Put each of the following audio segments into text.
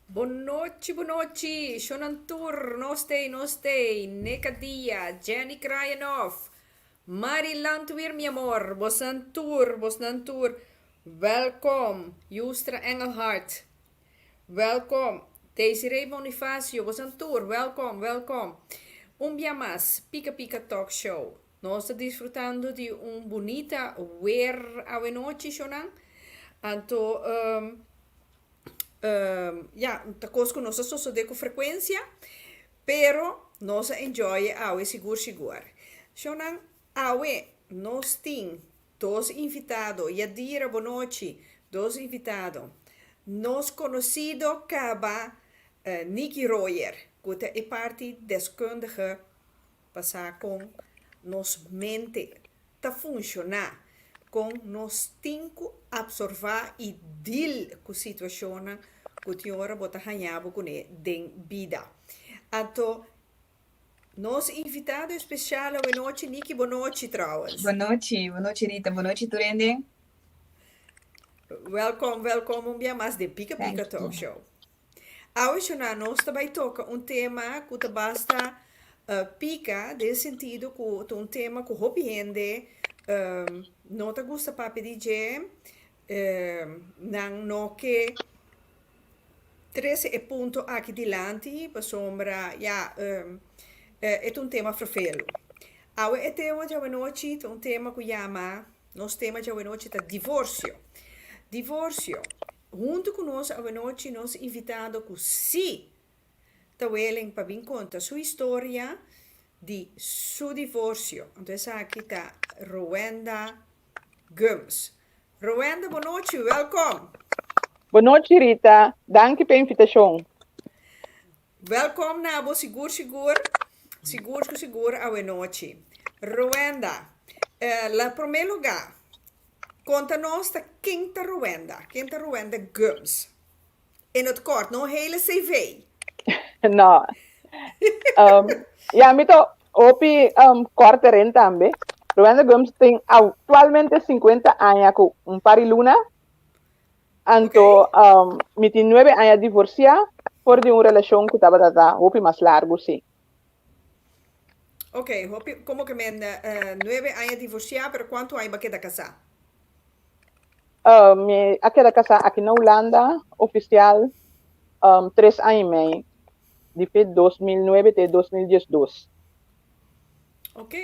Bonochi bonochi shownan tur nos tei nos tei Neka Dia Jenny Kraaienhof Mari Landweer mi amor bosnan tur bosnan tur welkom Justra Engelhard welkom Desiree Bonifacio bosnan tur welkom welkom un bia mas Pika Pika Talk Show Nos ta disfrutando di un bunita weer awenochi shownan anto ya ta kos ku nos ta sosode ku frekuensia pero nos a enjoy e awe sigur sigur. Shownan awe nos tin dos invitado Yadira bonochi dos invitado nos konosido kaba Nicky Royer ku ta e parti deskundige Pa sa kon nos mente ta funshoná, kon nos tin ku apsorvá i deal ku situashonnan ku tin ora bo ta haña bo kuné den bida. Anto nos invitado espesial awenochi, Niki, bonochi trouwens. Bonochi, bonochi Rita, bonochi tur hende. Welkom, welkom un bia mas den Pika Pika Thank Talk you. Show. Awe shona nos ta bai toka un tema ku ta basta pika den sentido ku ta un tema ku hopi hende no ta gusta papia di dje, nan no ke trese e punto aki dilanti pasobra ya e ta un tema ferfelu. Awe e tema djawe nochi ta un tema ku yama, nos tema djawe nochi ta divorsio. Divorsio. Huntu ku nos awenochi nos invitado ku sí ta welen pa bin konta su historia di su divorsio. Anto esaki ta Rowenda Gumbs. Rowenda bonochi, welkom! Bonochi Rita, danki p'e invitashon. Welkom na bo sigur sigur, sigur ku sigur awenochi. Rowenda, la prome luga, Konta nos ta ken ta Rowenda, ken ta Rowenda Gumbs. In het kort, no hele CV. No. Um, ja, mi ta hopi um, kort erin tambe. Rowenda Gumbs tin actualmente 50 aña ku un par di luna. Anto Okay. um, mi tin 9 aña divorsiá for di un relashon ku tabata ta hopi mas largu, sí. Ok, hopi, como que men nuebe aña divorciá, pero cuanto aña ba keda casá? Mi a keda casá aki na Hulanda, oficial, tres aña y mei, di fe 2009 te 2012. Ok,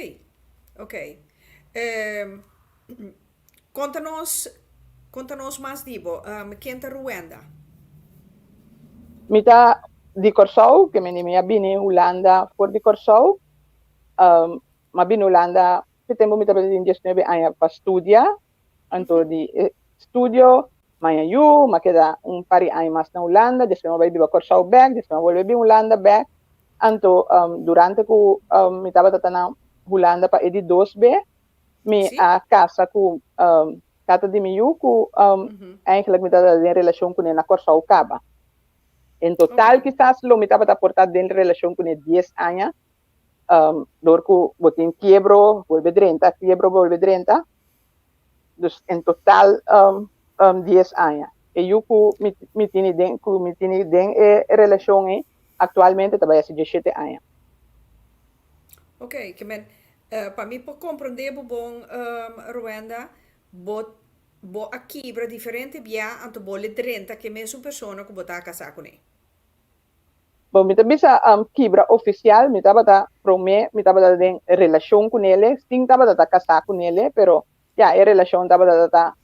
ok. Konta nos, konta nos mas di bo. Ken ta Ruwenda? Mi ta di Kòrsou, ke mende mi a bini Hulanda for di Kòrsou. Mi a bini Hulanda e tempu mi tabata tin diesnuebe aña pa studia. Anto di e studio mi a haña yu, mi a keda un par di aña mas na Hulanda, despues mi a bai biba Kòrsou bèk, despues mi a bolbe bin Hulanda bèk. Anto durante ku mi tabata ta na Hulanda pa e di dos be, Mi Sí. a casa cu tata di mi yu cu eigenlijk mi tabata den relacion cune na Corsou caba. En total Ok. kisas lo mi tabata por ta den relacion cune dies aña, door cu bo tin kiebro, bolbe drenta, kiebro, bolbe drenta. Dus en total dies aña. E yu cu mi mi tini den cu mi tini den e relacion ei actualmente ta bay haci dieshete aña. Ok, ke men Pa mi por comprende bo bon Rowenda, bo bo a kibra diferente bia anto bo le drenta ke mesun persona ku bo ta kasa kuné. Bon, mi ta bisa kibra ofisial, mi tabata promé mi tabata den relashon kunele, sin tabata ta kasá kunele, pero ya e relashon tabata ta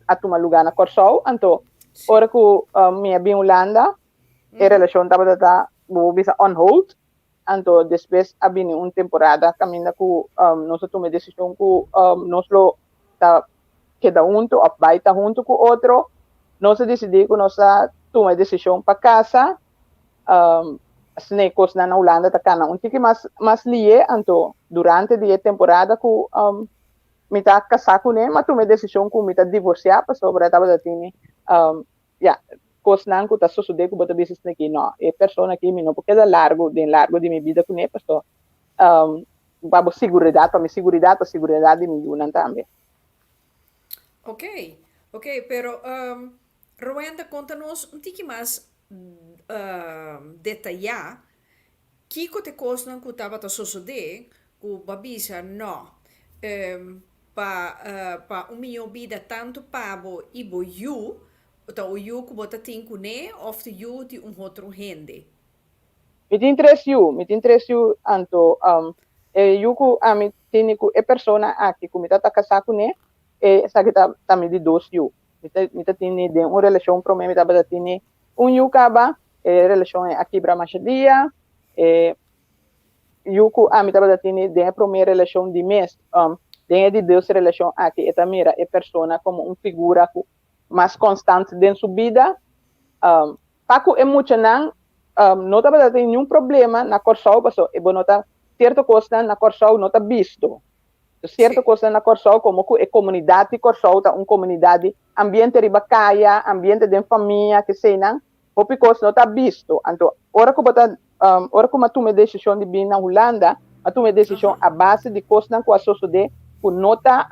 a tuma lugá na Kòrsou, anto ora ku mi a bin Hulanda e relashon tabata ta bo por bisa on hold, Anto despues a bini un temporada kaminda ku nos a tuma e desishon ku nos lo ta keda huntu òf bai ta huntu ku otro. Nos a disidí ku nos a tuma e desishon pa kasa. Asina e kosnan na Hulanda ta kana un tiki mas mas lié. Anto durante di e temporada ku. mi ta kasá kuné, m'a tuma e desishon ku mi ta divorsiá pasobra tabata tin um, ya, kosnan ku ta sosodé ku bo ta bisa esaki, no, e persona aki mi no por keda largu den largu di mi bida kuné paso um, pa bo siguridat, pa mi siguridat, pa siguridat di mi yunan tambe. Ok, ok, pero um, Rowenda, konta nos un tiki mas detayá kiko ta e kosnan ku tabata sosodé ku bo a bisa no pa pa un mihó bida tantu pa bo i bo yu, ta un yu ku bo ta tin kuné òf ta yu di un otro hende. Mi tin tres yu, mi tin tres yu, anto e yu ku ami tini ku e persona aki ku mi ta ta kasá kuné, esaki ta ta mi di dos yu. Mi ta mi ta tini den un relashon promé mi tabata tini un yu kaba, e relashon ei a kibra masha dia, e yu ku ami tabata tini den e promé relashon di mes, den e di dos relashon aki e ta mira e persona komo un figura ku mas konstant den su bida. Pa ku e muchanan no tabata tin niun problema na Kòrsou paso e bo no ta sierto kosnan na Kòrsou no ta bisto. Sierto kosnan na Kòrsou komo ku e komunidat di Kòrsou ta un komunidat di ambiente riba kaya, ambiente den famia, keseinan, hopi kos no ta bisto. Anto ora ku bo ta ora ku mi a tuma e desishon di bini na Hulanda, mi a tuma e desishon a base di kosnan ku a sosodé ku no ta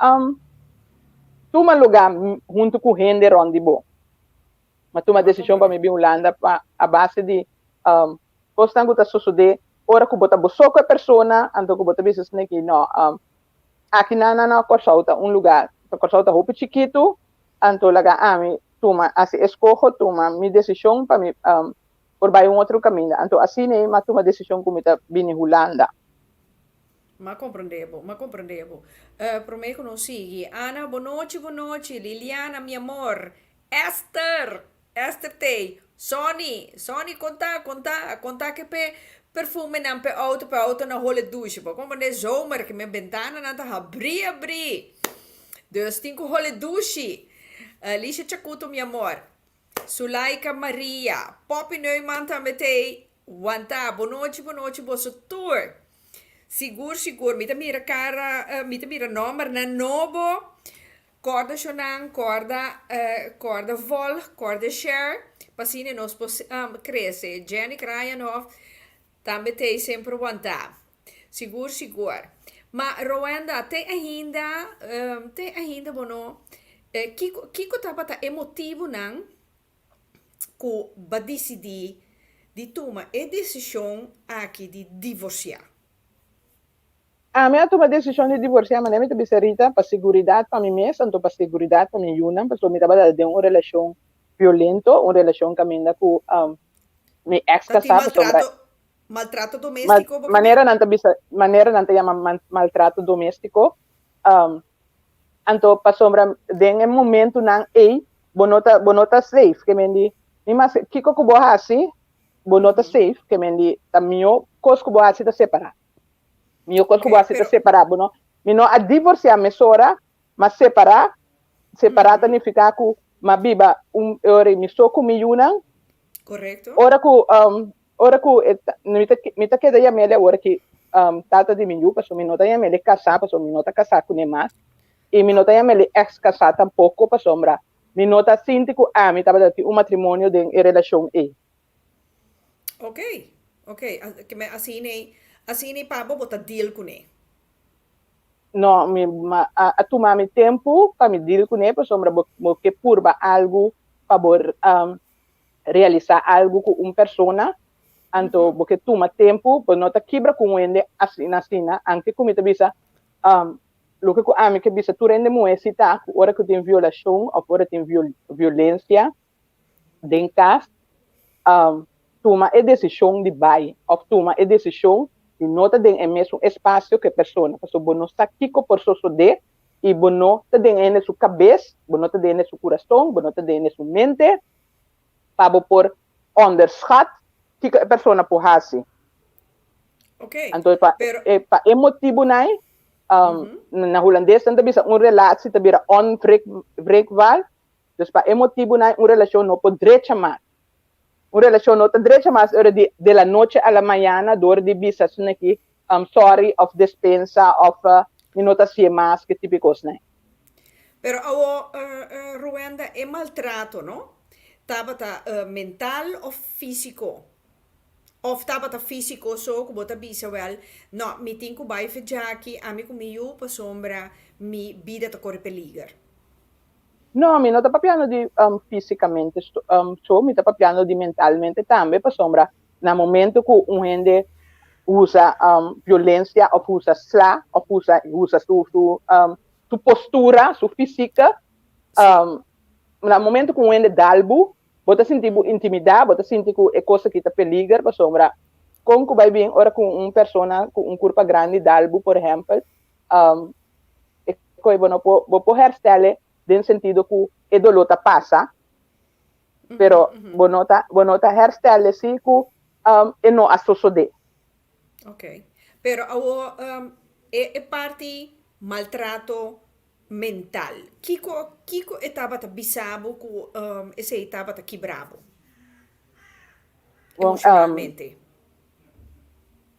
tuma lugá huntu ku hende rònt di bo. Mi a tuma desishon pa mi bin Hulanda pa a base di kosnan ku ta sosodé ora ku bo ta bo so ku e persona, anto ku bo ta bisa esaki ki no, aki na na Kòrsou ta un lugá, Kòrsou ta hopi chikitu, anto laga ami tuma hasi eskoho, tuma mi desishon pa mi por bai un otro kaminda. Anto asina ei mi a tuma desishon ku mi ta bini Hulanda. M'a comprende bo, m'a comprende bo. Prome ku nos sigui. Ana, bonochi, bonochi. Liliana, mi amor. Esther! Esther t'ei. Sonny! Sonny, konta, konta, konta ke p'e perfumenan p'e auto, p'e auto na hole dushi. Bo comprende? Zomer, ke men bentananan ta habrí habrí. Dus tin ku hole dushi. Alicia Chacuto, mi amor. Sulaika Maria. Poppy Neuman tambe t'ei. Wanta. Bonochi, bonochi boso tur. Sigur, sigur. Mi ta mira kara, mi ta mira nombernan nobo. Kòrda shonnan, kòrda kòrda vòlg, kòrda share, pa asina nos por krese. Jenny Kraaienhof tambe t'ei semper wantá. Sigur sigur. Ma Rowenda, te ainda, te ainda bo no, kiko kiko tabata e motibunan ku bo a disidí di tuma e desishon aki di divorsiá? Ami a tuma desishon di divorsiá manera mi ta bisa Rita, pa seguridat pa mi mes, anto pa seguridat pa mi yunan, pasobra mi tabata den un relashon violento, un relashon kaminda ku mi eks Ta tin kasá, pasobra maltrato, maltrato doméstiko bo ke manera nan ta bisa, manera nan ta yama maltrato doméstiko, anto pasobra den e momentunan ei bo no ta bo no ta safe, ke men di mi mas kiko ku bo hasi bo no ta safe, ke men di ta mihó kos ku bo hasi ta separá. Mihó kos ku bo hasi ta separá. Bo no, mi no a divorsiá mesora, ma separá. Separá ta nifiká ku m'a biba un ora i mi so ku mi yunan. Korekto. Ora ku, ora ku e ta, mi ta, mi ta keda yam'el awor ki tata di mi yu, pasobra mi no ta yam'el kasá, pasobra mi no ta kasá kuné mas. I mi no ta yam'el èks kasá tampoko, pasobra mi no ta sinti ku ami tabata tin un matrimonio den e relashon ei. Ok, ok, ke men asina ei, asina ei pa bo bo ta deal kuné? No, mi ma a a tuma mi tempu pa mi deal kuné pasobra bo bo ke purba algu pa bo realisá algu ku un persona, anto bo ke tuma tempu, bo no ta kibra ku un hende asina asina, anke ku mi ta bisa loke ku ami ke bisa tur hende muhé si ta ku ora ku tin violashon òf ora tin violensia den kas, tuma e desishon di bai òf tuma e desishon di no ta den e mesun espasio ku e persona, pasobra bo no sa kiko por sosodé i bo no ta den hende su kabes, bo no ta den hende su kurason, bo no ta den hende su mente pa bo por onderschat kiko e persona por hasi. Anto pa e pa e motibunan ei, na hulandes nan ta bisa un relatie ta bira onwrikbaar. Dus pa e motibunan un relashon no por drecha mas. Un relashon no ta drecha mas ora di de la noche a la mañana dor di bisa asunaki sorry of despensa of mi no ta hasié mas ku e tipo di kosnan. Pero awo Ruwenda e maltrato no tabata mental of fisico? Of tabata fisico so ku bo ta bisa wel no mi tin ku bai fedjaki ami ku mi yu pasobra mi bida ta kore peliger? No, mi no ta papiando di fisicamente so, mi ta papiando di mentalmente tambe pasobra na momento ku un hende usa violencia of usa sla of usa usa su su su postura, su fisica, na momento ku un hende dal bo, bo ta sinti bo intimida, bo ta sinti ku e kos aki ta peliger pasobra kon ku bai bin ora ku un persona ku un kurpa grandi dal bo por ehempel, e koe bo no por bo por herstelle den sentido ku e doló ta pasa, pero bo no ta bo no ta herstelle si ku e no a sosodé. Ok. Pero awo e e parti maltrato mental, kiko kiko e tabata bisa bo ku esei tabata kibra bo Bon, emocionalmente?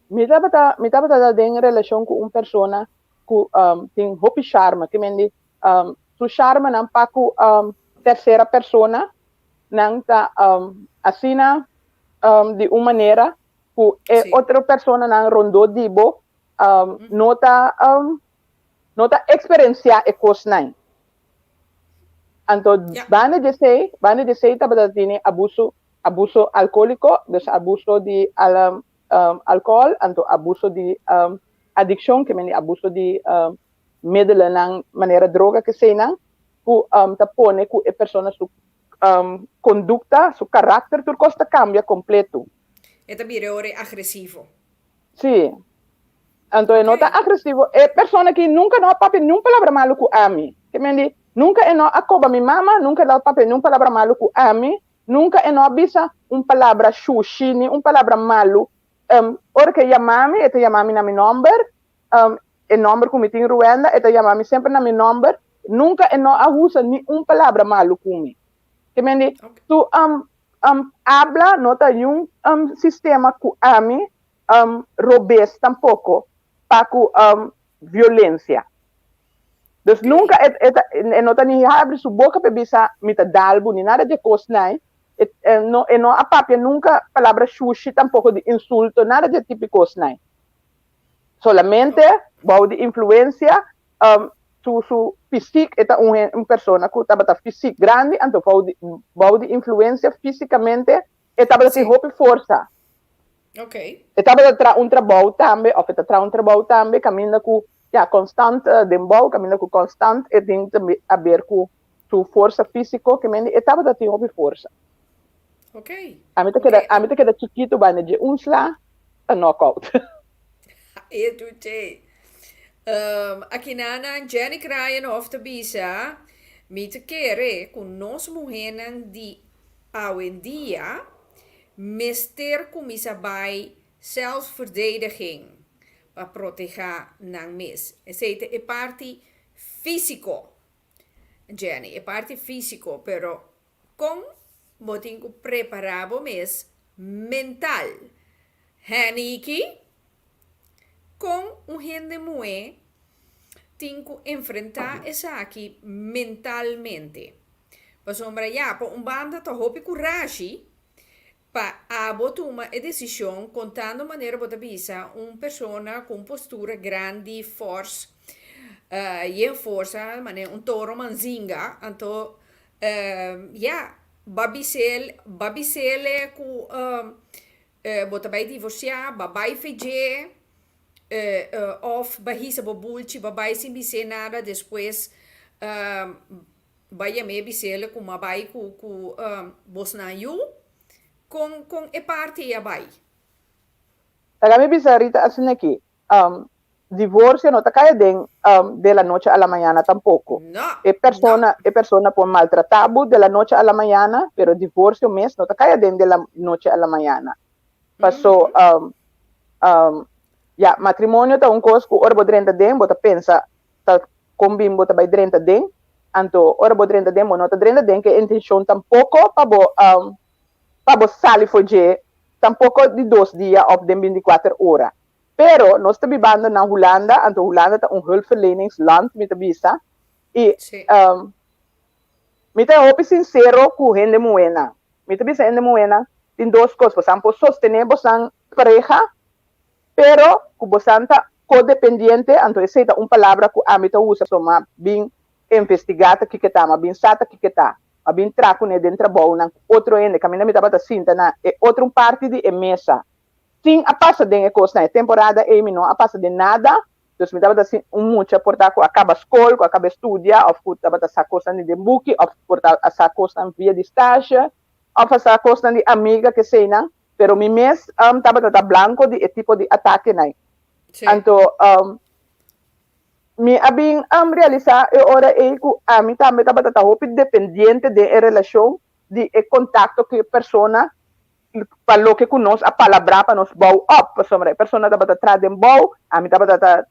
Mi tabata mi tabata den relashon ku un persona ku tin hopi sharma, ke men di su sharmanan pa ku tersera persona nan ta asina di un manera ku e otro personanan rondó di bo no ta no ta eksperensiá e kosnan. Anto banda di esei, banda di esei tabata tene abuso abuso alkohóliko, dus abuso di alkohòl, anto abuso di adikshon, ke men di abuso di middelennan manera droga ke eseinan ku ta pone ku e persona su kondukta, su karakter, tur kos ta kambia kompleto. E ta bira ora e agresivo. Sí. Anto e no ta agresivo. E persona aki nunka no a papia niun palabra malu ku ami. Ke men di, nunka e no a koba mi mama, nunka e no a papia niun palabra malu ku ami, nunka e no a bisa un palabra shushi ni un palabra malu. Ora ku e yama mi, e ta yama mi na mi nòmber. E nòmber ku mi tin Ruenda, e ta yama mi semper na mi nòmber. Nunka e no a usa ni un palabra malu ku mi. Ke men di, su abla no ta niun sistema ku ami robes tampoko pa ku violensia. Dus nunka e e ta e no ta ni habri su boka pa e bisa mi ta dal bo ni nada di e kosnan. E no e no a papia nunka palabra shushi tampoko di insulto nada di e tipo di kosnan. Solamente bou di influensia su su fisik e ta un un persona ku tabata fisik grandi anto bou di bou di influensia fisikamente e tabata tin hopi forsa. E tabata traha un trabou tambe òf e ta traha un trabou tambe kaminda ku ya konstant den bou kaminda ku konstant e tin haber ku su forsa fisiko ke mende e tabata tin hopi forsa. Ami ta keda ami ta keda chikitu banda dje un sla ta knock out. E tuche. Akinana Jenny Kraaienhof ta bisa, Mi ta kere ku nos muhénan di awendia mester kuminsá bai zelfverdediging pa protehá nan mes. Esei ta e parti físiko, Jenny, e parti físiko, pero Kon bo tin ku prepará bo mes mental? Heniki, Kon un hende muhé tin ku enfrentá esaki mentalmente? Pasobra ya, pa un banda ta hopi kurashi Pa abo tuma e desishon kontando manera bo ta bisa un persona ku un postura grandi, fòrs, yen forsa, manera un toro manzinga, anto ya, bo a bis'el, bo a bis'el ku bo ta bai divorsiá, bo a bai fedj'é, òf bo a hisa bo bulchi, bo a bai sin bis'é nada, despues Bai yam'é bis'el ku m'a bai ku ku bosnan yu, kon kon e parti ei a bai? Laga mi bisa Rita asina aki, divorcio no ta kaya den de la noche a la mañana tampoco. No, E persona, no. e persona por maltrata bo de la noche a la mañana, pero divorcio mes no ta kaya den de la noche a la mañana. Paso, ya, matrimonio ta un kos ku ora bo drenta den bo ta pensa ta kon bin bo ta bai drenta den, anto ora bo drenta den bo no ta drenta den ku e intenshon tampoko pa bo pa bo sali for dje tampoko di dos dia òf den binti kuater ora. Pero nos ta bibando na Hulanda, anto Hulanda ta un hulpverleningsland, mi ta bisa, i mi ta hopi sinsero ku hende muhénan. Mi ta bisa hende muhénan, tin dos kos, bosan por sostené bosan pareha, pero ku bosan ta kodependiente, anto esei ta un palabra ku ami ta usa, so m'a bin investigá ta kiko ta, m'a bin sa ta kiko ta, m'a bin traha kuné den trabounan ku otro hende, kaminda mi tabata sinta na e otro un parti di e mesa. Sin a pasa den e kosnan, e temporada ei mi no a pasa den nada, dus mi tabata sin un mucha por ta ku a kaba skol, ku a kaba studia òf ku tabata sa kosnan di den buki òf por ta a sa kosnan via di stasje òf a sa kosnan di amiga keseinan, pero mi mes tabata ta blanko di e tipo di atakenan. Anto mi a bin realisá e ora ei ku ami tambe tabata ta hopi dependiente den e relashon di e kontakto ku e persona pa loke ku nos a palabrá pa nos bou op, pasobra e persona tabata traha den bou, ami tabata ta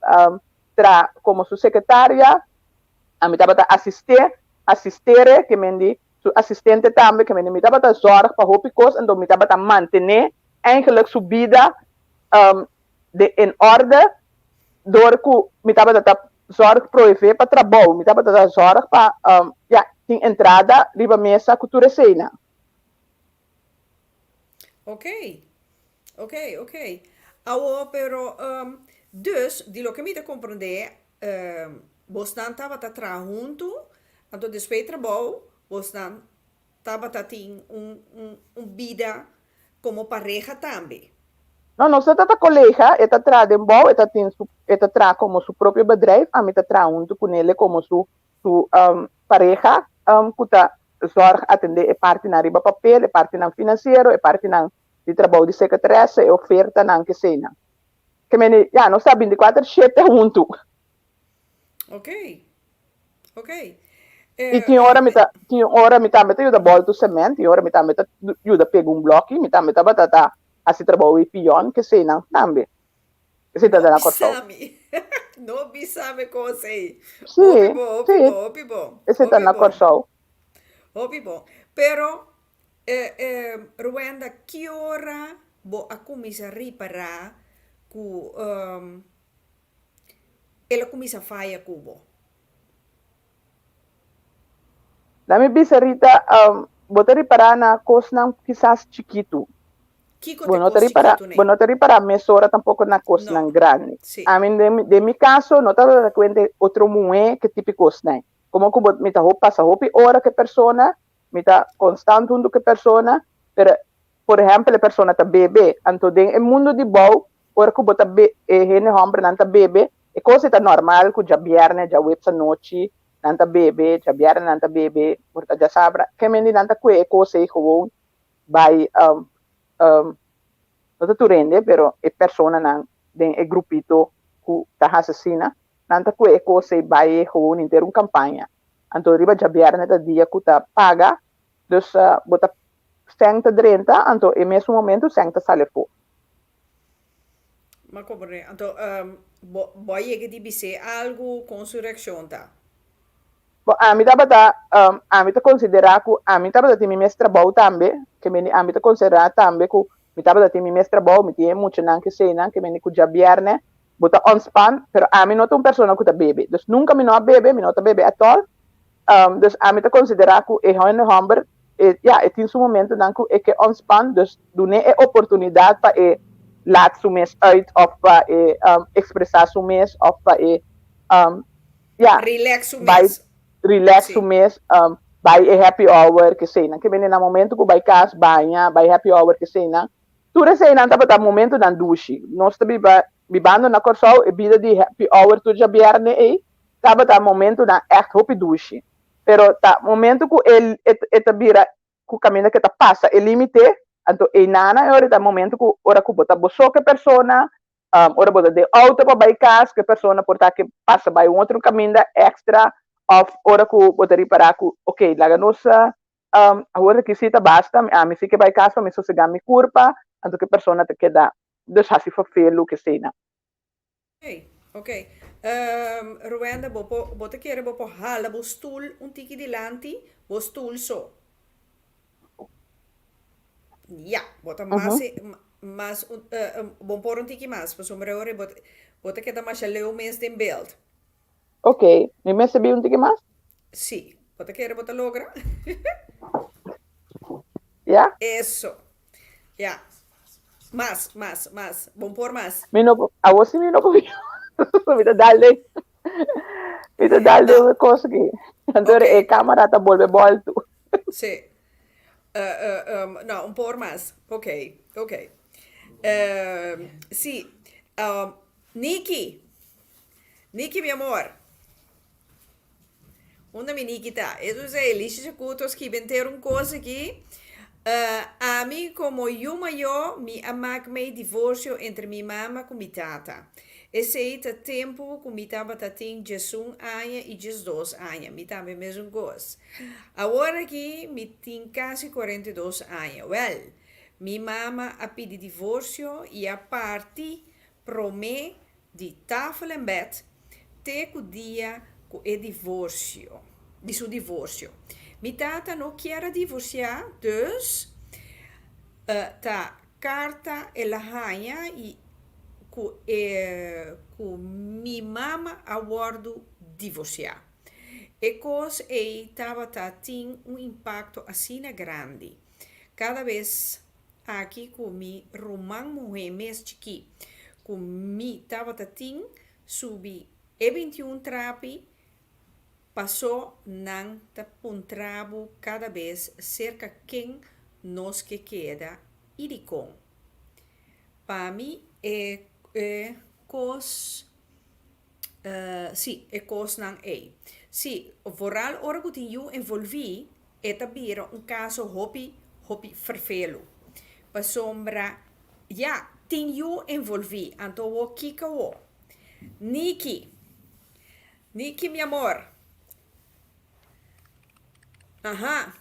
traha komo su sekretaria, ami tabata asist'é, asistere, ke men di su asistente tambe, ke men di mi tabata zòrg pa hopi kos, anto mi tabata mantené eigenlijk su bida den in orde dor ku mi tabata ta zòrg proveé pa trabou, mi tabata ta zòrg pa ya tin entrada riba mesa ku tur eseinan. Ok, ok, ok. Awo, pero, dus, di loke mi ta komprendé, bosnan tabata traha huntu, anto despues di trabou, bosnan tabata tin un, un, un bida komo pareha tambe. No, nos ta ta kolega, e ta traha den bou, e ta tin su, e ta traha komo su propio bedrijf, ami ta traha huntu kunele komo su su pareha ku ta zòrg atendé e partinan riba papel, e partinan finansiero, e partinan di trabou di sekretaresse, e ofertanan, keseinan. Ke mende, ya, nos ta bintikuater shete huntu. Ok, ok. I tin ora mi ta, tin ora mi tambe ta yuda bòltu sement, tin ora mi tambe ta yuda pega un blòki, mi tambe tabata ta hasi trabou di pion, keseinan tambe. Esei ta No na Kòrsou. bisa mi. No bisa mi kos ei. Sí, Hopi bon, hopi sí. bon, hopi bon. Esei ta Hopi na bon. Kòrsou. Hopi bon. Pero, eh, eh, Ruwenda, ki ora bo a kuminsá ripará ku um, el a kuminsá faya ku bo? La mi bisa Rita, um, bo ta ripará na kosnan kisas chikitu. Kiko Bo ta e no ta kos ripará, chikitu bo nei? no ta ripará mesora tampoko na kosnan No. grandi. Sí. Ami den mi, den mi kaso no tabata ta kuenta e otro muhé ke tipo kosnan. Komo ku bo, mi ta hopi pasa hopi ora ku e persona, mi ta konstant huntu ku e persona, pero por ehèmpel e persona ta bebe, anto den e mundu di bou Ora ku bo ta be e hende hòmbernan ta bebe, e kos ei ta nòrmal ku djabièrnè, djaweps anochi nan ta bebe, djabièrnè nan ta bebe, por ta djasabra. Kemendi nan ta kue e kos ei gewoon bai no ta tur hende, pero e personanan den e grupito ku ta hasi asina, nan ta kue e kos ei bai gewoon henter un kampaña. Anto riba djabièrnè ta dia ku ta paga, dus bo ta sèn ta drenta, anto e mesun momento sèn ta sali afó. Ma comprende. Anto, bo, bo a yega di bis'é algu kon su reakshon ta? Bo, ami tabata, ami ta konsiderá ku ami tabata tin mi mes trabou tambe, ke mende ami ta konsiderá tambe ku mi tabata tin mi mes trabou, mi tin e muchanan keseinan, ke mende ku djabièrnè bo ta ontspan, pero ami no ta un persona ku ta bebe, dus nunka mi no a bebe, mi no ta bebe atòl, Dus ami ta konsiderá ku e hende hòmber e ya e tin su momentunan ku e ke ontspan, dus dun'é e oportunidat pa e laat su mes uit òf pa e ekspresá su mes òf pa e ya Relax su bai mes. relax su Sí. mes, bai e happy hour keseinan. Ke bini na momentu ku bai kas baña, bai happy hour keseinan, tur eseinan tabata momentunan dushi. Nos ta biba bibando na Kòrsou e bida di happy hour tur djabièrnè ei Tabata momentunan ègt hopi dushi. Pero ta momentu ku e e ta bira ku kaminda ke ta pasa e límite, anto einanan e ora ta momentu ku ora ku bo ta bo so ku e persona, ora bo ta den outo pa bai kas ku e persona por ta ke pasa bai un otro kaminda èkstra òf ora ku bo ta ripará ku oke laga nos awor aki si ta basta, ami si ke bai kas pa mi sosegá mi kurpa, anto ku e persona ta keda dus hasi fafelu keseinan. Ok, ok. Ruwenda, bo por, bo ta kere bo por hala bo stoel un tiki dilanti, bo stoel so. Ya, bo ta mas, Mas un bon por un tiki mas, pasobra ora bo bo ta keda masha leu mes den beeld. Ok, mi mester bi un tiki mas? Sí, bo ta kere bo ta logra? Ya? Eso. Ya. Mas, mas, mas. Bon por mas. Mi no por, awor si mi no por mi ta dal den, mi ta dal den No. un kos aki. Anto Ok. e kamera ta bolbe boltu. Sí. No, un por mas. Ok, ok. Sí. Niki. Niki, mi amor. Unda mi Niki ta? Eso es Elisha Chacuto skibi enter un kos aki. Ami komo yu mayó mi a mak mei divorsio entre mi mama ku mi tata. Esei ta tempu ku mi tabata tin diesun aña i diesdos aña. Mi tambe mesun kos. Awor aki mi tin kasi 42 aña. Wèl, mi mama a pidi divorsio i a parti promé di tafel en bèt te ku dia ku e divorsio, di su divorsio. Mi tata no kier a divorsiá, dus ta karta el a haña i ku e ku mi mama a wòrdu divorsiá. E kos ei tabata tin un impakto asina grandi. Kada bes aki ku mi ruman muhé mes chikí ku mi tabata tin subi e 21 trapi pasó nan ta puntra bo kada bes serka ken nos ke keda i dikon. Pa mi e e kos Sí, e kosnan ei. Sí, vooral ora ku tin yu envolví, e ta bira un kaso hopi, hopi ferfelu. Pasobra, ya, tin yu envolví, anto awor kiko awor? Niki, Niki mi amor. Aha.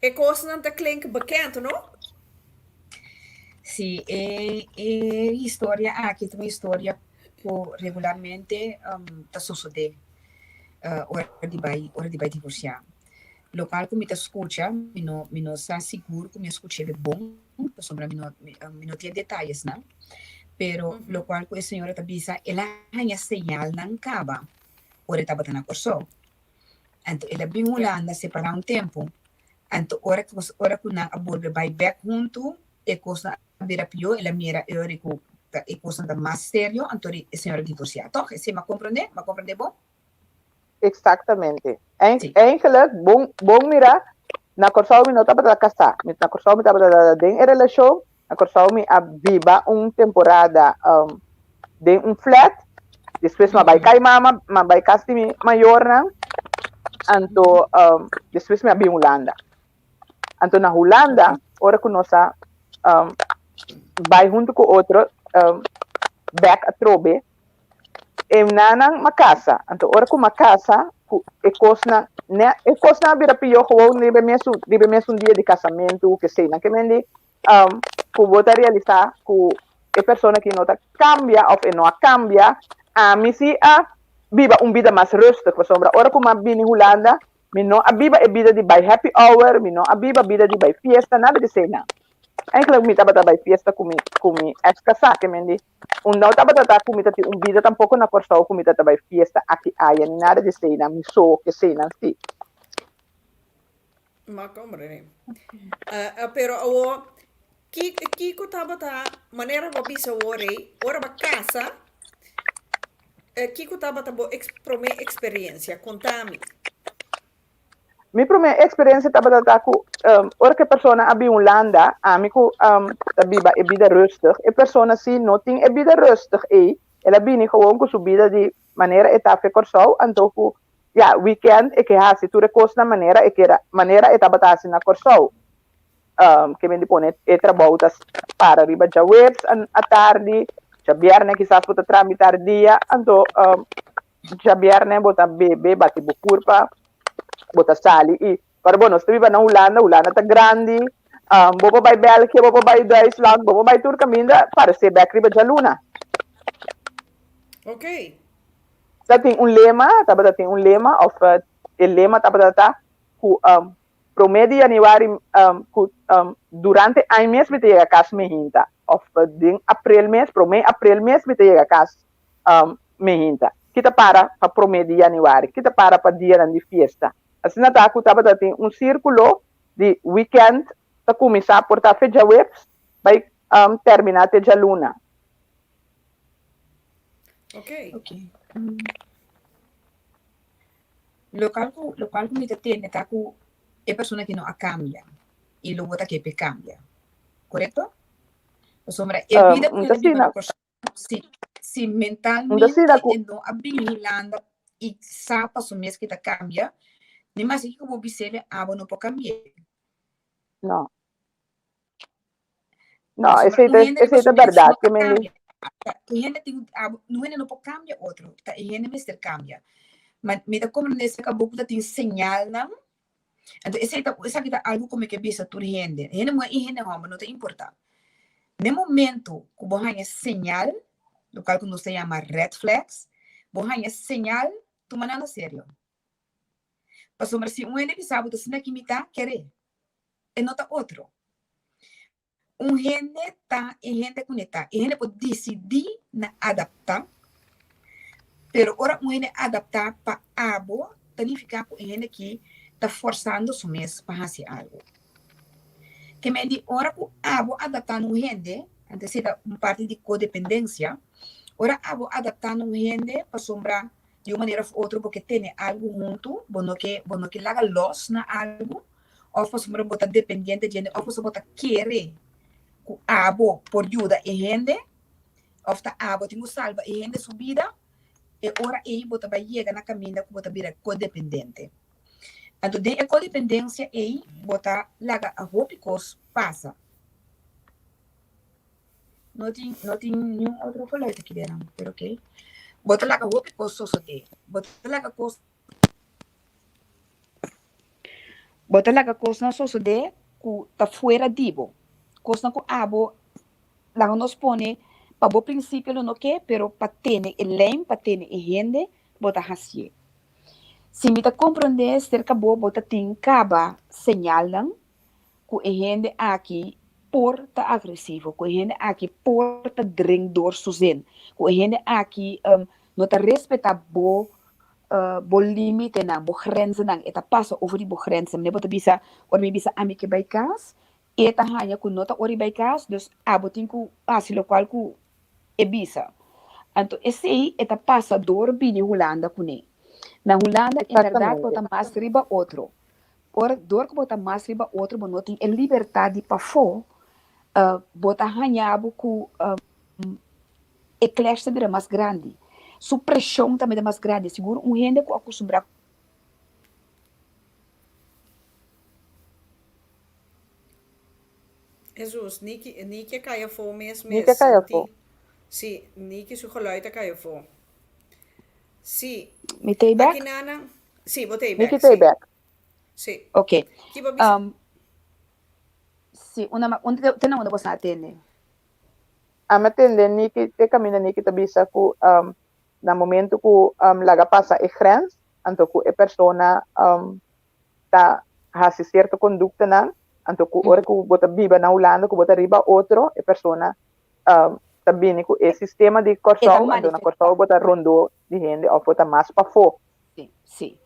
E kosnan ta klink bekend, no? Sí, e e historia aki ta un historia ku regularmente ta sosodé ora di bai ora di bai divorsiá. Lokual ku mi ta skucha, mi no mi no sa sigur ku mi a skuch'é bon, pasobra mi no mi no tin e detayesnan, pero lokual ku e señora ta bisa el a haña señalnan kaba ora e tabata na Kòrsou. Anto el a bin Hulanda separá un tempu. Anto ora ku ora ku nan a bolbe bai bèk huntu, e kosnan a bira pió, el a mira e ora ku ta e kosnan ta mas serio, anto di e señor a divorsiá. Tòg? Esei mi a komprondé? Mi a komprondé bon? Eksaktamente. Eigenlijk, bon bon mirá, na Kòrsou mi no tabata kasá. Mi na Kòrsou mi tabata den e relashon, Na Kòrsou mi a biba un temporada den un flat, despues mi a bai kai mama, mi a bai kas di mi mayornan, anto despues mi a bin Hulanda. Anto na Hulanda, ora ku nos a bai huntu ku otro bèk atrobe, E nanan m'a kasa. Anto ora ku m'a kasa, ku e kosnan, ne, e kosnan a bira pió gewoon riba e mesun, riba e mesun dia di kasamentu, keseinan. Ke men di, ku bo ta realisá ku e persona aki no ta kambia òf e no a kambia. Ami si a biba un bida mas rustig, pasobra ora ku m'a bini Hulanda, mi no a biba e bida di bai happy hour, mi no a biba bida di bai fiesta, nada di eseinan. Eigenlijk mi tabata bai fiesta ku mi, ku mi ex kasá, ke men di, Un no tabata ta ku mi ta tin un bida tampoko na Kòrsou ku mi ta ta bai fiesta aki aya ni nada di eseinan, mi so ke eseinan si. Ma komprendé. Pero awor, kiko tabata, manera bo a bisa awor ei, ora bo a kasa, kiko tabata bo promé eksperensia? Konta mi. Mi promé eksperensia tabata ta ku ora ku e persona a bin Hulanda, ami ku ta biba e bida rustig, e persona si no tin e bida rustig ei, el a bini gewoon ku su bida di manera e ta fe Kòrsou, anto ku ya wikènt e ke hasi tur e kosnan manera e kera, manera e tabata hasi na Kòrsou. Ke men di pone e trabou ta para riba djaweps atardi, djabièrnè kisas bo ta traha mitar dia, anto Djabièrnè bo ta bebe, bati bo kurpa, bo ta sali i pero bo nos ta biba na Hulanda, Hulanda ta grandi, bo por bai België, bo por bai Duitsland, bo por bai tur kaminda paresé bèk riba djaluna. Ok. Ta tin un lema, tabata tin un lema òf e lema tabata ta ku. Promé di yanüari ku durante aña mes mi ta yega kas mehinta òf den aprel mes, promé aprel mes mi ta yega kas mehinta. Ki ta para pa promé di yanüari? Ki ta para pa dianan di fiesta? Asina ta ku tabata tin un sírkulo di wikènt ta kuminsá por ta fe djaweps bai terminá te djaluna. Oké. Oké. Lokual ku lokual ku mi ta tende ta ku e persona ki no a kambia i lo bo ta ke p'e kambia. Korekto? Pasobra e bida ku Un el ta a biba asina, na Kòrsou si si un ta mentalmente asina ku e no a bini Hulanda i sa pa su mes ke ta kambia, ni maske kiko bo bis'el abo no por kambi'é. no. No, Pasobra esei un ta hende riba esei su ta mes bèrdat no ke ta men di. kambia. Un hende tin abo un hende no por kambia otro, ta e hende mester kambia. Ma mi ta komprendé esei ku bo ta tin señalnan, anto esei ta esaki ta algu ku mi ke bisa tur hende, hende muhé i hende hòmber no ta importá. Na e momento ku bo haña señal, lokal ku nos ta yama red flags, bo haña señal, tuma nan na serio. Pasobra si un hende bisa bo ta asina ki mi ta, keré. E no ta otro. Un hende ta e hende ku ne ta. E hende por disidí na adaptá, pero ora un hende adaptá pa abo, ta nifiká ku e hende aki ta forsando su mes pa hasi algu. Ke men di ora ku abo adaptá na un hende, anto esei ta un parti di kodependensia, ora abo adaptá na un hende pasobra di un manera òf otro bo ke tene algu huntu, bo no ke bo no ke laga lòs na algu, òf pasobra bo ta dependiente di hende òf pasobra bo ta kere ku abo por yuda e hende òf ta abo tin ku salba e hende su bida, e ora ei bo ta bai yega na kaminda ku bo ta bira kodependente. Anto den e kodependensia ei bo ta laga hopi kos pasa. No tin, no tin niun otro geluid aki den, pero oké. Bo ta laga hopi kos sosodé. Bo ta laga kos Bo ta laga kosnan sosodé ku ta fuera di bo. Kosnan ku abo laga nos pone pa bo prinsipio lo no ke, pero pa tene e lèim, pa tene e hende, bo ta hasié. Si mi ta komprondé serka bo, bo ta tin kaba señalnan ku e hende aki por ta agresivo, ku e hende aki por ta dring door su zin, ku e hende aki no ta respetá bo bo límitenan, bo grenzennan, e ta pasa over di bo grenzen. Manera bo ta bisa, ora mi bisa ami ke bai kas, e ta haña ku no ta ora di bai kas, dus abo tin ku hasi lokual ku e bisa. Anto esei e ta pasa door bini Hulanda kuné. Na Hulanda en bèrdat bo Exactamente. ta mas riba otro. Ora dor ku bo ta mas riba otro bo no tin e libertat di pafó, bo ta haña bo ku e clash ta bira mas grandi. Su preshon tambe ta mas grandi. Sigur un hende ku a kustumbrá. Hesus, Niki, Niki a kai afó mes Niki a mes. kai afó. Sí, Niki su geluid a kai afó. Sí. Mi ta ei Aki bek? nanan, sí, bo ta ei Niki bek, ta ei sí. bek. Sí. Ok. Ki bo bisa? Um, sí, una ma, un, te na unda bo sa atende? Ami a tende Niki, te kaminda Niki ta bisa ku um, na momento ku um, laga pasa e grens, anto ku e persona um, ta hasi sierto konduktanan, anto ku ora ku bo ta biba na Hulanda, ku bo ta riba otro, e persona um, ta bini ku e sistema di E ta Kòrsou, anto na manifestá. Kòrsou bo ta rondó di hende òf bo ta mas pafó. Sí, sí.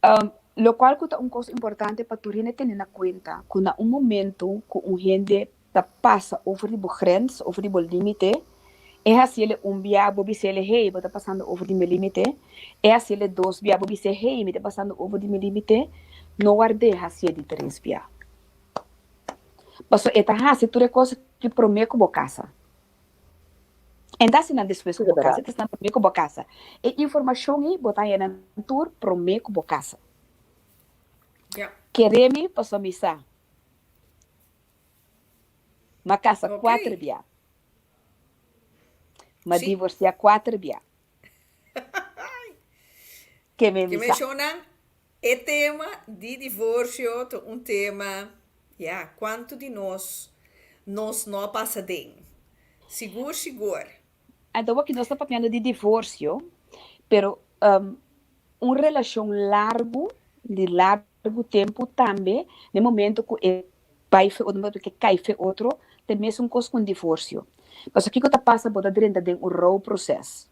Um, lokual ku ta un kos importante pa tur hende tene na kuenta, ku na un momento ku un hende ta pasa over di bo grens, over di bo límite, e hasiele un bia, bo bisele, hey, bo ta pasando over di mi límite, e hasiele dos bia, bo bis'é, hey, mi ta pasando over di mi límite, no ward'é hasié di tres bia. Pasobra e ta hasi tur e kos aki promé ku bo kasa. E ta hasi nan despues ku bo kasa, e ta hasi nan promé ku bo kasa. E informashon ei bo ta haña nan tur promé ku bo kasa. Kere mi pasobra mi sa. M'a kasa kuater bia. M'a divorsiá kuater bia. Ke mi Ke sa. menshonan e tema di divorsio ta un tema, ya, kuantu di nos nos no a pasa den. Sigur sigur. Anto wak nos ta papiando di divorsio, pero un relashon largu, di largu. largu tempu tambe, na e momento ku e bai fe otro, ku e kai fe otro, ta e mesun kos ku un divorsio. Pasobra kiko ta pasa bo ta drenta den un rouproses.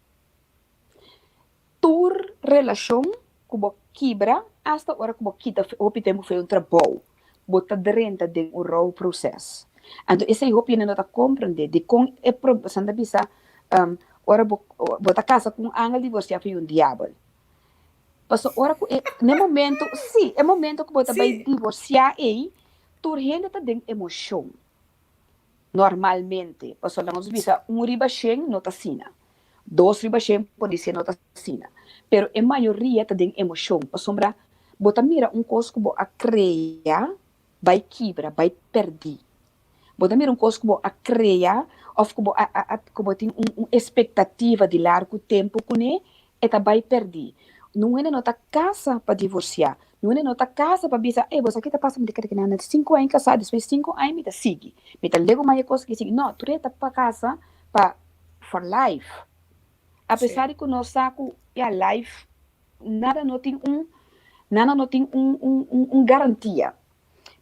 Tur relashon ku bo kibra, asta ora ku bo kita hopi tempu for di un trabou, bo ta drenta den un rouproses. Anto esei hopi hende no ta komprendé dikon e nan ta bisa ora bo bo ta kasa ku un angel divorsiá for di un diabel. Pasobra ora ku e na e momento, sí, e momento ku bo ta bai divorsiá ei, tur hende ta den emoshon. Normalmente, pasobra nos bisa un riba shen no ta asina, dos riba shen podise no ta asina, pero e mayoria ta den emoshon, pasobra bo ta mira un kos ku bo a krea bai kibra, bai pèrdí. Bo ta mira un kos ku bo a krea òf ku bo a a ku bo tin un un espektativa di largu tempu kuné, e ta bai pèrdí. Nun hende no ta kasa pa divorsiá, Nun e no ta casa pa bisa, ey, bo sa ki ta pasa, mi ta kere keda na sinku aña casá, despues di sinku aña mi ta sigui, mi ta lego mas e cos ki sigui. No, tur e ta pa casa pa for life. A pesar di cu nos sa cu, ya, life, nada no tin un, nada no tin un, un, un, un garantia.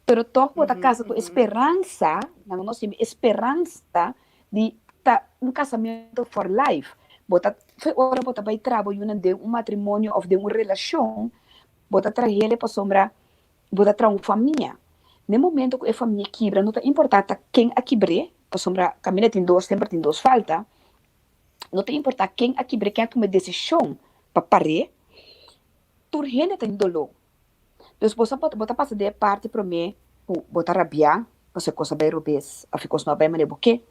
Pero toch bo ta casa cu e speransa, nan nos tin e speransa di ta un casamento for life. Bo ta, fe ora bo ta bay traha bo yunan den un matrimonio of den un relacion, Bo ta trahele pasobra bo ta traha un famia. Na e momento ku e famia kibra no ta importá ta ken a kibr'é, pasobra kaminda tin dos semper tin dos falta, no ta importá ken a kibr'é, ken a tuma e desishon pa par'é, tur hende ta den doló. Dus bo sa bo ta pasa den e parti promé ku bo ta rabiá pasobra e kos a bai robes òf e kos no a bai manera bo ke.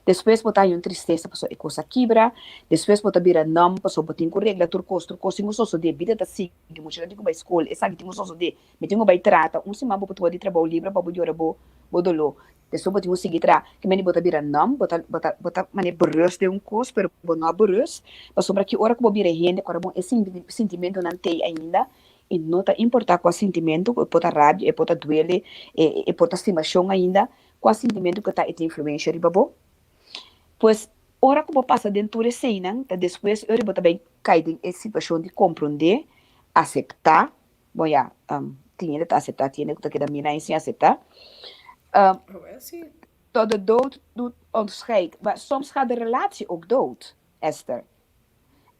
Despues bo ta haña un tristesa pasobra e kos a kibra. Despues bo ta bira numb pasobra bo tin ku regla tur kos, tur kos tin ku sosodé. Bida ta sigui, muchanan tin ku bai skol, esaki tin ku sosodé, mi tin ku bai trata. Un siman bo por tuma di trabou libre pa bo yora bo bo doló. Despues bo tin ku sigui traha. Ki mende bo ta bira numb, bo ta bo ta bo ta manera berust den un kos, pero bo no a berust pasobra ki ora ku bo bira hende ku ora bo e sintimentunan t'ei ainda E no ta importá kua sintimentu, e por ta rabia, e por ta duele, e por ta stimashon ainda, kua sintimentu ku ta e tin influensha riba bo. Pues, ora ku bo pasa den tur eseinan, ta despues ora bo ta bai kai den e situashon di komprondé, aseptá, bon ya, tin hende ta aseptá, tin hende ku ta keda mira ei sin aseptá, tot de dood doet ons scheid, maar soms gaat de relatie ook dood, Esther.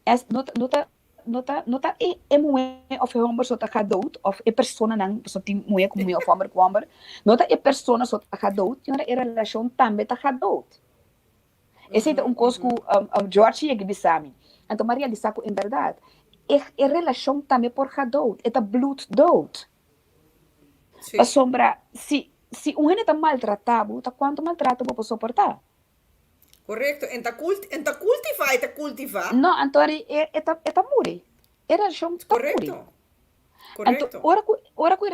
Es, no ta, no ta No ta no ta e e muhé òf e hòmber so ta ga dood òf e personanan, pasobra tin muhé ku muhé òf hòmber ku hòmber, no ta e persona so ta ga dood, sino e relashon tambe ta ga dood. Esei ta un kos ku George yega bisa mi. Anto mi a realisá ku en bèrdat e e relashon tambe por ga dood, e ta bloed dood. Pasobra si si un hende ta maltratá bo, ta kuantu maltrato bo por soportá? Correcto, en ta cult, en ta cultiva, e ta cultiva. No, anto ari e, e ta, e ta muri. E relacion ta muri. Correcto. Anto Correcto. ora cu, ora cu e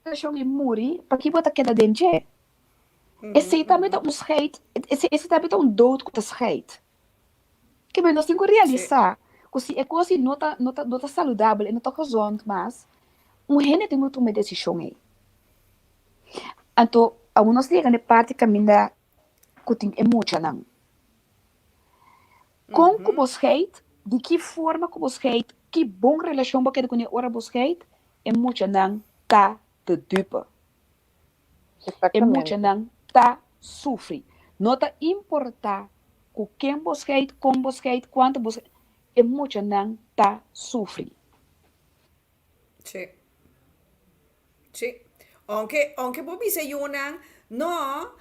relacion e muri, paki bo ta keda den dje? Esey tambe ta un scheid, esey, esey tambe ta un dood cu ta scheid. Kibé nos tin cu realisa cu si e cos ei no ta, no ta, no ta saludabel, e no ta gezond mas, un hende tin cu tuma e decision ei. Anto, awo nos yega na e parti caminda ku tin e muchanan. Kon ku bo scheid, di ki forma ku bo scheid, ki bon relashon bo keda kuné ora bo scheid, e muchanan ta de dupe. E muchanan ta sufri. No ta importá ku ken bo scheid, kon bo scheid, kuantu bo scheid, e muchanan ta sufri. Sí. Sí. Aunke, aunke bo bisa yunan, no,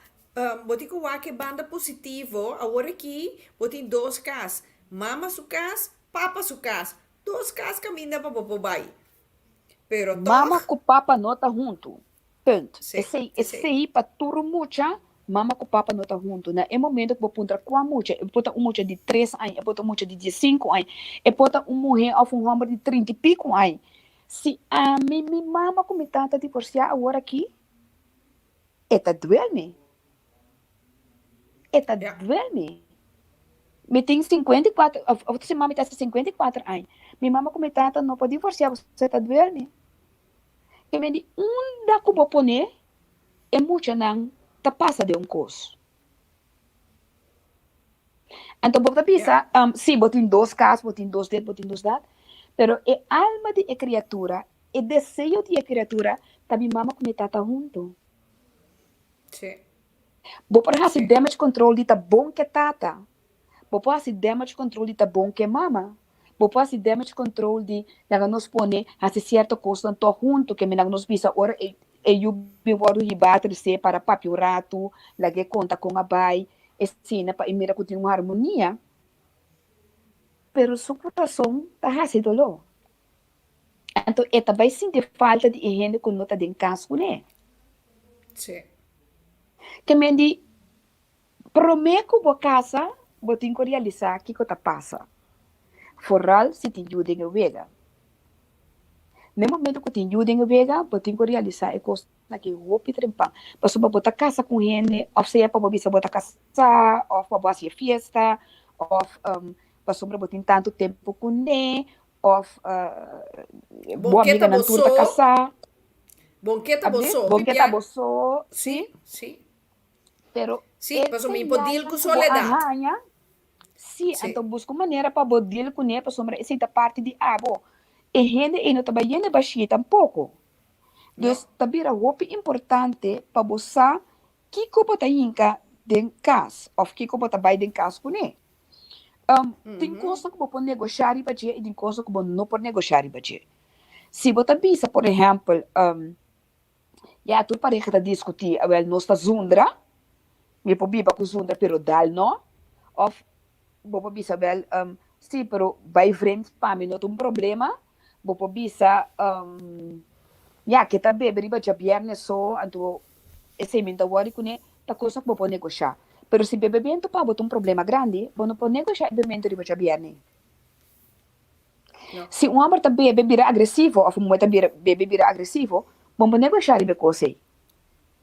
bo tin ku wak e banda positivo, awor aki bo tin dos kas, mama su kas, papa su kas, dos kas kaminda pa bo por bai. Pero Mama tòg. ku papa no ta huntu. Punt. Sí, Esei, esei. esei pa tur mucha, mama ku papa no ta huntu. Na e momento ku bo puntra kua mucha, e por ta un mucha di tres aña, e por ta un mucha di diesinku aña, e por ta un muhé òf un hòmber di trinta i piku aña. Si ami, mi mama ku mi tata divorsiá awor aki, e ta duel mi. E ta duel mi. Mi tin 54, of, of si mami ta 54 aña. Mi mama ku mi tata no por divorsiá, pasobra e ta duel mi. Ke men di unda ku bo pone, e muchanan ta pasa den un kos. Anto bo ta bisa, um, sí, bo tin dos kas, bo tin dos dit, bo tin dos dat, pero e alma di e kriatura, E deseo di e kriatura ta mi mama ku mi tata huntu. Sí. Bo por hasi Sí. damage control di ta bon ke tata. Bo por hasi damage control di ta bon ke mama. Bo por hasi damage control di laga nos pone hasi sierto kosnan tòg huntu ke mi laga nos bisa ora e e yu bin wòrdu hibá tresé para papia un ratu, lag'é konta kon a bai, esina pa e mira ku tin un harmonia. Pero su kurason ta hasi doló. Anto e ta bai sinti falta di e hende ku no ta den kas kuné. Sí. Ke men di, Promé ku bo kasa, bo tin ku realisá kiko ta pasa, foral si tin yu den e wega. Na e momento ku tin yu den e wega, bo tin ku realisá e kosnan aki hopi trempan, pasobra bo ta kasa ku un hende, òf sea pa bo bisa bo ta kasá, òf pa bo hasi e fiesta, òf pasobra bo tin tantu tempu kuné, òf Bon bo ke ta amiganan bo tur ta so. kasá. Bon ke ta bo Abdé? so. Bon ke ta Pipia. bo so, Sí, sí. sí. Pero Sí, e pasobra mi por deal señalnan ku ku bo a soledat. haña, sí, Sí. anto buska un manera pa bo deal kuné pasobra esei ta parti di abo. E hende ei no ta bai yende bashí tampoko. No. Dus ta bira hopi importante pa bo sa kiko bo ta hinka den kas òf kiko bo ta bai den kas kuné. Tin kosnan ku bo por negoshá riba dje i tin kosnan ku bo no por negoshá riba dje. Si bo ta bisa, por ehèmpel, ya tur pareha ta diskutí, awèl nos ta zundra, mi por biba ku zundra pero dal no, òf bo por bisa, wèl, sí, pero bai vreemd pa mi no ta un problema, bo por bisa, ya, ke ta bebe riba djabièrnè so, anto esei mi no ta wòri kuné, ta kosnan ku bo por negoshá. Pero si bebementu pa bo ta un problema grandi, bo no por negoshá e bebementu riba djabièrnè. No. Si un hòmber ta bebe bira agresivo òf un muhé ta bira bebe bira agresivo, bo no por negoshá riba e kos ei.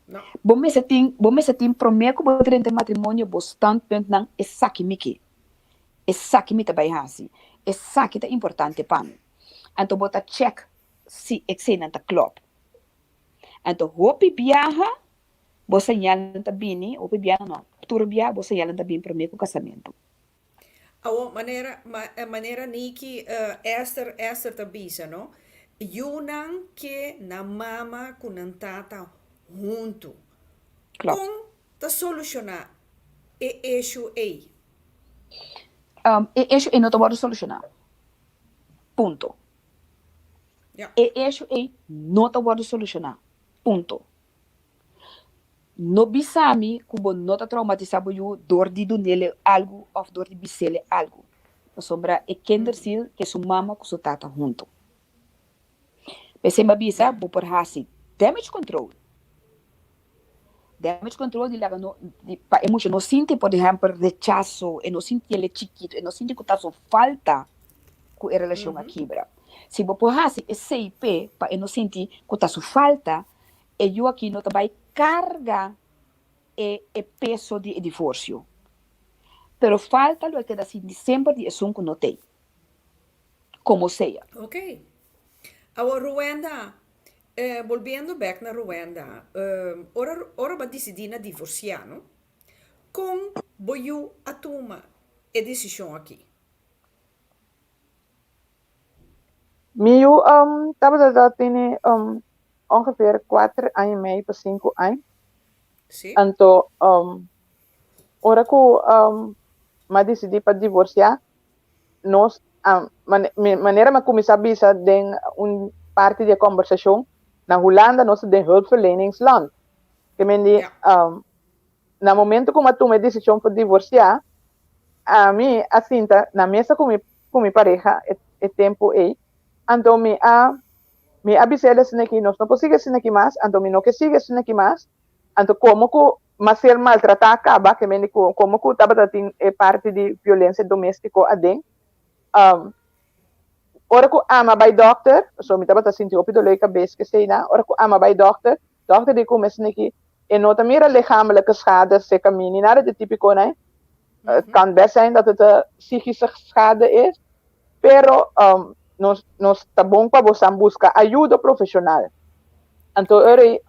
No. Bo mester tin, bo mester tin promé ku bo drenta e matrimonio bo standpuntnan, esaki mi ke, esaki mi ta bai hasi, esaki ta importante pa mi. Anto bo ta chèk si eseinan ta klòp. Anto hopi biaha bo señalnan ta bini, hopi biaha no, tur biaha bo señalnan ta bini promé ku kasamentu. Awor, manera, manera Niki, Esther, Esther ta bisa, no? Yunan ke nan mama ku nan tata huntu. Klopt. Kon ta solushoná e issue ei? E issue ei no ta wòrdu solushoná. Punto. Ja. E issue ei no ta wòrdu solushoná. Punto. No bisa mi ku bo no ta traumatisá bo yu dor di dun'el algu òf dor di bis'el algu, pasobra e kinderziel ke su mama ku su tata huntu. P'esei mi a bisa bo por hasi damage control. Damage control di laga no di pa e mucha no sinti por ehèmpel rechaso, e no sinti el e chikitu, e no sinti ku ta su falta ku e relashon a kibra. Si bo por hasi esei p'e pa e no sinti ku ta su falta, E yu aki no ta bai karga e e peso di e divorsio. Pero falta lo e keda sinti semper di esun ku no t'ei. Komo sea. Ok. Awor Ruwenda, bolbiendo bek na Ruwenda, ora ora bo a disidí na divorsiá, no? Kon bo yu a tuma e desishon aki? Mi yu tabata ta tene ongeveer kuater aña i mei pa sinku aña. Sí. Anto ora ku mi a disidí pa divorsiá, nos a manera mi a kuminsá bisa den un parti di e kòmbersashon, na Hulanda nos ta den hulpverleningsland. Ke men di na momento ku mi a tuma e desishon pa divorsiá, ami a sinta na mesa ku mi ku mi pareha e e tempu ei, anto mi a mi a bisa el asin'aki, nos no por sigui asin'aki mas, anto mi no ke sigui asin'aki mas, anto komo ku mi a ser maltratá kaba, ke mende ku komo ku tabata tin e parti di violensia doméstiko aden, ora ku ami a bai dòkter, pasobra mi tabata sinti hopi doló di kabes keseinan, ora ku ami a bai dòkter, Dòkter di ku mi esaki e no ta mira lichamelijke schade serka mi ni nada di típiko nei. Het kan best zijn dat het een psychische schade is, pero nos nos ta bon pa bosan buska ayudo profesional. Anto ora ei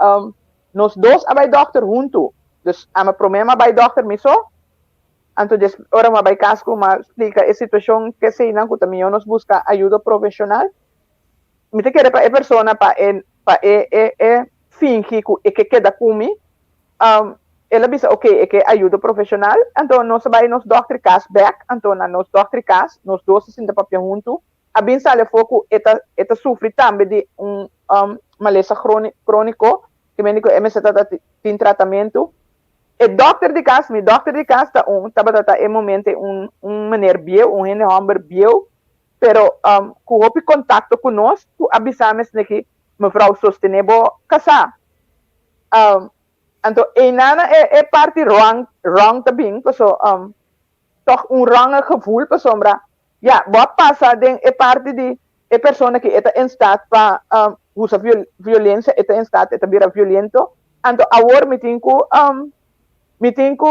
nos dos a bai dòkter huntu. Dus ami promé mi a bai dòkter mi so, anto des ora mi a bai kas ku mi a splika e situashon keseinan ku ta mihó nos buska ayudo profesional. Mi ta kere pa e persona pa e pa e e e fingi ku e ke keda ku mi. El a bisa ok e ke ayudo profeshonal, anto nos a bai nos dòkter kas bèk, anto na nos dòkter kas nos dos a sinta papia huntu, a bin sali afó ku e ta e ta sufri tambe di un malesa króniko, ke mende ku e mester ta tin tratamentu. E dòkter di kas, mi dòkter di kas ta un tabata ta e momento un un meneer bieu, un hende hòmber bieu, pero ku hopi kontakto ku nos, ku a bisa mi esaki, Mevrouw sostené bo kasá. Anto einana e e parti wrong wrong ta bin paso tòg un wronge gevoel pasobra ya bo a pasa den e parti di e persona ki e ta in staat pa usa violencia e ta in staat e ta bira violento anto awor mi tin ku mi tin ku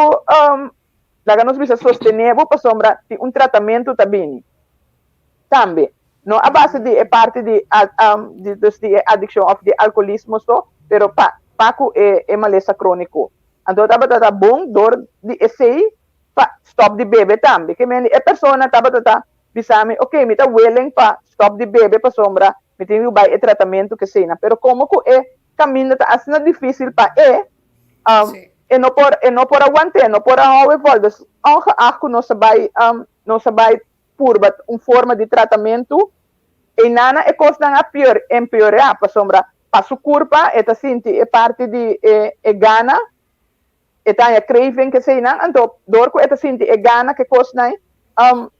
laga nos bisa sostené bo pasobra tin un tratamentu ta bini tambe no a base di e parti di dus di e adikshon òf di alkolismo so pero pa pa ku e e malesa króniko anto tabata ta bon dor di esei pa stòp di bebe tambe ke mende e persona tabata ta bisa mi ok mi ta willing pa stòp di bebe pasobra mi tin ku bai e tratamentu keseinan pero komo ku e kaminda ta asina difísil pa e e no por e no por a want'é, no por a hou e vol. Dus ongeacht ku nos a bai nos a bai purba un forma di tratamentu, einana e kosnan a pior empeorá pasobra pa su kurpa e ta sinti e parti di e e gana, e ta haña craving keseinan, anto dor ku e ta sinti e gana ke kosnan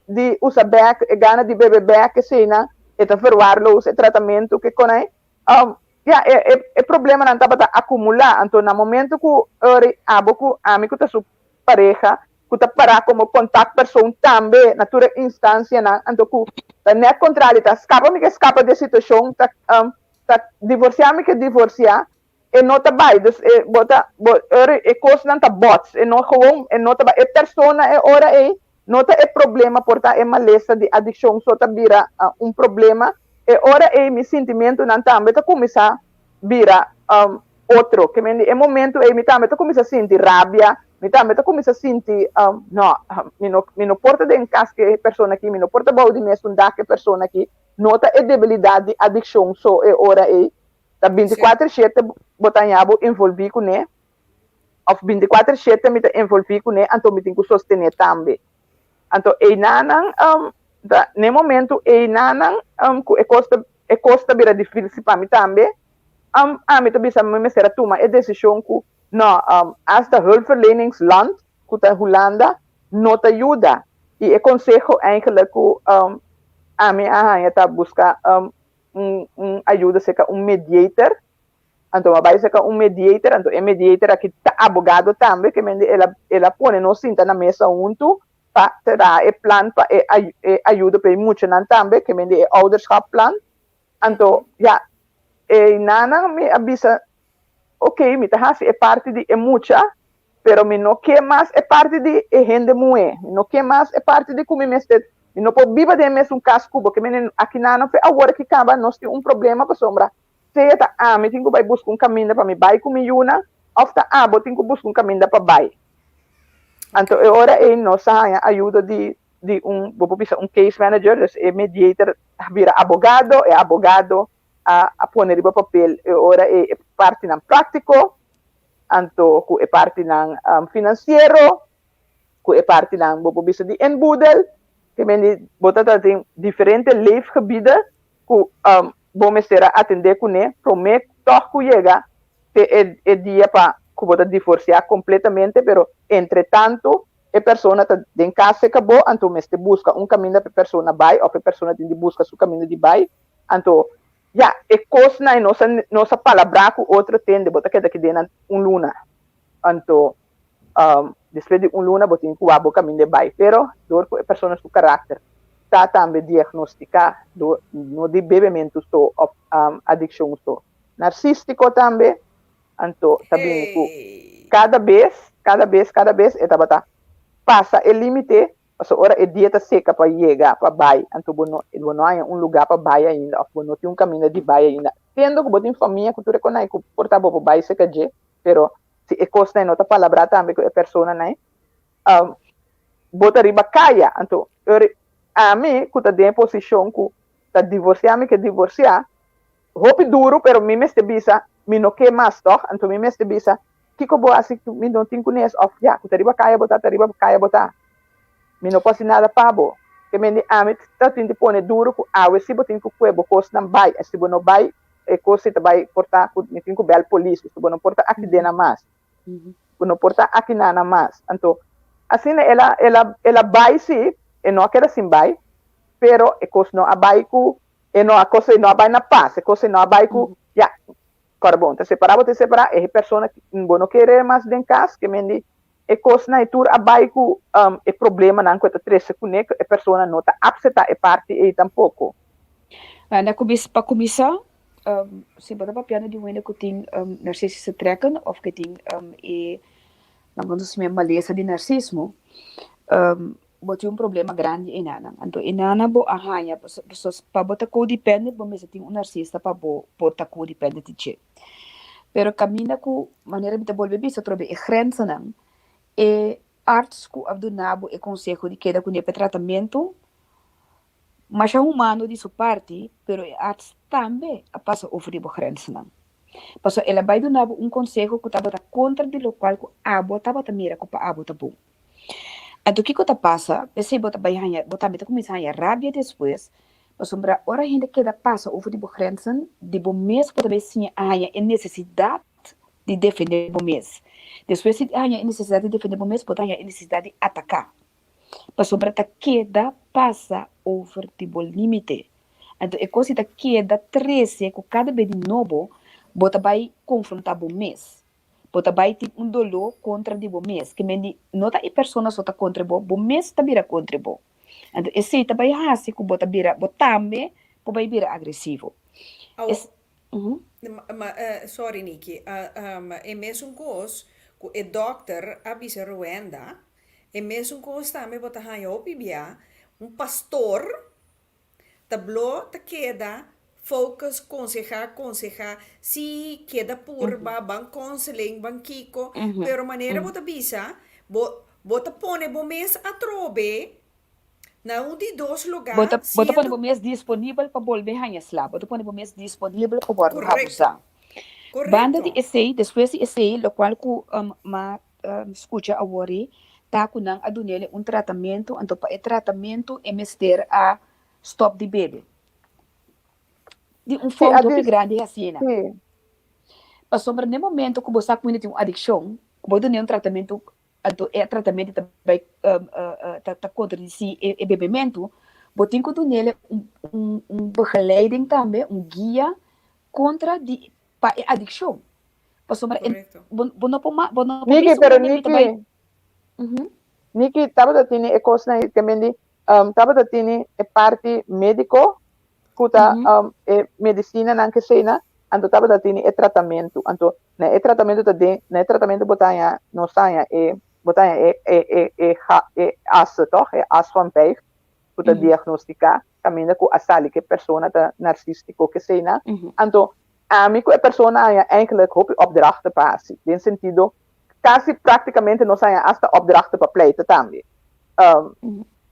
di usa bèk, e gana di bebe bèk keseinan, e ta verwaarloos e tratamentu ke konai. Ya, e, e, e problemanan tabata akumulá. Anto na momento ku Uri, abo ku ami ku ta su pareha, ku ta pará komo kontaktpersoon tambe na tur e instansianan, anto ku ta nèt kontrali, ta skapa mi ke skapa di e situashon, ta, ta divorsiá mi ke divorsiá, e no ta bai. Dus e, bo ta, bo, Uri, e kosnan ta bots, e no gewoon, e no ta bai. E persona e ora ei No ta e problema, por ta e malesa di adikshon so ta bira un problema. E ora ei mi sintimentunan tambe ta kuminsá bira otro. Ke men di e momentu ei mi tambe ta kuminsá sinti rabia, mi tambe ta kuminsá sinti, no, mi no mi no por ta den kas ku e persona aki, mi no por ta bou di mesun dak ku e persona aki. No ta e debilidat di adikshon so e ora ei. Ta binti kuater shete bo ta haña bo envolví kuné. Of bintikuater shete mi ta envolví kuné, anto mi tin ku sostené tambe. Anto einanan ta n'e momentu einanan ku e kos ta e kos ta bira difísil pa mi tambe, ami ta bisa mi mester a tuma e desishon ku no, asta hulpverleningsland ku ta Hulanda no ta yuda. I e konseho eigenlijk ku ami a haña ta buska un un ayuda serka un mediator. Anto a bai saka un mediator, anto e mediator aki ta abogado tambe, ke mende el a el a pone nos sinta na mesa huntu pa traha e plan pa e e ayudo pa e muchanan tambe, ke mende e ouderschapplan. Anto ya, e nanan mi a bisa, ok, mi ta hasi e parti di e mucha, pero mi no ke mas e parti di e hende muhé, mi no ke mas e parti di ku mi mester, mi no por biba den e mesun kas ku bo, ke mende aki nan fe awor aki kaba nos tin un problema pasobra Sea ta ami tin ku bai buska un kaminda pa mi bai ku mi yunan òf ta abo tin ku buska un kaminda pa bai. Anto e ora ei nos a haña ayudo di di un, bo por bisa un case manager, dus e mediator a bira abogado, e abogado a a pone riba papel e ora ei e partinan práktiko, anto ku e partinan finansiero, ku e partinan bo por bisa di inboedel, ke men di bo ta tin diferente leefgebieden ku bo mester a atendé kuné promé tòg ku yega te e e dia pa ku bo ta divorsiá kompletamente, pero entretantu e persona ta den kas serka bo, anto mester buska un kaminda pa e persona bai òf e persona tin di buska su kaminda di bai, anto ya e kosnan nos a nos a palabrá ku otro tende bo ta keda aki den nan un luna, anto Despues di un luna bo tin ku wak bo kaminda e bai, pero dor ku e persona su karakter ta tambe diagnostiká dor no di bebementu so òf adikshon so, narsístiko tambe, anto ta bini ku kada bes, kada bes, kada bes e tabata pasa e límite, pasobra ora e dia ta seka pa yega pa bai, anto bo no bo no haña un lugá pa bai ainda òf bo no tin un kaminda di bai ainda, siendo ku bo tin famia ku tur e konai ku por ta bo por bai seka dje, pero si e kosnan no ta palabrá tambe ku e personanan, bo ta riba kaya. Anto, ami ku ta den e posishon ku ta divorsiá mi ke divorsiá, Hopi duru, pero mi mester bisa, mi no ke mas tòg, anto mi mester bisa, kiko bo hasi ku mi no tin kunes òf ya, ku ta riba kaya bo ta, ta riba kaya bo ta. Mi no por hasi nada pa bo. Ke men di ami ta tin di pone duru ku awe si bo tin ku kue bo kosnan bai, en si bo no bai, e kos si ta bai por ta ku mi tin ku bèl polis, pasobra bo no por ta aki den nan mas. Bo no por ta aki na nan mas. Anto, asina el a, el a, el a bai si, e no a keda sin bai, pero e kos no a bai ku E no a cosa e no a bai na paz, e cosa e no a bai cu ya, cora bon, ta separa bo ta separa, e persona bo no kere mas den cas, ke men di e cosnan e tur a bai cu e problemanan cu e ta trece cune, cu e persona no ta apseta e parti ey tampoco. Na cuminsa, pa cuminsa, si bo ta papiando di un hende cu tin narcistische trekken of cu tin e, nan por nos malesa di narcismo, Bo tin un problema grandi enanan. Anto enana bo a haña pasobra pa bo ta codependent bo mester tin un narcista pa bo por ta codependent di dje. Pero caminda cu manera mi ta bolbe bisa atrobe e grensanan, e arts cu a duna bo e conseho di keda cune pa e tratamento, masha humano di su parti, pero e arts tambe a pasa over di bo grensanan. Pasobra el a bay duna bo un conseho cu tabata contra di locual cu abo tabata mira cu pa abo ta bon. Anto kiko ta pasa? P'esei bo ta bai haña, bo tambe ta kuminsá haña rabia despues, pasobra ora hende keda pasa over di bo grenzen, di bo mes bo ta bai siña a haña e nesesidat di defendé bo mes. Despues di haña e nesesidat di defendé bo mes, bo ta haña e nesesidat di ataká, pasobra ta keda pasa over di bo límite. Anto e kos ei ta keda trese ku kada bes di nobo bo ta bai konfrontá bo mes. Bo ta bai tin un doló kontra di bo mes, ke men di no ta e persona so ta kontra bo, bo mes ta bira kontra bo. Anto esei ta bai hasi ku bo ta bira, bo tambe por bai bira agresivo. Awo, Es, uhu. ma, sorry Niki, e mesun kos ku e dòkter a bisa Rowenda, e mesun kos tambe bo ta haña hopi bia, un pastor Ta blo ta keda focus conseha conseha si keda purba ban counseling ban kiko pero manera bo ta bisa bo bo ta pone bo mes atrobe na un di dos Bo ta lugar bo ta pone siendo bo mes disponibel pa bolbe haña sla. Bo ta pone bo mes disponibel pa wòrdu correcto abusá. Banda di correcto. esei, despues di esei, lokual ku m'a skucha awor ei ta ku nan a dun'el un tratamentu, anto pa e tratamentu e mester a stòp di bebe. Di un Sí, fout a hopi dis, grandi asina. sí. Pasobra n'e momento ku bo sa ku hende tin un adikshon, ku bo dun'é un tratamentu, anto e tratamentu ta bai ta kontradisí e bebementu, bo tin ku dun'el un un begeleiding tambe, un guia kontra di pa e adikshon. Pasobra e Correcto. bo bo no por ma bo no por Niki, bisa un pero hende mi ta bai Niki, Ujú. Niki tabata tini e kosnan ei también di tabata tini e parti médiko ku ta Ujú. e medisinanan ke eseinan, anto tabata tini e tratamentu. Anto na e tratamentu ta den na e tratamentu bo ta haña nos ta haña e bo ta haña e e e e ga e as tòg e as van vijf ku ta Ujú. diagnostiká kaminda ku a sali ku e persona ta narsístiko ke eseinan. Ujú. Anto Ami ku e persona a haña eigenlijk hopi opdrachten pa hasi, den sentido kasi praktikamente nos a haña asta opdrachten pa pleita tambe.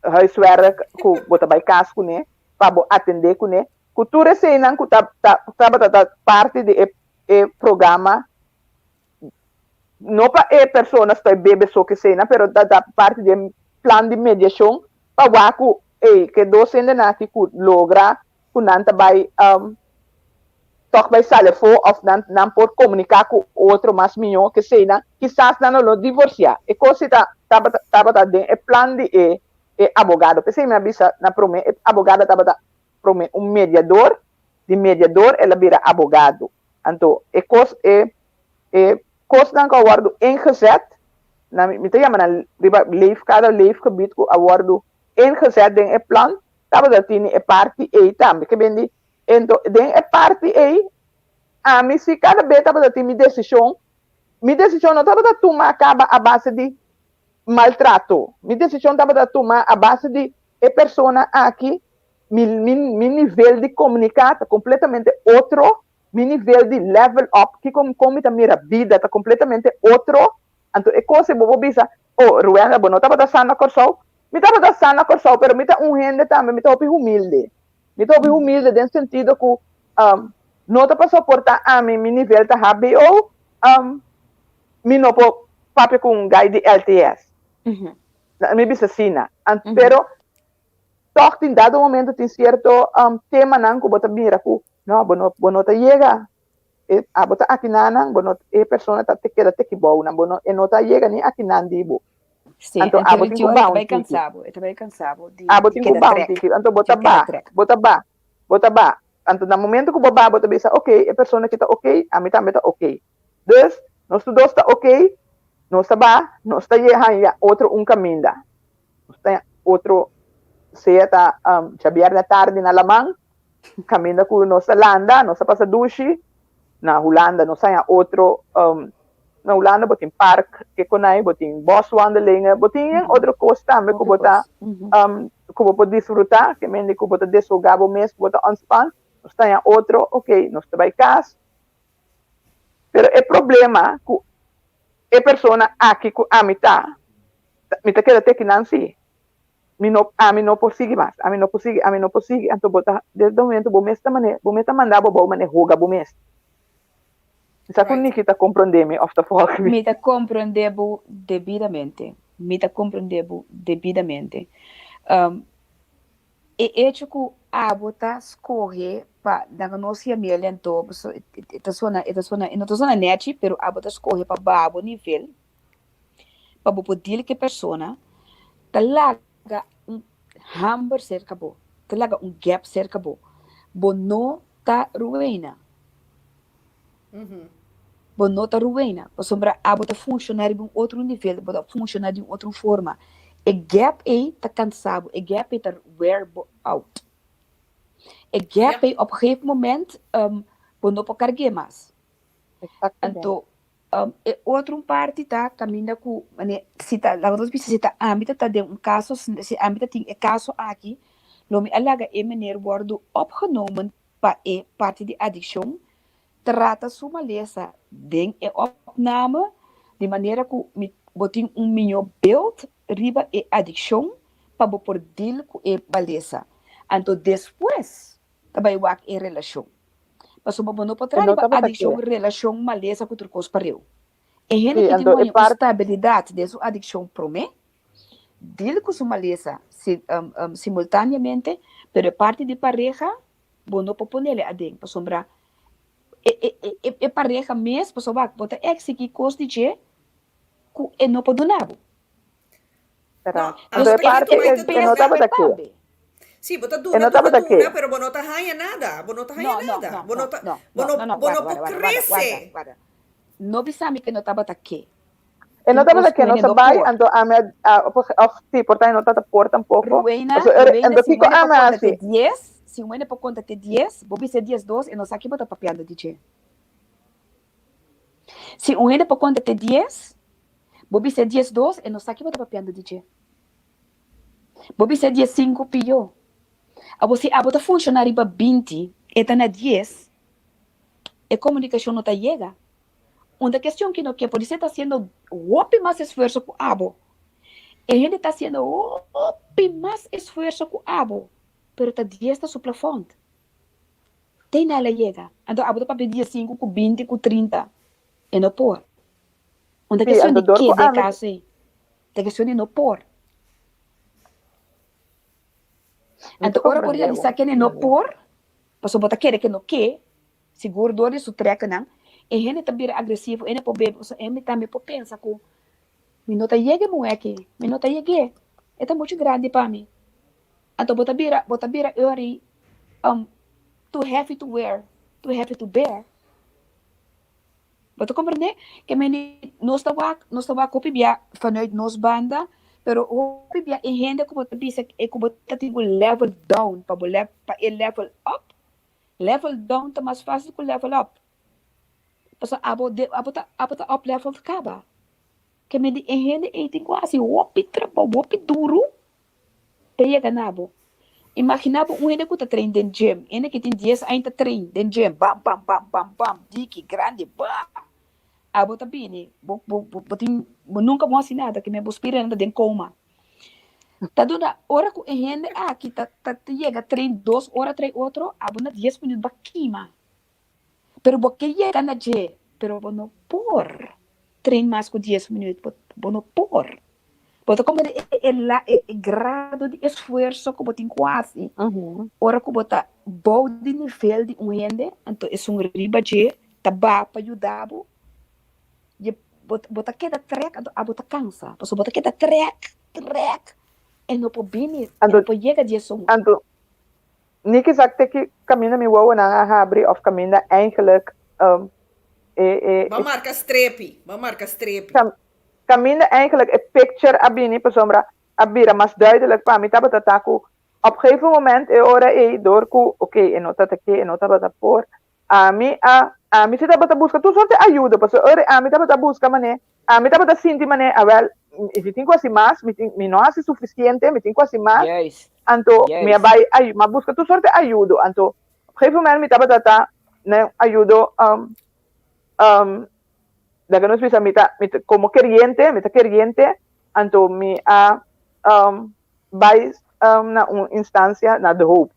Huiswerk ku bo ta bai kas kuné, pa bo atendé kuné, ku tur eseinan ku ta ta tabata ta parti di e e programa, no pa e persona stoi bebe so keseinan, pero ta ta parti di e plan di mediashon pa wak ku ey ke dos hendenan aki ku logra ku nan ta bai tòg bai sali afó òf nan nan por komuniká ku otro mas mihó kesei nan kisas nan lo no divorsiá. E kos si ta tabata tabata den e plan di e e abogado. P'esei mi a bisa na promé e abogado tabata promé un mediador, di mediador el a bira abogado. Anto e kos e e kosnan ku a wòrdu ingezet na mi ta yama nan riba leef kada leefgebied ku a wòrdu ingezet den e plan Tabata tini e parti ei tambe. Ke ben di, ento den e parti ei, ami si kada be tabata tin mi desishon, mi desishon no tabata tuma kaba a base di maltrato. Mi desishon tabata tuma a base di e persona aki, mi, mi, mi nivel di komuniká ta kompletamente otro, mi nivel di level up, kiko, kon mi ta mira bida ta kompletamente otro. Anto e kos ei bo por bisa, oh, Ruenda, bo no tabata sa na Kòrsou? Mi tabata sa na Kòrsou, pero mi ta un hende tambe, mi ta hopi humilde. Mi ta hopi humilde den sentido ku No ta paso por ta ami mi nivel ta hbo, mi no por papia ku un guy di LTS. Mi bisa asina. Pero tòg tin dado momento tin sierto temanan ku bo ta mira ku no, bo no bo no ta yega. E abo ta akinanan, bo no e persona ta te keda te kibounan, bo no e no ta yega ni akinan di bo. Sí, Anto anto abo e tin ku tio baha e ta un bai tiki. kansa bo, e ta bai kansa bo di Abo di tin ku keda baha un trèk, tiki. Anto bo di ta keda ba, trèk. bo ta ba, bo ta ba. Anto na momento ku bo ba bo ta bisa ok, e persona aki ta ok, ami tambe ta ok. Dus nos tur dos ta ok, nos ta ba, nos ta ye haña otro un kaminda. Nos ta haña otro, sea ta djabièrnè tardi na laman, kaminda ku nos ta landa, nos ta pasa dushi. Na Hulanda nos haña otro, na Hulanda bo tin park ke konai, bo tin boswandelingen, bo tin otro kos tambe ku bo ta, ku bo por disfrutá, ke mende ku bo ta deshogá bo mes, ku bo ta ontspan. Nos ta haña otro, ok, nos ta bai kas. Pero e problema ku e persona aki ku ami ta, mi ta keda te kinan si. Mi no, ami no por sigui mas, ami no por sigui, ami no por sigui. Anto bo ta, desde e momento bo mes ta mane, bo mes ta manda bo bou mane hoga bo mes. Mi sa ku Niki ta komprondé mi òf ta volg mi. Mi ta komprondé bo debidamente. Mi ta komprondé bo debidamente. E echo ku abo ta skohe pa laga nos yam'el anto, pasobra e ta sona, e ta sona, e no ta sona nèchi, pero abo ta skohe pa baha bo nivel. pa bo por deal ku e persona ta laga un hamber serka bo, ta laga un gap serka bo. Bo no ta ruina. Bo no ta ruina, pasobra abo ta funshoná riba un otro nivel, bo ta funshoná di un otro forma. E gap ei ta kansa bo, e gap ei ta wear bo out. E gap ei op gegeven moment bo no por karg'é mas. Anto E otro un parti ta caminda cu mane si ta laga nos bisa si ta ami ta ta den un caso si ami ta tin e caso aki lo mi a laga e meneer wordo opgenomen pa e parti di adiccion trata su malesa den e opname di manera cu mi bo tin un mijo beeld riba e adiccion pa bo por deal cu e malesa anto despues ta bay wak e relacion. Pasobra bo no por E traha no riba tabata adikshon, ke. relashon, malesa ku tur kos pareu. E hende Sí, ki tin anto ku e haña un part. stabilidat den su adikshon promé, deal ku su malesa simultaneamente, pero e parti di pareha bo no por ponele aden, pasobra e e e pareha mes, pasobra wak, bo ta eksigí kos di dje ku e no por duna bo. No, Será. Anto abo e ta kere parte tuma e e ta e no droga. tabata ke. Sí, bo ta E duna, no duna, tabata ke. duna, pero bo no ta haña nada. Bo no ta haña No, no, nada. no, Bo no no, ta, no, bo no, no, no, no, bo no warda, por warda, warda, warda, crece. warda. No bisa mi ke no tabata ke. E no Tin tabata kos ke ku nos hende a no bai, por. anto ami a, a of sí, por ta e no tabata por tampoco. Ruena, Paso e, Ruena, anto si un kiko hende por ami a konta te hasi? dies, si un hende por konta te dies, bo bisa 12, e no sa ki bo ta papiando di dje. Si un hende por konta te dies, bo bisa 12, e no sa ki bo ta papiando di dje. Bo bisa 15 pió. Abo si abo ta funshoná riba 20, e ta na dies, e komunikashon no ta yega. Un ta kestion ki no ke, podisé ta hasiendo hopi mas esfuerso ku abo. E hende ta hasiendo hopi mas esfuerso ku abo, pero ta dies ta su plafond. Te na el a yega. Anto abo ta papia 15 ku 20 ku 30. E no por. Un ta Sí, kestion anto di dor ke ku den ami. kaso ei. Ta kestion di no por. Mi ta Anto ora bo komprendé bo. realisa kende no por, pasobra bo ta kere ke no ke, Sigur dor di su trekenan, e hende ta bira agresivo, e no por bebe pasobra e tambe por pensa ku mi no ta yega e muhé aki, mi no ta yeg'é, e ta muchu grandi pa mi. Anto bo ta bira, bo ta bira ori too heavy to wear, too heavy to bear. Bo ta komprendé? Ke meni nos ta wak, nos ta wak hopi bia vanuit nos banda, pero hopi bia e hende ku bo ta bisa e ku bo ta tin ku level down pa bo pa e level up, Level down ta mas fácil ku level up. Pasobra abo de abo ta abo ta up level kaba. Ke men di e hende ei tin ku hasi hopi trabou, hopi duru pa yega na bo. Imaginá bo un hende ku ta train den gym, hende ki tin dies aña ta train den gym, bam bam bam bam bam, diki, grandi, bam. Abo ta bini, bo bo bo tin bo nunka bo hasi nada, ke men bo spirinan ta den koma. Ta duna ora ku e hende aki ta ta yega train dos ora train otro, abo na dies minüt bo a kima. Pero bo ke yega na dje, pero bo no por train mas ku dies minuut, bo bo no por. Bo ta komprende e e la e e grado di esfuerso ku bo tin ku hasi ora ku bo ta bou di nivel di un hende, anto esun riba dje ta ba pa yuda bo, je bo bo ta keda trèk anto abo ta kansa, pasobra bo ta keda trèk, trèk e no por bini, e no por yega di esun. Anto Ni kizak te ki kaminda mi wowonan a habri of kaminda eigenlijk e e Bo a marka strepi, bo a marka strepi. Kaminda eigenlijk e picture a bini pasobra a bira mas duidelijk pa mi tabata ta ku op gegeven moment e ora ei door ku oké e no ta ta ke e no tabata por ami a ami si tabata buska tur sorte ayudo pasobra ora ami tabata buska mane ami tabata sinti mane awel mi tin ku hasi mas mi tin mi no hasi sufisiente mi tin ku hasi mas Juist, anto mi a juist. bai ayu mi a buska tur sorte ayudo anto op gegeven moment mi tabata ta na ayudo laga nos bisa mi ta mi ta komo keriente mi ta keriente anto mi a bai na un instansia na De Hoop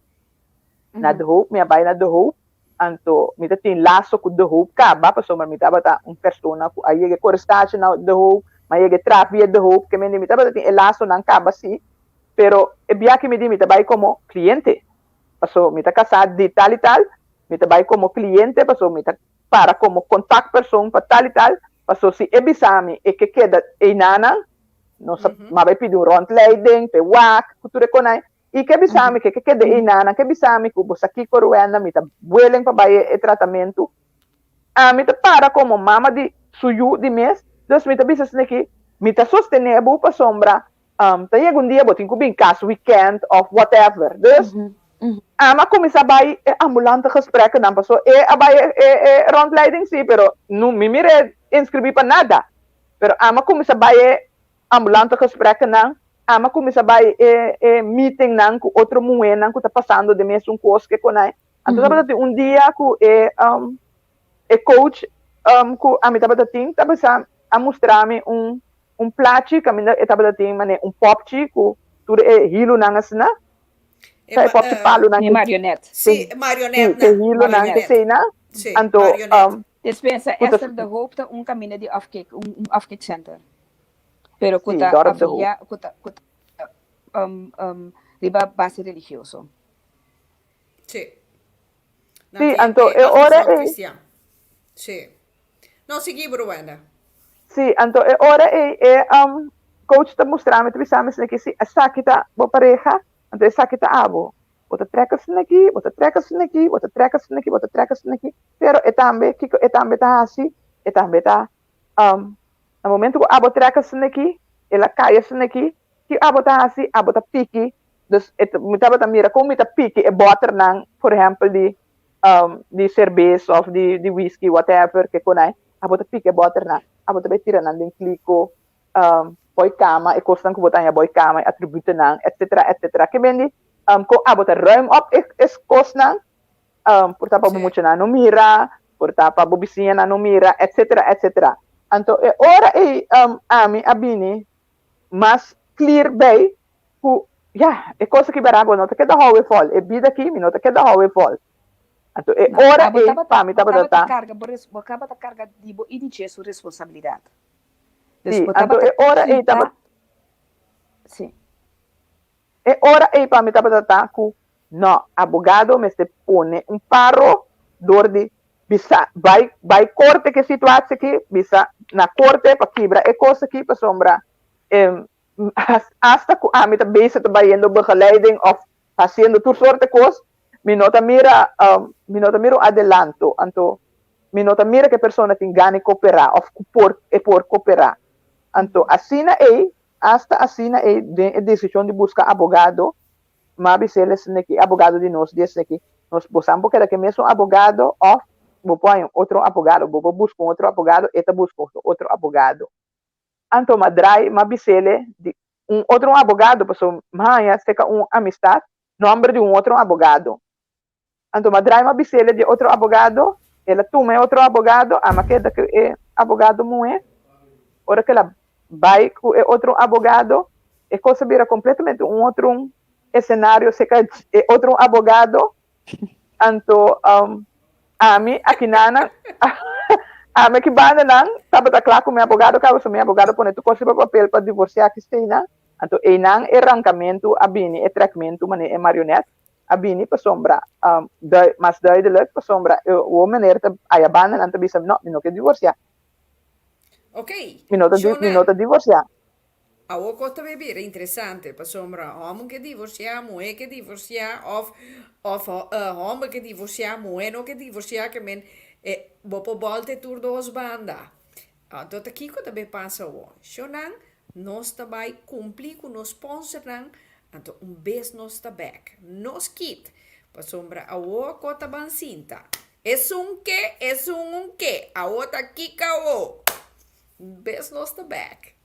na De Hoop mi a bai na De Hoop anto mi ta tin laso ku De Hoop kaba pasobra mi tabata un persona ku a yega kore stage na De Hoop mi a yega traha via De Hoop ke mende mi tabata tin e lasonan kaba si pero e bia ki mi di mi ta bai komo kliente paso mi ta kasá di tal i tal mi ta bai komo kliente paso mi ta para komo kontaktpersoon pa tal i tal paso si e bisa mi e ke keda einanan nos a mi a bai pidi un rondleiding p'e wak ku tur e konai I ke bisa mi ke ke keda einan, nan ke bisa mi ku bo sa kiko Ruenda, mi ta willing pa bai e tratamentu. Ami ta para komo mama di su yu di mes, dus mi ta bisa esaki, mi ta sostené bo pasobra ta yega un dia bo tin ku bin kas weekend òf whatever. Dus ami a kuminsá bai e ambulante gesprekkennan pasobra e a bai e rondleiding si, pero no mi mira e inskribí pa nada. Pero ami a kuminsá bai e ambulante gesprekkennan, ami a kuminsá bai e e meetingnan ku otro muhénan ku ta pasando den mesun kos ke konai. Anto tabata tin un dia ku e e coach ku ami tabata tin ta bisa a mustra mi un un plachi kaminda e tabata tin manera un popchi ku tur e hilunan asina. E Sa e popchi palunan E ku marionet. Sí, si marionetnan. e hilunan Marionet. keseinan. Sí, Anto marionet. Despensa, ku ta Esther de Hoop ta un kaminda di afkik, un un afkikcenter. Pero ku Sí, ta Dorp de Hoop. afilia, ku ta ku ta riba base religioso. Sí. Nan Sí, tin anto e e ora achterstand ei, cristian. Sí. No, sigui Bruenda. sí, anto e ora ei e coach ta mustra mi, ta bisa mi esaki, sí, esaki ta bo pareha, anto esaki ta abo. Bo ta trek asin'aki, bo ta trek asin'aki, bo ta trek asin'aki, bo ta trek asin'aki, pero e tambe, kiko e tambe ta hasi? E tambe ta Na momento ku abo trek asina aki, el a kai asina aki, ki abo ta hasi? Abo ta piki. Dus e ta, mi tabata mira kon mi ta piki e bòternan, por ehèmpel di di serbes òf di di whisky, whatever, ke konai. Abo ta piki e bòternan, abo ta bai tira nan den kliko, boi kama, e kosnan ku bo ta haña boi kama, e atributonan, etsetera, etsetera. Ke men di kon abo ta ruim op e e kosnan, por ta pa bo muchanan no mira, por ta pa bo bisiñanan no mira, etcetera, etcetera. Anto e ora ei ami a bini mas clear bay cu ya, e cosa aki bera bo no ta keda hou e vol, e bida aki mi no ta keda hou e vol. Anto e No, ora abo ei tabata, pa mi bo tabata tabata ta. carga bo res, bo tabata carga di bo i di dje su responsabilidad. Dus Sí, bo anto tabata e ora ei kita, tabata. sí. E ora ei pa mi tabata ta cu no, abogado mester pone un paro door di bisa bai bai corte cu e situatie aki, bisa na corte pa kibra e cos aki pasobra hasta cu ami ta bezig ta bayendo begeleiding of haciendo tur soort cos mi no ta mira mi no ta mira un adelanto anto mi no ta mira cu e persona tin gana di coopera of cu por e por coopera anto asina ei Asta asina ei den e desishon di buska abogado, m'a bis'é esaki, e abogado di nos di esaki, nos bo sa bo keda ku e mesun abogado òf bo por haña un otro abogado, bo por buska un otro abogado, e ta buska un otro abogado. Anto m'a drai, m'a bis'é di un otro abogado, pasobra m'a haña serka un amistat nòmber di un otro abogado. Anto m'a drai m'a bis'é di e otro abogado, el a tuma e otro abogado, ami a keda ku e abogado muhé. Ora ku el a bai ku e otro abogado, e kos a bira kompletamente un otro esenario serka e otro abogado. Anto. Ami akinanan, ami aki bandanan tabata kla ku mi abogado kaba, so mi abogado pone tur kos riba papel pa divorsiá Christina. Anto einan e rankamentu a bini, e trekmentu manera e marionet a bini pasobra mas duidelijk pasobra e wou meneer ta aya bandanan ta bisa no mi no ke divorsiá. Ok, Mi no ta mi no ta divorsiá. Awor kos ta bay bira interesante pasobra homber ke divorsiá, muhé ke divorsiá of of homber ke divorsiá, muhé no ke divorsiá ke men e bo por bolta e tur dos banda. Anto ta kiko ta bay pasa awor? Shownan nos ta bay kumpli ku nos sponsornan anto un bes nos ta bek. Nos kit pasobra awor ko ta ban sinta. Esun ke, esun un ke, awor ta kiko awor? Un bes nos ta bek.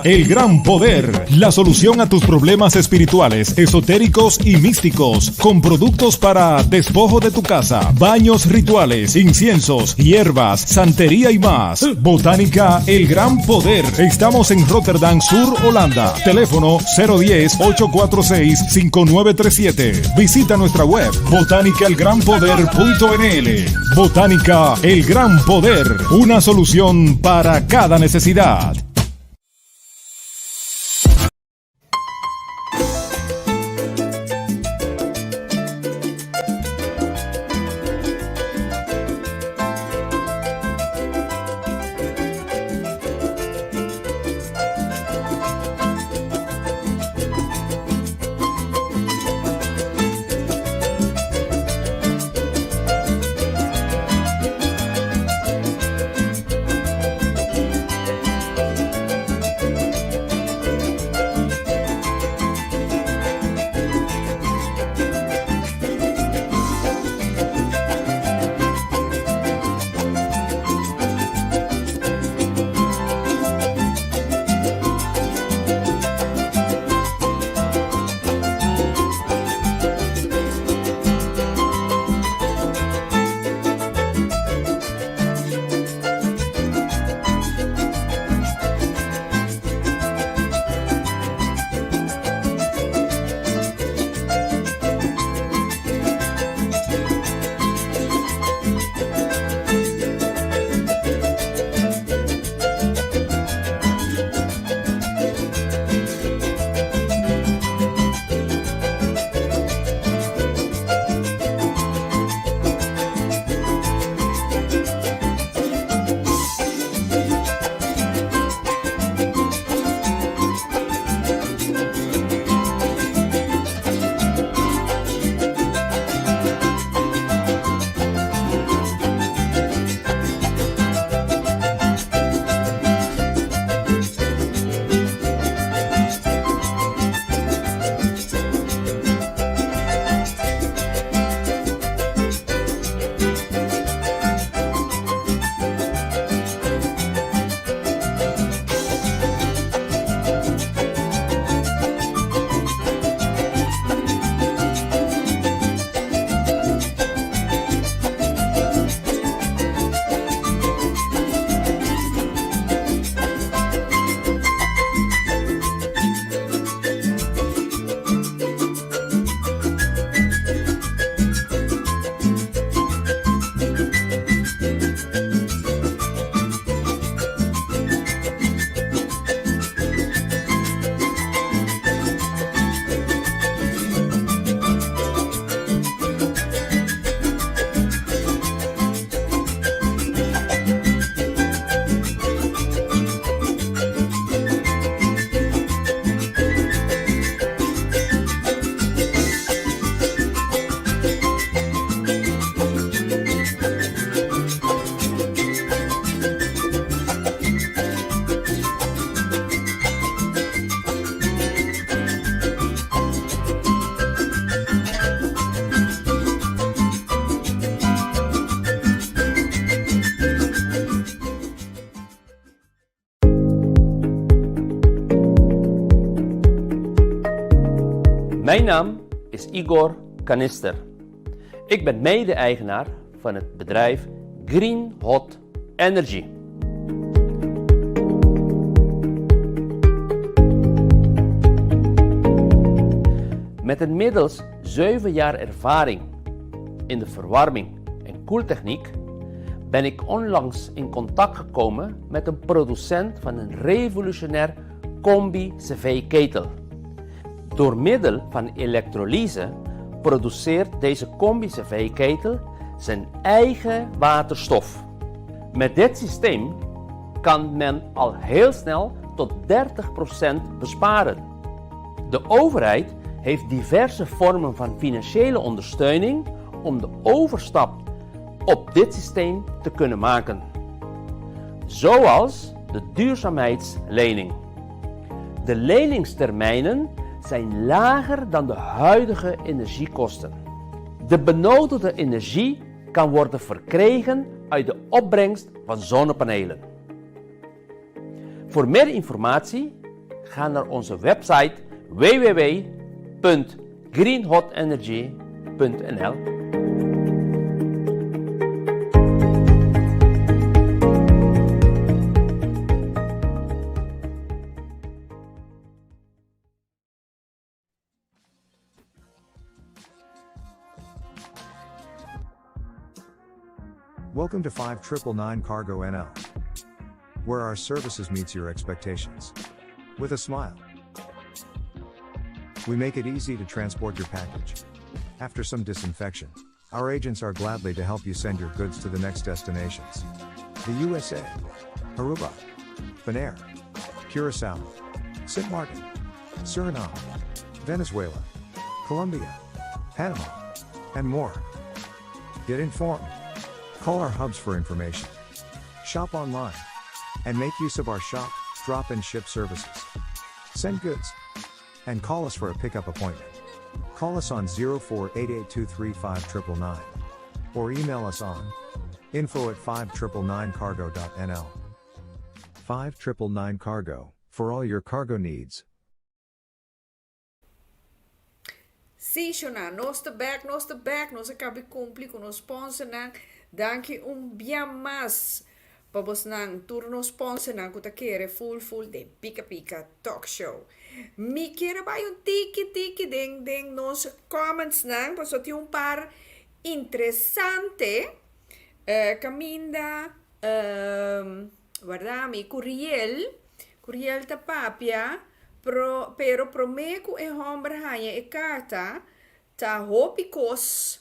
El Gran Poder, la solución a tus problemas espirituales, esotéricos y místicos, con productos para despojo de tu casa, baños rituales, inciensos, hierbas, santería y más. Botánica El Gran Poder. Estamos en Rotterdam Sur, Holanda. Teléfono 010-846-5937. Visita nuestra web botanicaelgranpoder.nl. Botánica El Gran Poder, una solución para cada necesidad. Mijn naam is Igor Kanister. Ik ben mede-eigenaar van het bedrijf Green Hot Energy. Met inmiddels 7 jaar ervaring in de verwarming en koeltechniek ben ik onlangs in contact gekomen met een producent van een revolutionair combi-cv-ketel. Door middel van elektrolyse produceert deze combi-cv-ketel zijn eigen waterstof. Met dit systeem kan men al heel snel tot 30% besparen. De overheid heeft diverse vormen van financiële ondersteuning om de overstap op dit systeem te kunnen maken. Zoals de duurzaamheidslening. De leningstermijnen zijn lager dan de huidige energiekosten. De benodigde energie kan worden verkregen uit de opbrengst van zonnepanelen. Voor meer informatie ga naar onze website www.greenhotenergy.nl. Welcome to 5999 Cargo NL, where our services meets your expectations. With a smile. We make it easy to transport your package. After some disinfection, our agents are gladly to help you send your goods to the next destinations. The USA, Aruba, Bonaire, Curacao, St. Martin, Suriname, Venezuela, Colombia, Panama, and more. Get informed. Call our hubs for information. Shop online. And make use of our shop, drop, and ship services. Send goods. And call us for a pickup appointment. Call us on 0488235999 or email us on info at 5999cargo.nl. 5999 Cargo, for all your cargo needs. Sí, Shona, nos ta bek, nos ta bek, nos a kaba di kumpli ku nos sponsornan. Danki un bia mas pa bosnan, tur nos sponsornan ku ta kere ful ful den Pika Pika Talk Show. Mi kier a bai un tiki tiki den den nos commentsnan, pasobra tin un par interesante kaminda, warda mi, Curiel, Curiel ta papia, pro, pero promé ku e hòmber haña e karta, ta hopi kos,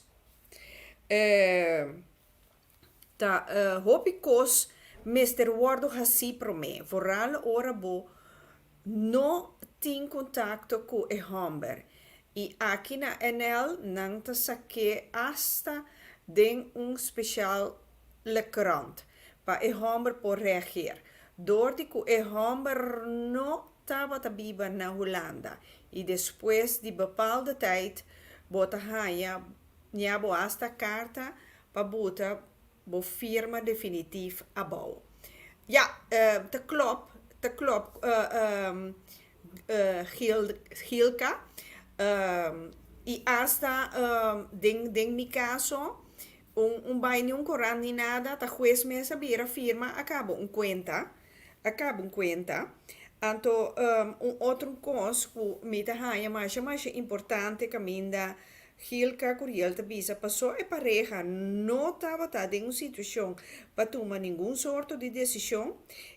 ta hopi kos mester wòrdu hasí promé, vooral ora bo no tin kontakto ku e hòmber. I aki na NL nan ta sak'é asta den un spesial le krant pa e hòmber por reageer. Dor di ku e hòmber no tabata biba na Hulanda i despues di bepaalde tijd bo ta haña ña bo asta karta pa buta bo firma definitif abou. Ja, ta klop, ta klop Gilka. I asta den den mi kaso Un un bai ni un korant ni nada, ta hues mes a bira firma a kaba un kuenta, a kaba un kuenta. Anto un otro kos ku mi ta haña masha masha importante kaminda Gilka Curiel ta bisa paso e pareha no tabata den un situashon pa tuma ningun sorto di desishon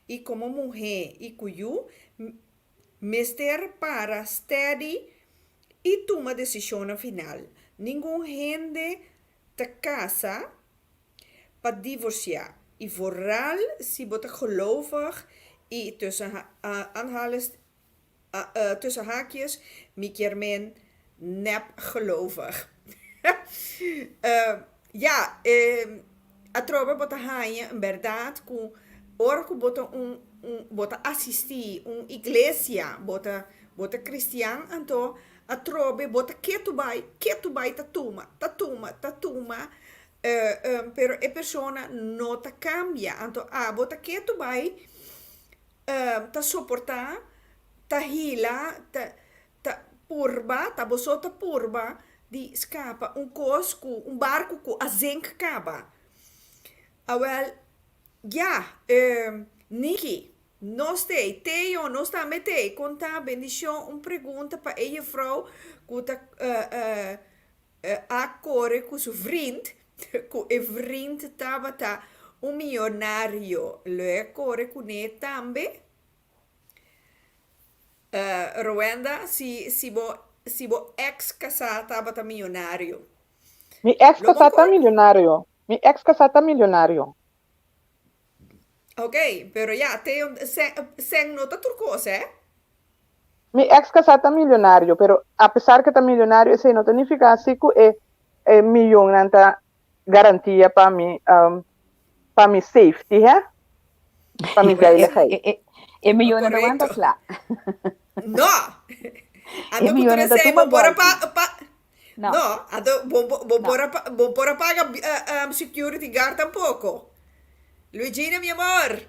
i komo muhé i ku yu mester para steady i tuma desishonnan final. Ningun hende ta casa pa divorcia y vooral si bo ta gelovig y tussen tussen haakjes mi kier men nep gelovig. Ja, atrobe bo ta haña en berdad cu ora cu bo ta un bo ta asisti un iglesia, bo ta bo ta cristian anto Atrobe bo ta ketu bai, ketu bai ta tuma, ta tuma, ta tuma, pero e persona no ta cambia. Anto abo ta ketu bai, ta soporta, ta hila, ta ta purba, ta bo so ta purba di scapa un cos cu, un barco cu a zink caba. Awel, ya, Niki. Nos t'ei. Teo, nos tambe t'ei. Kon ta? Bendishon. Un pregunta pa e jefrou ku ta a kore ku su vriend, ku e vriend tabata un miyonario, lo e kore kuné tambe? Rowenda, si si bo si bo ex kasá tabata miyonario, Mi ex lo bo kasá ta kore? milionario. Mi ex kasá ta milionario. Ok, pero ya, Theo, sen, sen no ta tur kos, eh? Mi ex kasá ta milionario, pero apesar ku e ta milionario esei no ta nifiká si ku e e miyonnan ta garantia pa mi pa mi safety, hè? Pa mi E, veiligheid. e, e, e miyonnan ta wanta Korekto. sla. No! E Anto ku tur miyonnan ta esei tuma bo por a gòlpi. pa, pa, No. No, anto bo, bo, bo No. por a, bo por a paga security guard tampoco. Luigina, mi amor.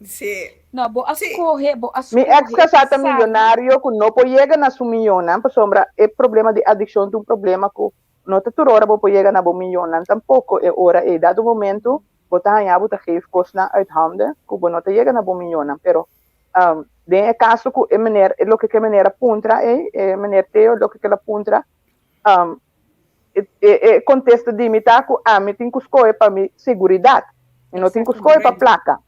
Sí. No, bo a Sí. scoge, bo a Mi ex scoge casá ta sabi. millonario cu no por yega na su millonnan pasobra e problema di adiccion ta un problema cu no ta tur ora bo por yega na bo millonnan tampoco e ora ey. Dado momento bo ta haña bo ta geef cosnan uit handen cu bo no ta yega na bo millonnan pero den e caso cu e meneer e loke cu e meneer a puntra ey e meneer Theo loke cu el a puntra E, e, e contesta di mi ta cu ami tin cu scoge pa mi seguridad. Mi no tin cu scoge pa placa.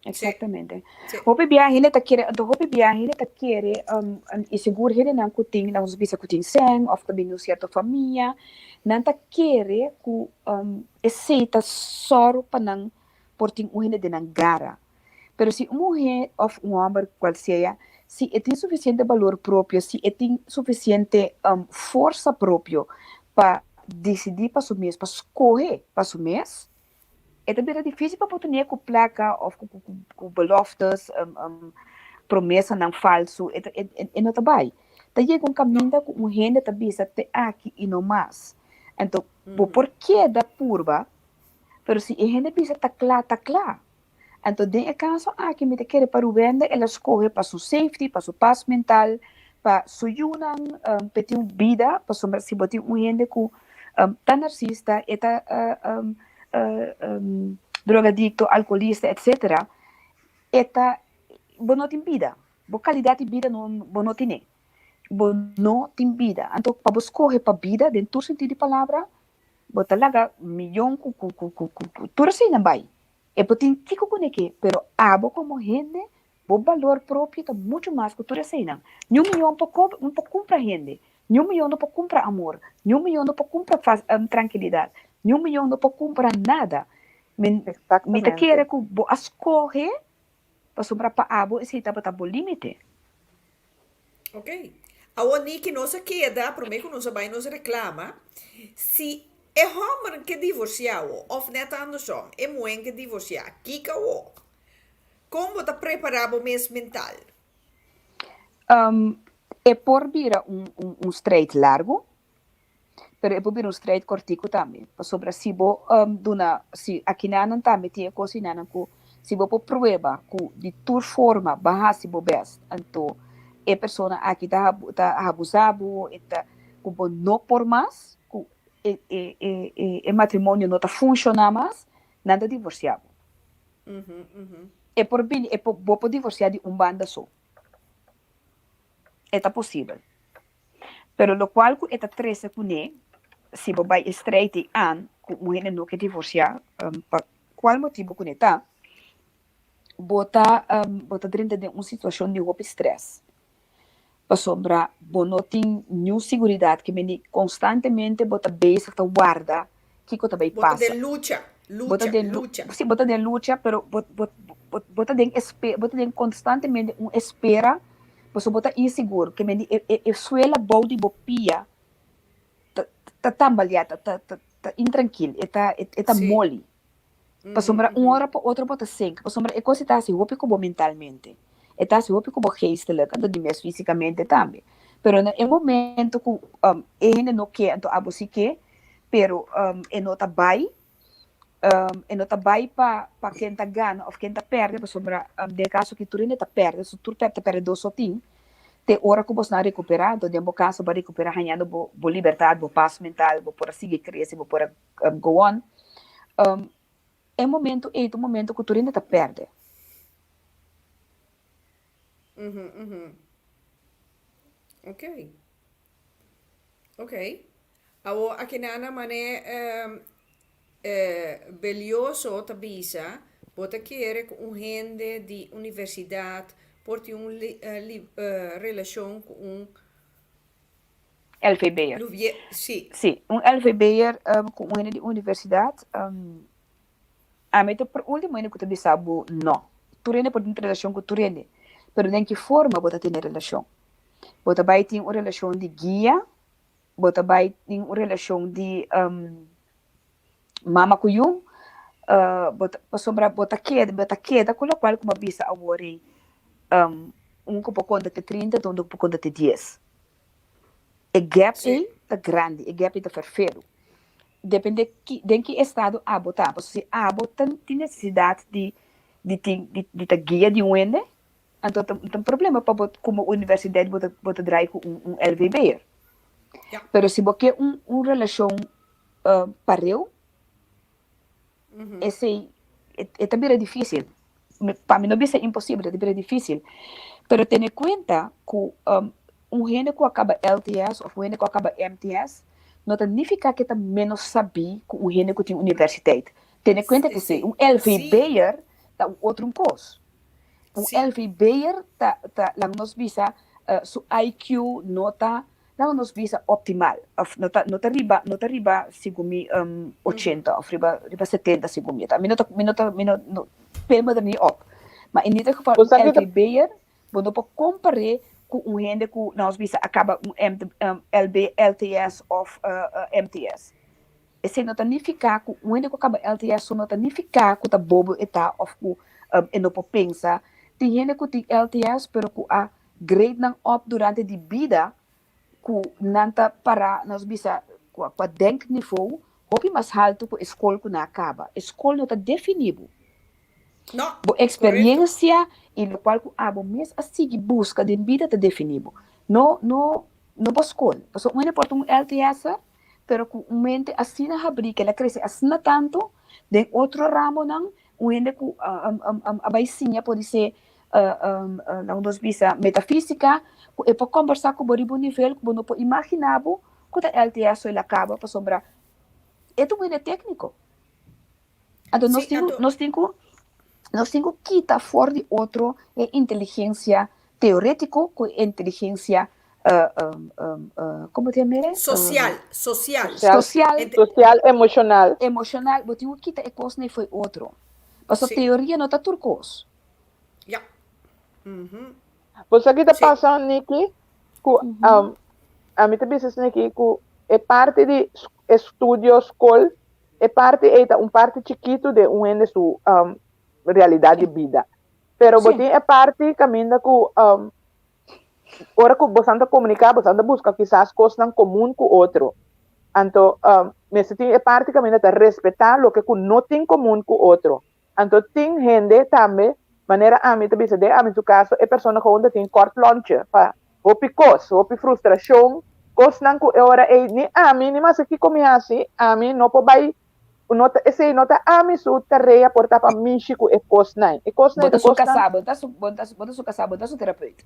Exactamente. Hopi bia hende ta kere, anto hopi bia hende ta kere, um, y sigur hendenan cu tin, laga nos bisa cu tin sèn of ta bini di un cierto famia, nan ta kere cu um, esey ta sòru pa nan por tin un hende den nan gara. Pero si un muhé òf un hòmber, kual sea, si e tin sufisiente balor propio, si e tin sufisiente forsa propio pa disidí pa su mes, pa skohe pa su mes, e ta bira difísil pa bo tene ku plaka òf ku beloftes, promesanan falsu, e no ta bai. Ta yega un kaminda ku un hende ta bisa te aki i no mas. Anto, bo por keda purba, pero si e hende bisa ta kla, ta kla. Anto den e kaso aki mi ta kere pa Ruwenda el a skohe pa su safety, pa su pas mental, pa su yunan pa e tin un bida, pasobra si bo tin un hende ku ta narsista, e ta drogadikto, alkoholista etcetera, e ta bo no tin bida, bo kalidat di bida no bo no tine, bo no tin bida. Anto pa bo skohe pa bida den tur sentido di palabra bo ta laga miyon ku ku ku ku tur asina bai. E por tin kiko ku neke, pero abo komo hende, bo balor propio ta muchu mas ku tur eseinan. Niun miyon por kob, no por kumpra hende. Niun miyon no por kumpra amor. Niun miyon no por kumpra fas, trankilidat. Niun miyon no por kumpra nada. Mi, mi ta kere ku bo a skohe pasobra pa abo esei tabata bo límite. Ok. Awor Niki nos a keda, prome ku nos a bai nos reklama, si e hòmber ke divorsiá awo òf nèt andersom, e muhé ke divorsiá, kiko awo? Kon bo ta prepará bo mes mental? E por bira un un strijd largu, pero e por bira un strijd kòrtiku tambe, pasobra si bo duna, si akinanan tambe tin e kos inanan ku si bo por prueba ku di tur forma bo a hasi bo bèst, anto e persona aki ta ta abusá bo, e ta ku bo no por mas, ku e e e e matrimonio no ta funshoná mas, nan ta divorsiá bo. E por bini, e por bo por divorsiá di un banda so. E ta posibel. Pero lokual ku e ta trese kuné, si bo bai e streit ei an ku un hende no ke divorsiá, pa kual motibu kuné ta, bo ta bo ta drenta den un situashon di hopi strès. Pasobra bo no tin niun siguridat ke mende konstantemente bo ta bezig ta warda kiko ta bai Bo ta pasa. den lucha, Bo ta lucha, den lucha. Sí, bo ta den lucha, pero bo bo bo bo ta den espe bo ta den konstantemente un espera pasobra bo ta insigur ke mende e e e suela bou di bo pia ta ta tambaleá ta ta ta ta intrankil e ta e ta moli. Pasobra un ora pa otro bo ta sink pasobra e kos ei ta hasi hopi ku bo mentalmente e ta hasi hopi ku bo geestelijk anto di mes físikamente tambe pero na e momento ku e hende no ke anto abo si ke pero e no ta bai e no ta bai pa pa ken ta gana òf ken ta pèrdè pasobra den e kaso aki tur hende ta pèrdè so tur ta pèrdè dos so tin te ora ku bosnan rekuperá anto den bo kaso bo a rekuperá hañando bo bo libertat bo pas mental bo por a sigui krese bo por a go on e momento ei ta un momento ku tur hende ta pèrdè. Mhm, mhm. Ok. Ok. Awo akinana mane Belioso ta bisa, bo ta kere ku un hende di universidat por tin un relashon ku un LVB'er. Louvier, si. Si, un LVB'er ku un hende di universidat, ami ta por ultimo hende ku ta bisa bo no. Tur hende por tin relashon ku tur hende, pero den ki forma bo ta tene relashon? Bo ta bai tin un relashon di guia? Bo ta bai tin un relashon di mama ku yu? Bo ta, pasobra bo ta keda, bo ta keda ku lokual ku bo a bisa awor ei, un ku por konta te trinta, otro ku por konta te dies. E gap ei ta grandi, e gap ei ta ferfelu. Depende ki, den ki estado abo ta. Pasobra si abo ta tin nesesidat di di tin di di ta guia di un hende, anto ta ta un problema pa bo komo universidad bo ta bo ta drai ku un un LVB'er. Pero si bo ke un un relashon pareu, Esei e ta bira difísil. Pa mi no bisa imposibel, e ta bira difísil. Pero tene kuenta ku un hende ku a kaba LTS òf un hende ku a kaba MTS no ta nifiká ku e ta ménos sabí ku un hende ku tin universiteit. Tene kuenta ku esei. Un LVB'er ta un otro un kos. Un LVB'er ta, ta, laga nos bisa, su IQ no ta Laga nos bisa optimal of no ta no ta riba no ta riba segun mi ochenta of riba riba setenta segun mi ta mi no ta mi no ta mi no no pel mi ta ni op ma in ieder geval Bo un sa ki ta LVB'er bo no por compar'é cu un hende cu nos bisa a caba un M LB LTS of MTS esey no ta nifica cu un hende cu a caba LTS so no ta nifica cu ta bobo e ta of cu e no por pensa tin hende cu tin LTS pero cu a grade nan op durante di bida ku nan ta para nos bisa ku a denkniveau hopi mas haltu ku e skol ku nan a kaba. E skol no ta defini bo. No, Bo korekto. eksperensia i lokual ku abo mes a sigui buska den bida ta defini bo. No no no bo skol. Pasobra un hende por ta un LTS'er pero ku un mente asina habrí ku el a krese asina tantu den otro ramonan un hende ku a bai siña podisé laga nos bisa metafísika ku e por kombersá ku bo riba un nivel ku bo no por imaginá bo ku ta LTS so el a kaba pasobra e ta un hende tékniko. Anto nos tin ku nos tin ku nos tin ku kita for di otro e inteligensia teorétiko ku e inteligensia komo ta yam'e? Sosial, sosial. Sosial. Sosial, emoshonal. Emoshonal, bo tin ku kita e kosnan ei fo'i otro. Pasobra teoria no ta tur kos. Ja. Mhm. Bo sa ki ta Sí. pasa, Niki? Ku ami ta bisa esaki ku e parti di estudio, skol, e parti ei ta un parti chikitu den un hende su realidat di bida. Pero bo tin e parti kaminda ku ora ku bosan ta komuniká, bosan ta buska kisas kosnan komun ku otro. Anto mester tin e parti kaminda ta respetá loke ku no tin komun ku otro. Anto tin hende tambe, manera ami ta bisa den ami su kaso, e persona gewoon ta tin kort lontje pa hopi kos, hopi frustrashon, kosnan ku e ora ei ni ami ni maske kiko mi hasi, ami no por bai, no ta esei no ta ami su tarea por ta pa mishi ku e kosnan. E kosnan Bo ei ta ta su kosnan. kasá, bo ta su, bo ta su, bo ta su kasá, bo ta su terapeut.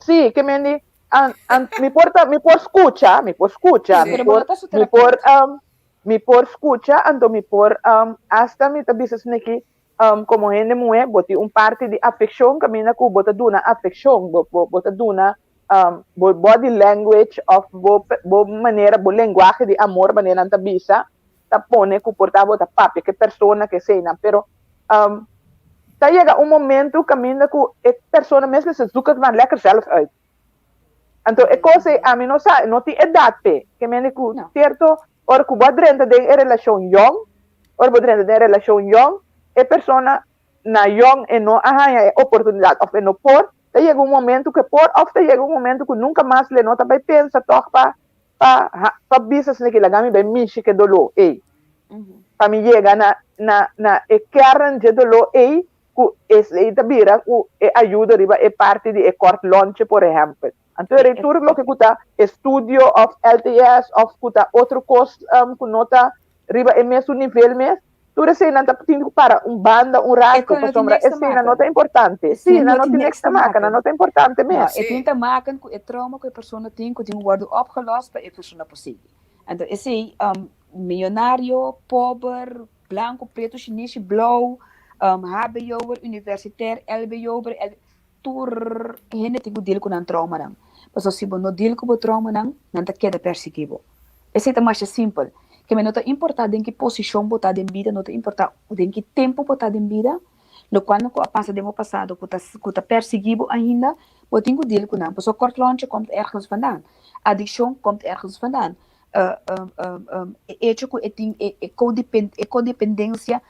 Sí, ke men di, an, an, mi por ta, mi por skucha, mi por skucha, Sí, mi pero bo por, no ta su mi por, terapeut. Mi por skucha, anto mi por asta mi ta bisa esaki komo hende muhé bo tin un parti di afekshon kaminda ku bo ta duna afekshon, bo bo bo ta duna bo body language òf bo bo manera bo lenguahe di amor manera nan ta bisa ta pone ku por ta bo ta papia ku e persona ku eseinan pero ta yega un momento kaminda ku e persona mes mester zoek het maar lekker zelf uit. Anto e kos ei ami no sa, no tin edat p'e. Ke mende ku sierto ora ku bo a drenta den e relashon yòn, ora bo drenta den e relashon yòn, e persona na yòn e no a haña e oportunidat òf e no por, ta yega un momentu ku e por òf ta yega un momentu ku nunka mas le no ta bai pensa tòg pa pa pa bisa esaki laga mi bai mishi ku e doló ei. Pa mi yega na na na e kern dje doló ei ku esei ta bira ku e ayudo riba e parti di e kort lontje por ehèmpel. Anto e rei tur loke ku ta estudio òf LTS òf ku ta otro kos ku no ta riba e mesun nivel mes, Tur eseinan ta tin ku para un banda un E rato, koe no tin pasobra niks te eseinan no maken. ta importante. Sí, Esei nan no no tin tin niks niks te te maken, nan maken. no ta importante No, mes. e tin Sí. te maken ku e trauma ku e persona tin ku tin ku wòrdu opgelost pa e persona por sigui. Anto esei, miyonario, pober, blanku, pretu, shinishi, blou, hbo'er, universitair, lbo'er, L, tur hende tin ku deal ku nan traumanan. Pasobra si bo no deal ku bo traumanan, nan ta keda persiguí bo. Esei ta masha simpel. Ke men no ta importá den ki posishon bo ta den bida, no ta importá den ki tempu bo ta den bida, lokual ku a pasa den bo pasado ku ta ku ta persiguí bo ainda, bo tin ku deal ku nan. Pasobra kòrtlòntje kòmt ergens vandaan. Adikshon kòmt ergens vandaan. E echo ku e tin e e kodependensia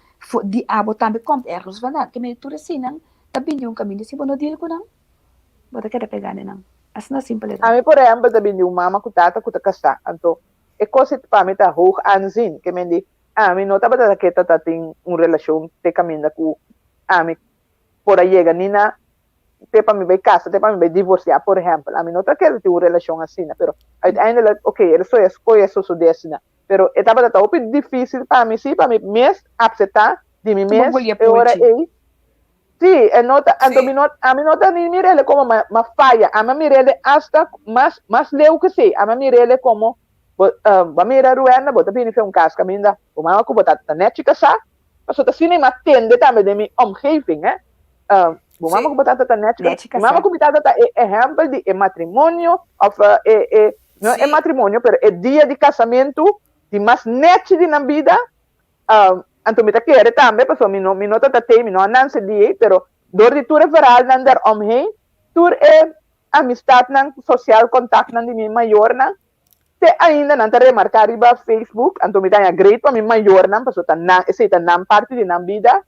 di abo tambe kòmt ergens vandaan. Ke men tur eseinan ta bini di un kaminda. Si bo no deal ku nan, bo ta keda pegá den nan. Asina simpel e ta. Ami por ehempel ta bini di un mama ku tata ku ta kasá, anto e kos ei pa mi ta hoog aanzien, ke men di ami no tabata ta ke ta tin un relashon te kaminda ku ami por a yega ni na te pa mi bai kasa, te pa mi bai divorsiá por ehempel, ami no ta ke ta tin un relashon asina, pero uiteindelijk oke el soy a skohe a sosodé asina, pero e tabata ta hopi difísil pa mi si, pa mi mes apseptá di mi Bo mes gulia e ora pochi. ei. Sí, e no ta, anto mi Sí. no, ami no ta ni mir'ele como ma, ma faya, ami a mir'ele hasta mas, mas leu que esei, ami a mir'ele como, bo, uh, bo a mira Ruenda, bo ta bini fe un cas caminda, bo mama cu bo tata ta nechi casá, pasobra ta asina mi a tende tambe den mi omgeving, hè, uh, bo mama cu Sí. bo tata ta nechi casá, Nechi mi mama casá. cu mi tata ta e ehempel di e matrimonio, of uh, e, e, no e Sí. matrimonio, pero e dia di casamentu di mas nechi di nan bida, Anto mi ta kere tambe, pasobra mi no mi no ta ta tei, mi no a nanse di ei, pero dor di tur e verhaalnan der omheen, tur e amistatnan, sociaal contactnan di mi mayornan, te ainda nan ta remarca riba Facebook, anto mi ta haña great pa mi mayornan, pasobra ta nan, esei ta nan parti di nan bida,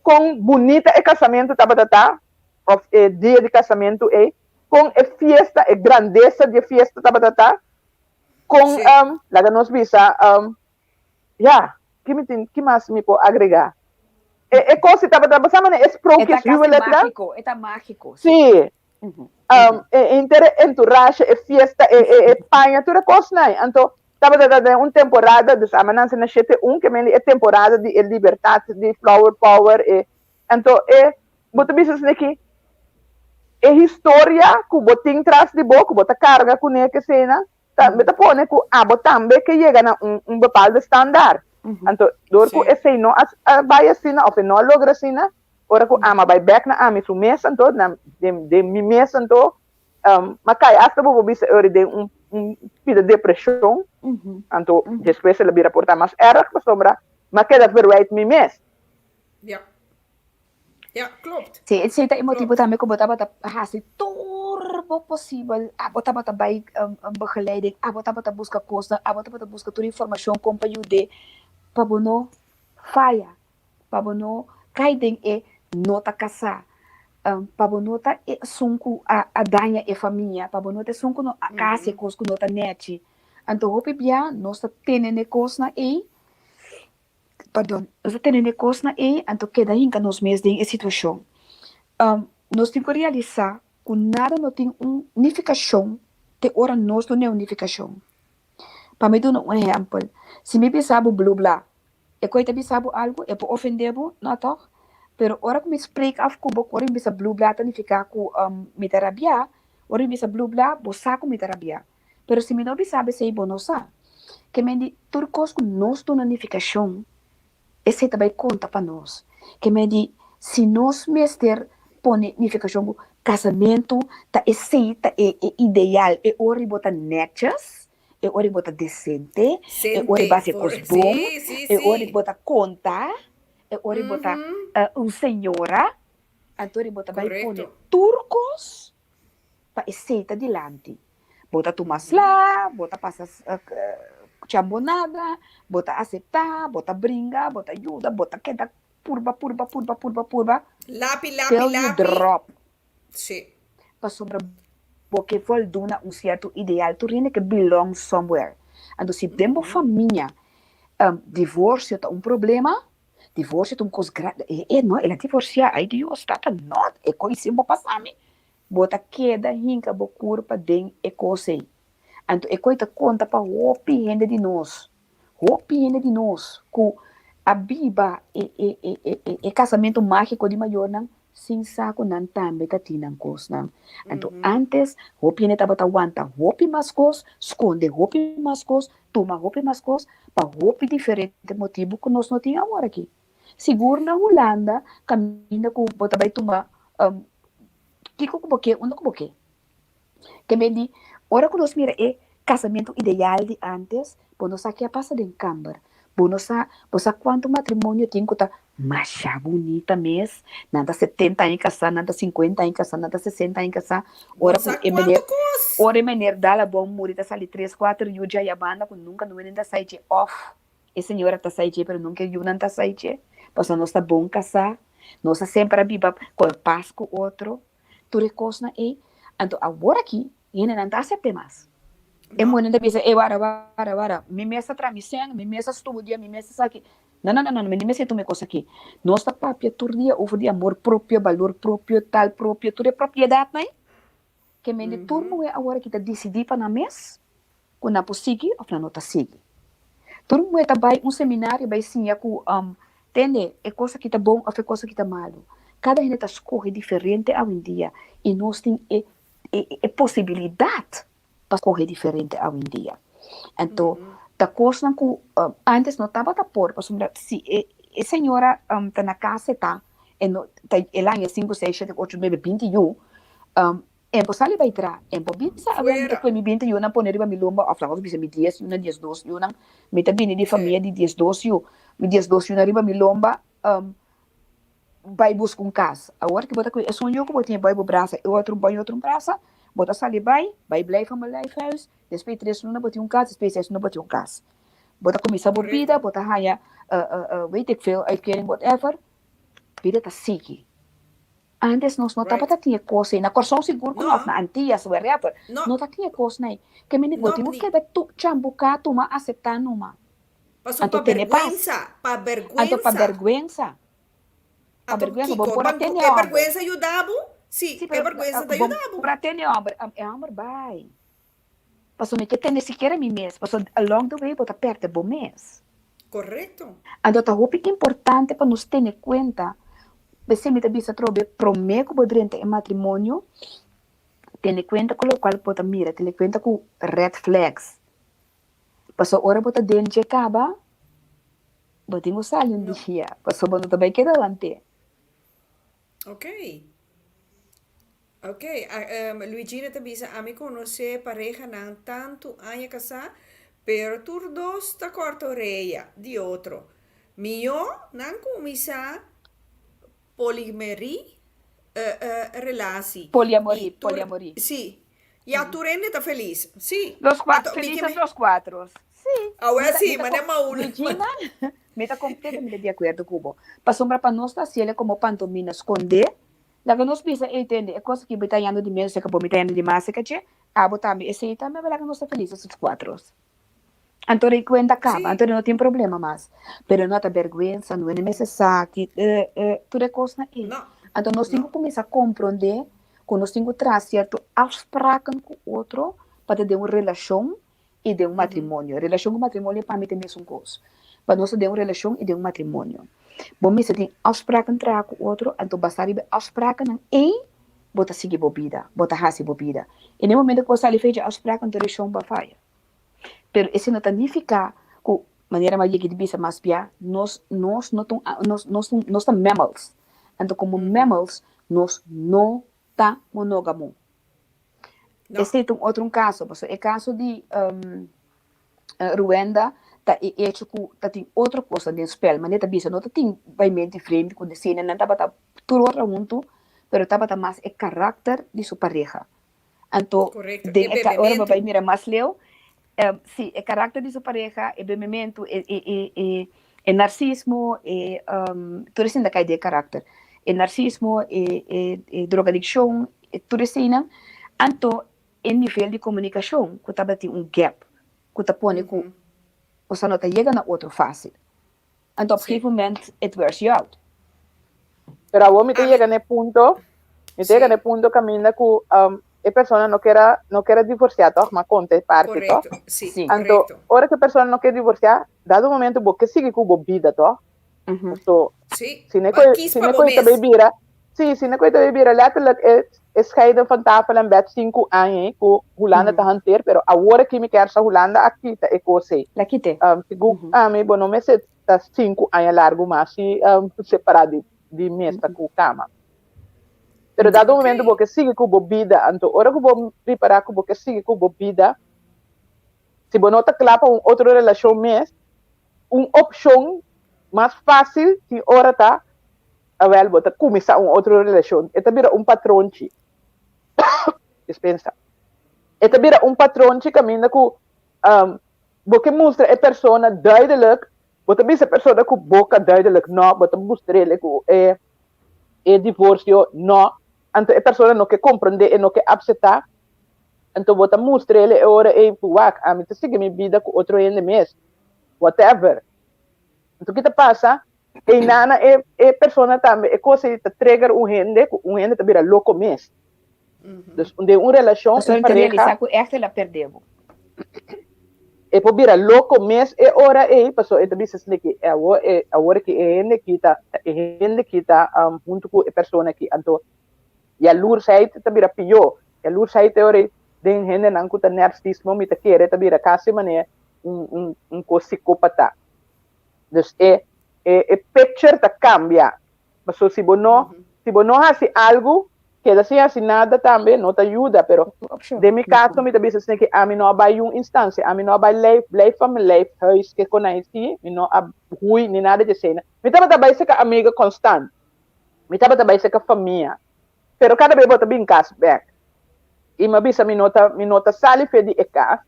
kon bunita e casamentu tabata ta, of e dia di casamentu ei, kon e fiesta, e grandesa di e fiesta tabata ta, kon, laga nos bisa, Ya, ki mi tin, ki mas mi por agregá? E, e kos si tabata basá manera e E ta sprookjes kasi huwelijk dan. mágiko, e ta mágiko, sí. Sí. E henter e entourage, e fiesta, e, e, e paña, tur e kosnan. Anto, tabata ta den un temporada, dus a mananse na shete un, ke men di e temporada di e libertat, di flower power, e, anto e, bo ta bisa esaki ki, e historia ku bo tin tras di bo, ku bo ta karga kuné keseinan, Tambe ta pone ku abo tambe ke yega na un un bepaalde standaard. Anto dor ku esei no a bai asina of e no a logra asina, ora ku ama bai bek na ami su mes anto, na den den mi mes anto, m'a kai asta bo por bisa e ora den un un pida depreshon, anto despues el a bira por ta mas erg pasobra m'a keda verwijt mi mes. Ja. Ja, klopt. Sí, esei ta e motibu Klopt. tambe ku bo tabata hasi tur bo posibel, abo tabata bai un begeleiding, abo tabata buska kosnan, abo tabata buska tur informashon kon pa yud'é pa bo no faya, pa bo no kai den e no ta kasá, pa bo no ta esun ku a a daña e famia, pa bo no ta esun ku no a hasi e kos ku no ta nèchi. Anto hopi bia nos ta tene n'e kosnan ei Pardon, nos ta tene e kosnan ei, anto keda hinka nos mes den e situashon. Nos tin ku realisá ku nada no tin un nifikashon te ora nos dun'é un nifikashon. Pa mi duna un ehèmpel, si mi bisa bo blu bla, e koi ta bisa bo algu? E por ofendé bo? No tòg? Pero ora ku mi spreek af ku bo ku ora mi bisa blu bla ta nifiká ku mi ta rabiá, ora mi bisa blu bla bo sa ku mi ta rabiá. Pero si mi no bisa bo esei, bo no sa. Ke men di tur kos ku nos duna nifikashon, esei ta bai konta pa nos. Ke men di si nos mester pone nifikashon ku kasamentu ta esei ta e e ideal, e ora di bo ta nètjes, e ora di bo ta desente, e ora di bo Sente, hasi e for, kos bon, sí, sí, e ora di sí. bo ta konta, e ora di bo ta un señora, anto di bo ta bai pone Korekto. tur kos pa esei ta dilanti. Bo ta tuma sla, bo ta pasa chambonada, bo ta aseptá, bo ta bringa, bo ta yuda, bo ta keda purba, purba, purba, purba, purba, Lapi, lapi, till you lapi. drop. Sí. Pasobra bo ke voldoen na un sierto ideal, tur hende ke belong somewhere. Anto si den bo famia divorcio ta un problema, Divorcio ta un cos grandi. E, e no, el a divorcia. Ay Dios, tata, no, e coi sin bo pasa mi. Bo ta keda hinca bo curpa den e cos ey. Anto e coi ta conta pa hopi hende di nos. Hopi hende di nos cu a biba e e e e e e kasamentu mágiko di mayornan sin sa ku nan tambe ta tin nan kosnan. Anto ántes hopi hende tabata wanta hopi mas kos, skonde hopi mas kos, tuma hopi mas kos pa hopi diferente motibu ku nos no tin awor aki. Sigur na Hulanda kaminda ku bo ta bai tuma kiko ku bo ke unda ku bo ke. Ke men di, ora ku nos mira e kasamentu ideal di ántes, bo no sa ke a pasa den kamber. Bo no sa, bo sa kuantu matrimonio tin ku ta masha bunita mes, nan ta setenta aña kasá, nan ta sinkuenta aña kasá, nan ta sesenta aña kasá, Bo ora ku sa e kuantu mener, kos. ora e mener dal abou muri ta sali tres, kuater yu djaya banda ku nunka no ta sai dje òf e señora ta sai dje pero nunka e yunan ta sai dje, pasobra nos ta bon kasá, nos a semper a biba ku pas ku otro. Tur e kosnan ei. Anto awor aki hendenan ta asept'é mas. E No. muhernan ta bisa, Ey, wara, wara, wara, mi mes ta traha mi sèn, mi mes ta studia, mi mes ta sa aki. No, no, no, no, mi no mester tuma e kos aki. Nos ta papia tur dia over di amor propio, balor propio, tal propio, tur e propiedatnan ei. Ke mende tur muher awor aki ta disidí pa nan mes ku nan por sigui òf nan no ta sigui. Tur muher ta bai un seminario bai siña ku tende e kos aki ta bon òf e kos aki ta malu. Kada hende ta skohe diferente awendia i nos tin e e posibilidat pa skohe diferente awendia. Anto ta kosnan ku ántes no tabata por pasobra si e e señora ta na kas e ta e no ta el aña sinku seis shete ocho nuebe binti yu E bo sali bai tra, e bo bisa awe mi ta Fuera. kue mi binti yunan pone riba mi lomba of laga nos bisa mi dies yunan, diesdos yunan, mi ta bini di famia di diesdos yu, mi diesdos yunan riba mi lomba, bai buska un kas. Awor ki bo ta kue esun yu ku bo tin bai bo brasa, e otro bai otro brasa, bo ta sali bai, bai blijf van mijn despues di tres luna bo tin un kas, despues di seis luna bo tin un kas. Bo ta kuminsa bo bida, Korekto. bo ta haña weet ik veel, uitkering, whatever, bida ta sigui. Antes nos no tabata tin e kos ei. Na Kòrsou sigur ku no, òf na Antias, wherever, no ta tin e kosnan ei. Ke mende bo tin ku keda tu chambuká, tuma, aseptá numa. Pasobra Anto pa tene pas. bèrgwensa, pa Anto pa bèrgwensa. bèrgwensa. Pa Anto bèrgwensa, bo kiko? por a Ban tene e hòmber. bèrgwensa yuda bo? Sí, Sí, e pero bèrgwensa ta bo yuda bo. por a tene hòmber, e hòmber bai. Pasobra mi ke tene sikiera mi mes, pasobra along the way bo ta pèrdè bo mes. Korekto. Anto ta hopi importante pa nos tene kuenta, p'esei mi ta bisa atrobe, promé ku bo drenta e matrimonio, tene kuenta ku lokual bo ta mira, tene kuenta ku red flags. Pasobra ora bo ta den dje kaba, bo tin ku sali un dia, pasobra bo no ta bai keda want'é. Ok. Ok, Luigina ta bisa, Ami konosé parehanan tantu aña kasá, pero tur dos ta kòrta oreya di otro. Mihó nan kuminsá polimerí relasi Poliamorí, i tur, poliamorí. sí, ya tur hende ta felis. Sí, Los kua, anto mi ke felices mi, los cuatros. Sí, awor mi ta, sí, mi ta manera ko, Maul. Luigina, mi ta kompletamente di akuerdo ku bo. Pasobra pa nos ta hasiel komo pantomina, skondé Laga nos bisa, Ey, tende, e kos aki bo ta yando di menos e ka bo, mi ta yando di mas e ka dje, abo tambe, esei tambe, laga nos ta felis esos kuatros. Anto rei kuenta kaba, anto no tin problema mas. Pero no ta bergwensa, no hende mester sa ki tur e kosnan ei. Anto nos tin ku kuminsá komprondé ku nos tin ku traha sierto afspraken ku otro pa ta den un relashon i den un matrimonio. Relashon ku matrimonio pa mi ta e mesun kos. Pa nos ta den un relashon i den un matrimonio. Bo mester tin afspraken traha ku otro, anto basá riba e afsprakennan ei bo ta sigui bo bida, bo ta hasi bo bida. I na e momento ku bo sali fecha afspraken anto relashon bo a faya. Pero esei no ta nifiká ku, manera mi a yega di bisa mas bia, nos nos no ta un nos nos nos ta mammals. Anto komo mammals nos no ta monógamo. No. Esei ta un otro un kaso, pasobra e kaso di Ruwenda ta e echo ku ta tin otro kosnan den spel, manera ta bisa no ta tin baimenti vreemd ku desena nan tabata tur ora huntu, pero tabata mas e karakter di su pareha. Anto Korekto, den e e ora bo bebementu. bai mira mas leu, si e karakter di su pareha, e bebementu, e e e e e narsismo, e tur esei ta kai den e karakter. E narsismo, e e e drogadikshon, e tur eseinan. Anto e nivel di komunikashon ku tabatin un gap ku ta pone ku boso no ta yega na otro fásil. Anto op gegeven moment it wears you out. Pero awor mi ta yega na e punto, mi ta yega na e punto kaminda ku e persona no kier a, no kier a divorsiá tòg, ma konta e parti tòg. Korekto, sí, Anto korekto. ora ku e persona no kier divorsiá, dado momento bo ke sigui ku bo bida tòg. So, Sí, si ne ba koe, kies si pa ne bo koe ta mes. bay bira, sí, si ne koe ta bay bira letterlijk e, e scheiden van tafel en bed 5 aña ku Hulanda ta hanteer, pero awor aki mi kier sa Hulanda a kita e kos ei. La kite. Segun ami, bo no mester ta 5 aña largu mas si separá di mesa ku kama. Pero dado momento bo ke sigui ku bo bida, anto ora ku bo prepará ku bo ke sigui ku bo bida, si bo no ta kla pa un otro relashon mes, un opshon mas fásil tin ora ta, awel, bo ta kuminsá un otro relashon. E ta bira un patronchi. Dispensa. E ta bira un patronchi kaminda ku bo ke mustra e persona duidelijk, bo ta bisa e persona ku boka duidelijk no, bo ta mustr'é ku e divorsio no, anto e persona no ke komprondé, e no ke aseptá, anto bo ta mustr'é e ora ei ku wak, ami ta sigui mi bida ku otro hende mes, whatever. Anto kiko ta pasa? E nana e persona tambe, e kos ei ta trigger un hende, ku un hende ta bira loko mes. Dus den un relashon, Pasobra un ta pareha, realisá ku echt el a pèrdè bo. E por bira loko mes e ora ei, pasobra e ta bisa ki awor e awor ki e hende ki ta e hende ki ta huntu ku e persona ki, anto jaloersheid ta bira pió. Jaloersheid e ora ei den hendenan ku ta narcismo, mi ta kere, ta bira kasi manera un kos psicópata. Dus e picture ta kambia. Pasobra si bo no hasi algu, keda sin hasi nada tambe no ta yuda, pero Opshon. den mi kaso mi ta bisa ku ami no a bai un instansia, ami no a bai blijf van mijn lijf huis ke konai si, mi no a hui ni nada di esei. Mi tabata bai serka amiga constant. Mi tabata bai serka famia. Pero kada bes bo ta bin kas bèk. I mi a bisa mi no ta sali for di e kas,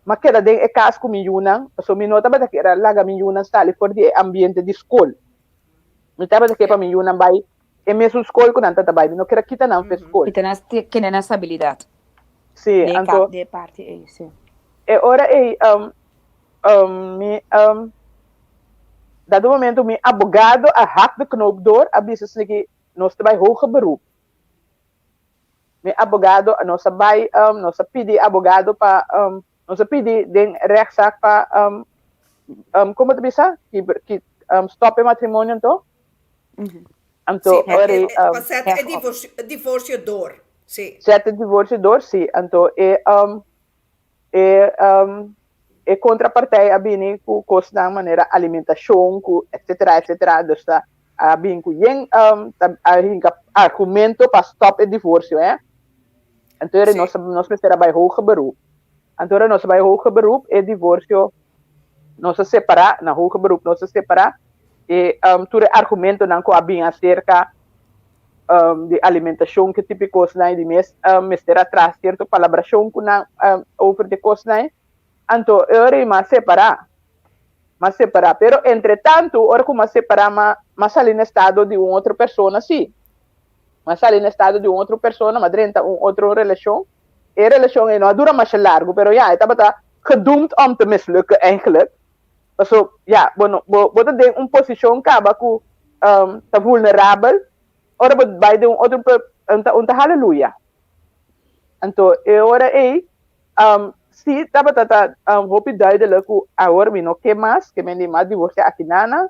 m'a keda den e kas ku mi yunan, so mi no tabata ke laga mi yunan sali for di e ambiente di skol. Mi tabata ke pa mi yunan bai e mesun skol ku nan tata bai, mi no ker a kita nan for skol. I tene na stabilidat. Sí, De, anto de parti ei, sí. E ora ei mi dado momento mi abogado a hak de knoop door, a bisa ku nos ta bai hoger beroep. Mi abogado, nos a pidi abogado pa nos a pidi den rechtszaak pa kon ta bisa? Ki stop e matrimonio anto. Anto ora ei Pa zet e divorsio door. Sí. Zet e divorsio door, sí. Anto e contrapartij a bini ku kosnan manera alimentashon, ku etcetera, etcetera. Dus ta a bin ku yen a hinka argumento pa stop e divorsio, eh. Anto nos mester a bai hoger beroep. Anto nos a bai hoger beroep, e divorsio nos a separá, na hoger beroep nos a separá, e tur e argumentonan ku a bin aserka di alimentashon, ku tipo kosnan di mes mester atras sierto palabrashon ku nan over di kosnan. Anto e ora ei m'a separá. M'a separá. Pero entre tantu, ora ku m'a separá, m'a sali na estado di un otro persona, sí. M'a sali na estado di un otro persona, m'a drenta un otro relashon. E relashon ei no a dura mas largu, pero ja, e tabata gedoemd om te mislukken eigenlijk. So, ja, bueno, bo ta den un posishon kaba ku ta vulnerabel. Ora bo bai den un otro, un ta halleluja. Anto, e ora ei, sí, tabata ta hopi duidelijk ku awor mi no ke mas, ke men di m'a divorsiá aki nana,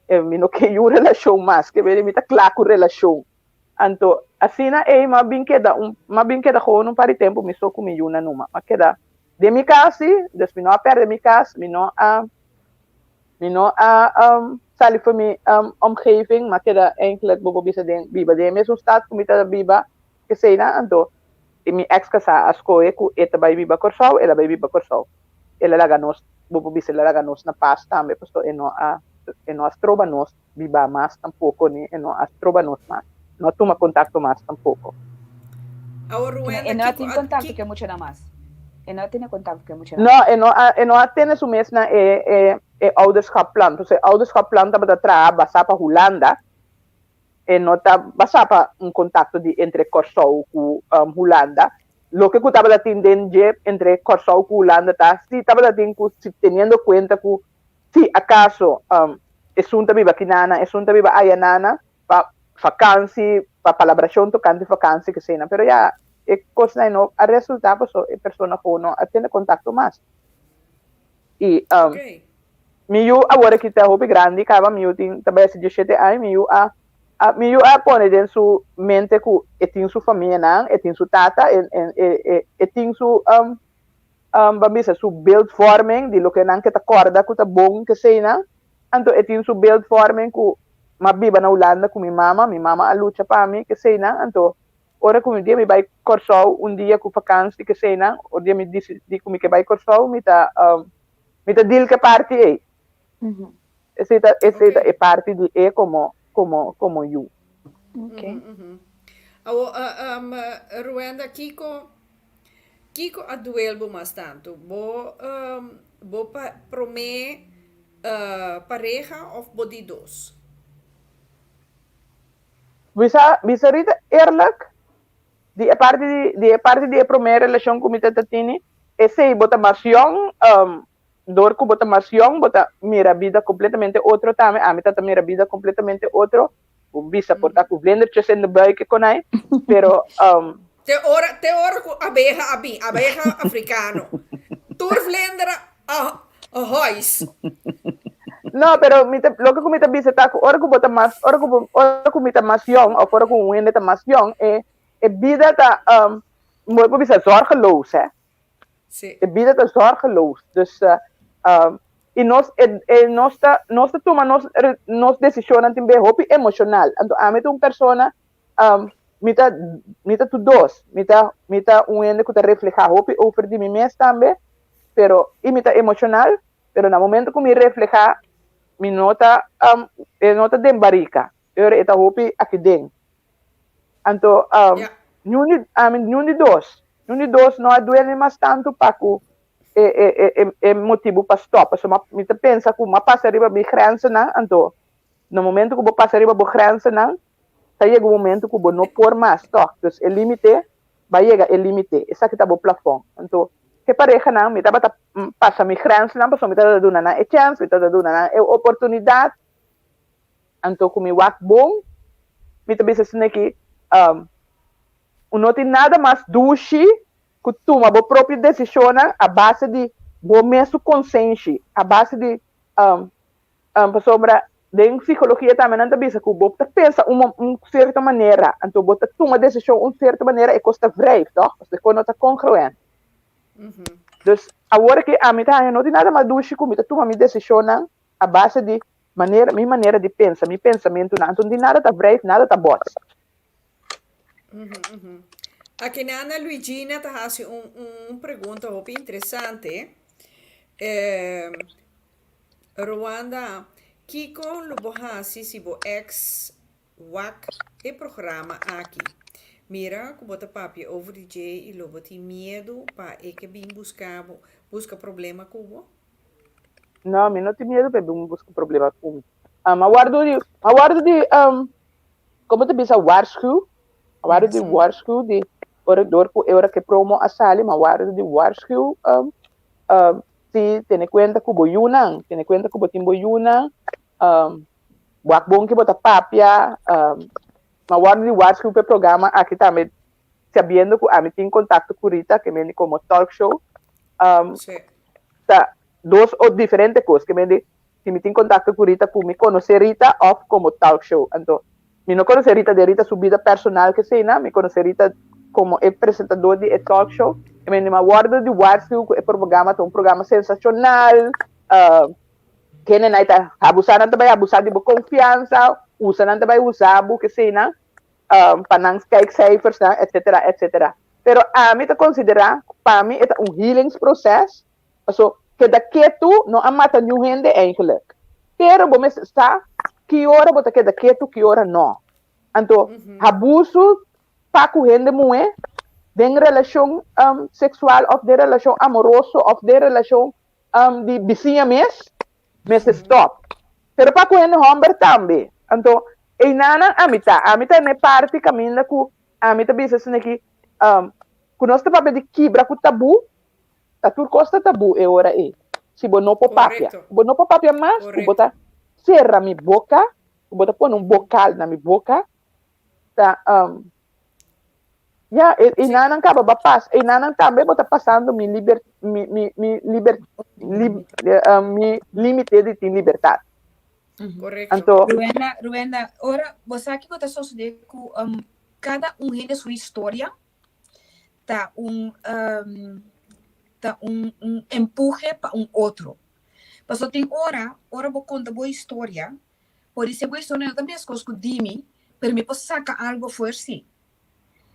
mi no ke un relashon mas, ke men di mi ta kla ku relashon. Anto, asina ei m'a bin keda gewoon un par di tempu mi so ku mi yunan numa. M'a keda den mi kas, sí, dus mi no a pèrdè mi kas, mi no a sali for mi omgeving, m'a keda eigenlijk bo bisa den biba den mesun stad ku mi ta biba, ke na, anto e mi ex kasá a skohe ku e ta bai biba Kòrsou, el a bai biba Kòrsou. El a laga nos, bo bisa, el a laga nos na pas tambe, pasobra e no a stroba nos biba mas tampoko, ni e no a stroba nos mas. No a tuma kontakto mas tampoko. Awor, Ruenda, E no tin kontakto ku mucha mas. E no tin kontakto ku mucha No, e no a tene su mes na e ouderschapplan. Dus e ouderschapplan tabata traha basá pa Hulanda. E no ta basá pa un kontakto di entre Kòrsou ku Hulanda. Loke ku tabata tin den dje entre Kòrsou ku Hulanda ta, si tabata tin ku si teniendo kuenta ku si akaso esun ta biba kinana, esun ta biba ayanana, pa vakantie, pa palabrashon tokante vakantie ke sena. Pero ja, e kosnan no a resultá paso e persona ku no a tene kontakto mas. I Mi yu awor aki ta hopi grandi kaba, mi yu tin ta bai hasi dieshete aña, mi yu a a mi yu a pone den su mente ku e tin su famianan, e tin su tata, e e e e tin su um um ban bisa su beeldvorming di loke nan ke ta kòrda ku ta bon keseinan, anto e tin su beeldvorming ku m'a biba na Hulanda ku mi mama, mi mama a lucha pa mi keseinan, anto Ora ku mi dia mi bai Kòrsou un dia ku fakansi keseinan, ora dia mi disidí ku mi ke bai Kòrsou mi ta mi ta deal ku e parti ei. Esei ta esei ta e parti di e komo komo komo yu. Okay. Awo Ruenda kiko kiko a duel bo mas tantu? Bo bo pa promé pareha òf bo di dos? Bisa, bisa Rita eerlijk, di e parti di, di e parti di e prome relashon ku mi ta ta tini, esei bo ta mas yòn, dor ku bo ta mas yòn bo ta mira bida kompletamente otro tambe, ami ta ta mira bida kompletamente otro, bo bisa por ta ku vlindertjes in de buik e konai, pero Te ora, te ora ku abeha a bin, abeha afrikano, tur vlinder a Hois. No, pero mi ta, loke ku mi ta bisa ta ku ora ku bo ta mas, ora ku bo, ora ku mi ta mas yong òf ora ku un hende ta mas yong, e e bida ta, um, bo por bisa zorgeloos, hè. Sí. E bida ta zorgeloos. Dus, um, i nos, e, e nos ta, nos ta tuma nos, nos desishonnan tin be hopi emoshonal. Anto ami ta un persona, um, mi ta, mi ta tur dos. Mi ta, mi ta un hende ku ta reflehá hopi over di mi mes tambe. pero i mi ta emocional, pero na momento ku mi refleha mi no ta um, e no ta den barika, pero e ta hopi aki den. Anto um, Ja. niun di, ami niun di dos, niun di dos no a duel mi mas tantu pa ku e, e, e, e, e motibu pa stop. Pasobra mi ta pensa ku mi a pasa riba mi grenzennan, anto na momento ku bo pasa riba bo grenzennan, ta yega un momento ku bo no por mas, tòg? Dus e limite Ba yega e limite. Esaki ta bo plafon. Anto, ke parehanan mi tabata pasa mi grensnan pasobra mi tabata duna nan e chèns, mi tabata duna nan e oportunidat. Anto ku mi wak bon, mi ta bisa asina ki, un no tin nada mas dushi ku tuma bo propio desishonnan a base di bo mes su konsenshi, a base di Pasobra den psicologia tambe nan ta bisa cu bo ta pensa un un cierto manera, anto bo ta tuma decision un cierto manera e cos ta wrijf, toch? Pasobra e cos no ta congruent. Dus awor aki ami ta haña no tin nada mas dushi cu mi ta tuma mi decisionnan a base di manera mi manera di pensa, mi pensamentunan, anto no tin nada ta wrijf, nada ta bots. Aki Nana Luigina ta haci un un pregunta hopi interesante. Rwanda, Kiko lo bo hasi si bo ex wak e programa aki? Mira ku bo ta papia over di dje i lo bo tin miedu pa e ke bin buska bo, buska problema ku bo? No, mi no tin miedu pa e bin buska problema ku mi. A wòrdu di, a wòrdu di, komo ta bisa waarschuw? A wòrdu di waarschuw di ora dor ku e ora ku e promo a sali, mi a wòrdu di waarschuw Si, tene kuenta ku bo yunan, tene kuenta ku bo tin bo yunan, wak bon ke bo ta papia, ma wòrdu di waarschuw pa e programa aki tambe sabiendo ku ami tin kontakto ku Rita ke mende komo talk show, ta dos o diferente kos, ke mende si mi tin kontakto ku Rita ku mi konosé Rita òf komo talk show, anto mi no konosé Rita den Rita su bida personal keseinan, mi konosé Rita komo e presentador di e talk show, i mi a wòrdu di waarschuw ku e programa ta un programa sensashonal, kendenan ta abusá nan ta bai abusá di bo konfiansa, usa nan ta bai usa bo keseinan pa nan kijkcijfersnan etcetera etcetera. Pero ami ta konsiderá ku pa mi e ta un healingsproces Paso, keda ketu no a mata niun hende eigenlijk. Pero bo mester sa ki ora bo ta keda ketu, ki ora no. Anto, habusu pa ku hende muhé den relashon seksual òf den relashon amoroso òf den relashon di bisiña mes, mester stòp. Pero pa ku hende hòmber tambe. Anto, einanan ami ta. Ami ta n'e parti kaminda ku ami ta bisa asin'aki, ku nos ta papia di kibra ku tabú, Ta tur kos ta tabú e ora ei. Si bo no por papia. Correcto. Bo no por papia mas, ku bo Correcto. ta sera mi boka, ku bo ta pone un bokal na mi boka, ta um, Ya, e, e nanan kaba ba pas, e nanan tambe bo ta pasando mi liber, mi, mi, mi liber, li, eh, mi limite di tin libertad. Correcto. Anto, Ruenda, Ruenda, ora, bo sa kiko ta sosode ku um, kada un hende su historia ta un um, ta un, un empuje pa un otro. Paso tin ora, ora bo konta bo historia, por ser bo historia no ta meskos ku di mi, pero mi por saka algo for si.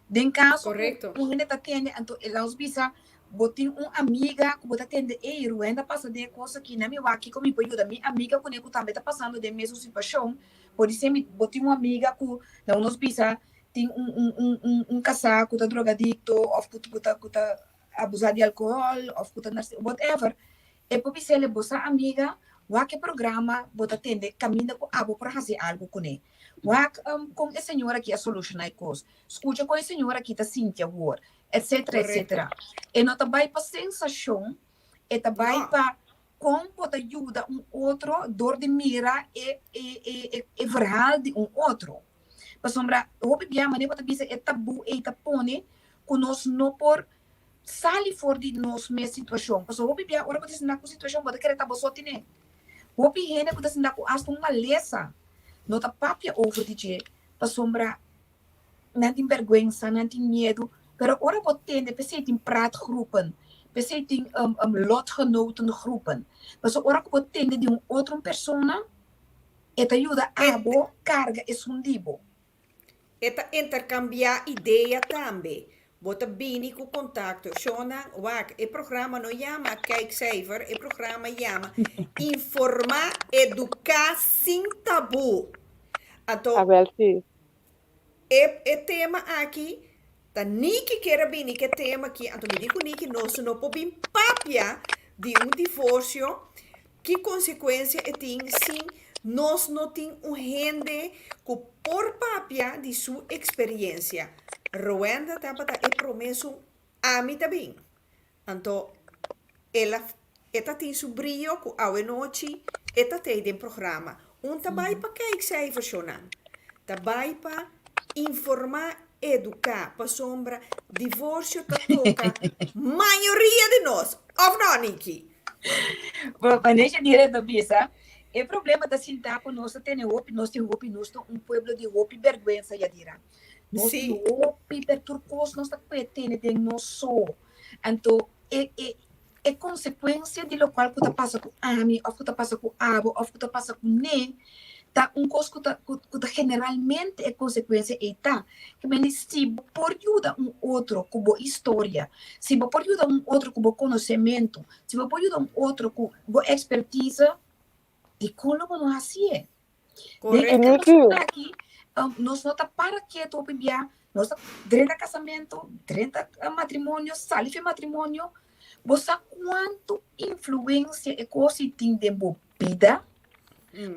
Den kaso ku un hende ta tende, anto e laos bisa, bo tin un amiga ku bo ta tende, ey, Ruenda pasa den e kos aki, na mi wak kiko mi por yuda mi amiga kuné ku tambe ta pasando den mesun situashon. Por ser mi, bo tin un amiga ku, laga nos bisa, tin un un un un un kasá ku ta drogadikto òf ku ku ta ku ta abusá di alkohòl òf ku ta narsi, whatever. E por bis'el, bo sa amiga, wak e programa bo ta tende kaminda ku abo por hasi algu kuné. Wak kon e señor aki a solushoná e kos. Skucha kon e señor aki ta sinti awor, etcetera, etcetera. E no ta bai pa sensashon, e ta bai pa kon bo ta yuda un otro dor di mira e e e e verhaal di un otro. Pasobra hopi bia manera bo ta bisa e tabú ei ta pone ku nos no por Sali for di nos mes situashon. Pasobra hopi bia ora bo ta sinta ku situashon bo ta kere ta bo so tine. Hopi hende ku ta sinta ku asta un malesa no ta papia over di dje pasobra nan tin bèrgwensa, nan tin miedu. Pero ora bo tende p'esei tin praatgroepen, p'esei tin lotgenotengroepen. Pasobra ora ku bo tende di un otro un persona e ta yuda abo karga esun di bo. E ta interkambiá idea tambe. Bo ta bini ku kontakto. Shonnan, wak, e programa no yama Kijkcijfer, e programa yama Informá, Eduká sin Tabú. Anto, Awel si. e e tema aki ta Niki kier a bini ku e tema aki, anto mi di ku Niki nos no por bin papia di un divorsio Ki konsekuensia e tin si nos no tin un hende ku por papia di su eksperiensia? Rowenda tabata e promé su ami ta bin. Anto el a e ta tin su brio ku awenochi e ta tei den programa. Un ta bai pa kijkcijfershonan. Ta bai pa informá, eduká, pasobra divorsio ta toka mayoria di nos. Òf no, Niki? Bo maneja directo bisa, e problema ta sinta cu nos ta tene hopi, nos tin hopi, nos ta un pueblo di hopi berguensa, Yadira. Nos tin hopi, per tur cos nos ta puede tene den nos so. Anto, e, e, e consecuencia di locual cu ta pasa cu ami, of cu ta pasa cu abo, of cu ta pasa cu ne, ta un kos ku ta ku ta generalmente e konsekuensia ei ta. Ke mende si bo por yuda un otro ku bo historia, si bo por yuda un otro ku bo konosementu, si bo por yuda un otro ku bo ekspertise, dikon lo bo no hasié? Den e kaso aki, nos no ta para ketu hopi bia, nos ta drenta kasamentu, drenta matrimonio, sali for matrimonio, bo sa kuantu influensia e kos ei tin den bo bida?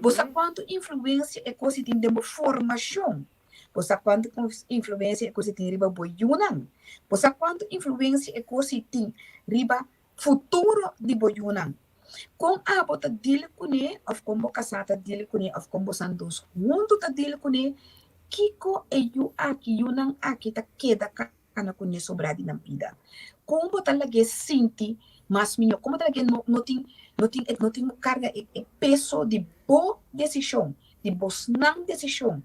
Bo sa kuantu influensia e kos ei tin den bo formashon? Bo sa kuantu influensia e kos ei tin riba bo yunan? Bo sa kuantu influensia e kos ei tin riba futuro di bo yunan? Kon abo ta deal kuné òf kon bo kasá ta deal kuné òf kon bosan dos huntu ta deal kuné? Kiko e yu aki, yunan aki ta keda kana ku ne sobrá di nan bida? Kon bo ta lag'é sinti mas mihó? Kon bo ta lag'é no no tin no tin no tin karga e e peso di bo desishon, di bosnan desishon?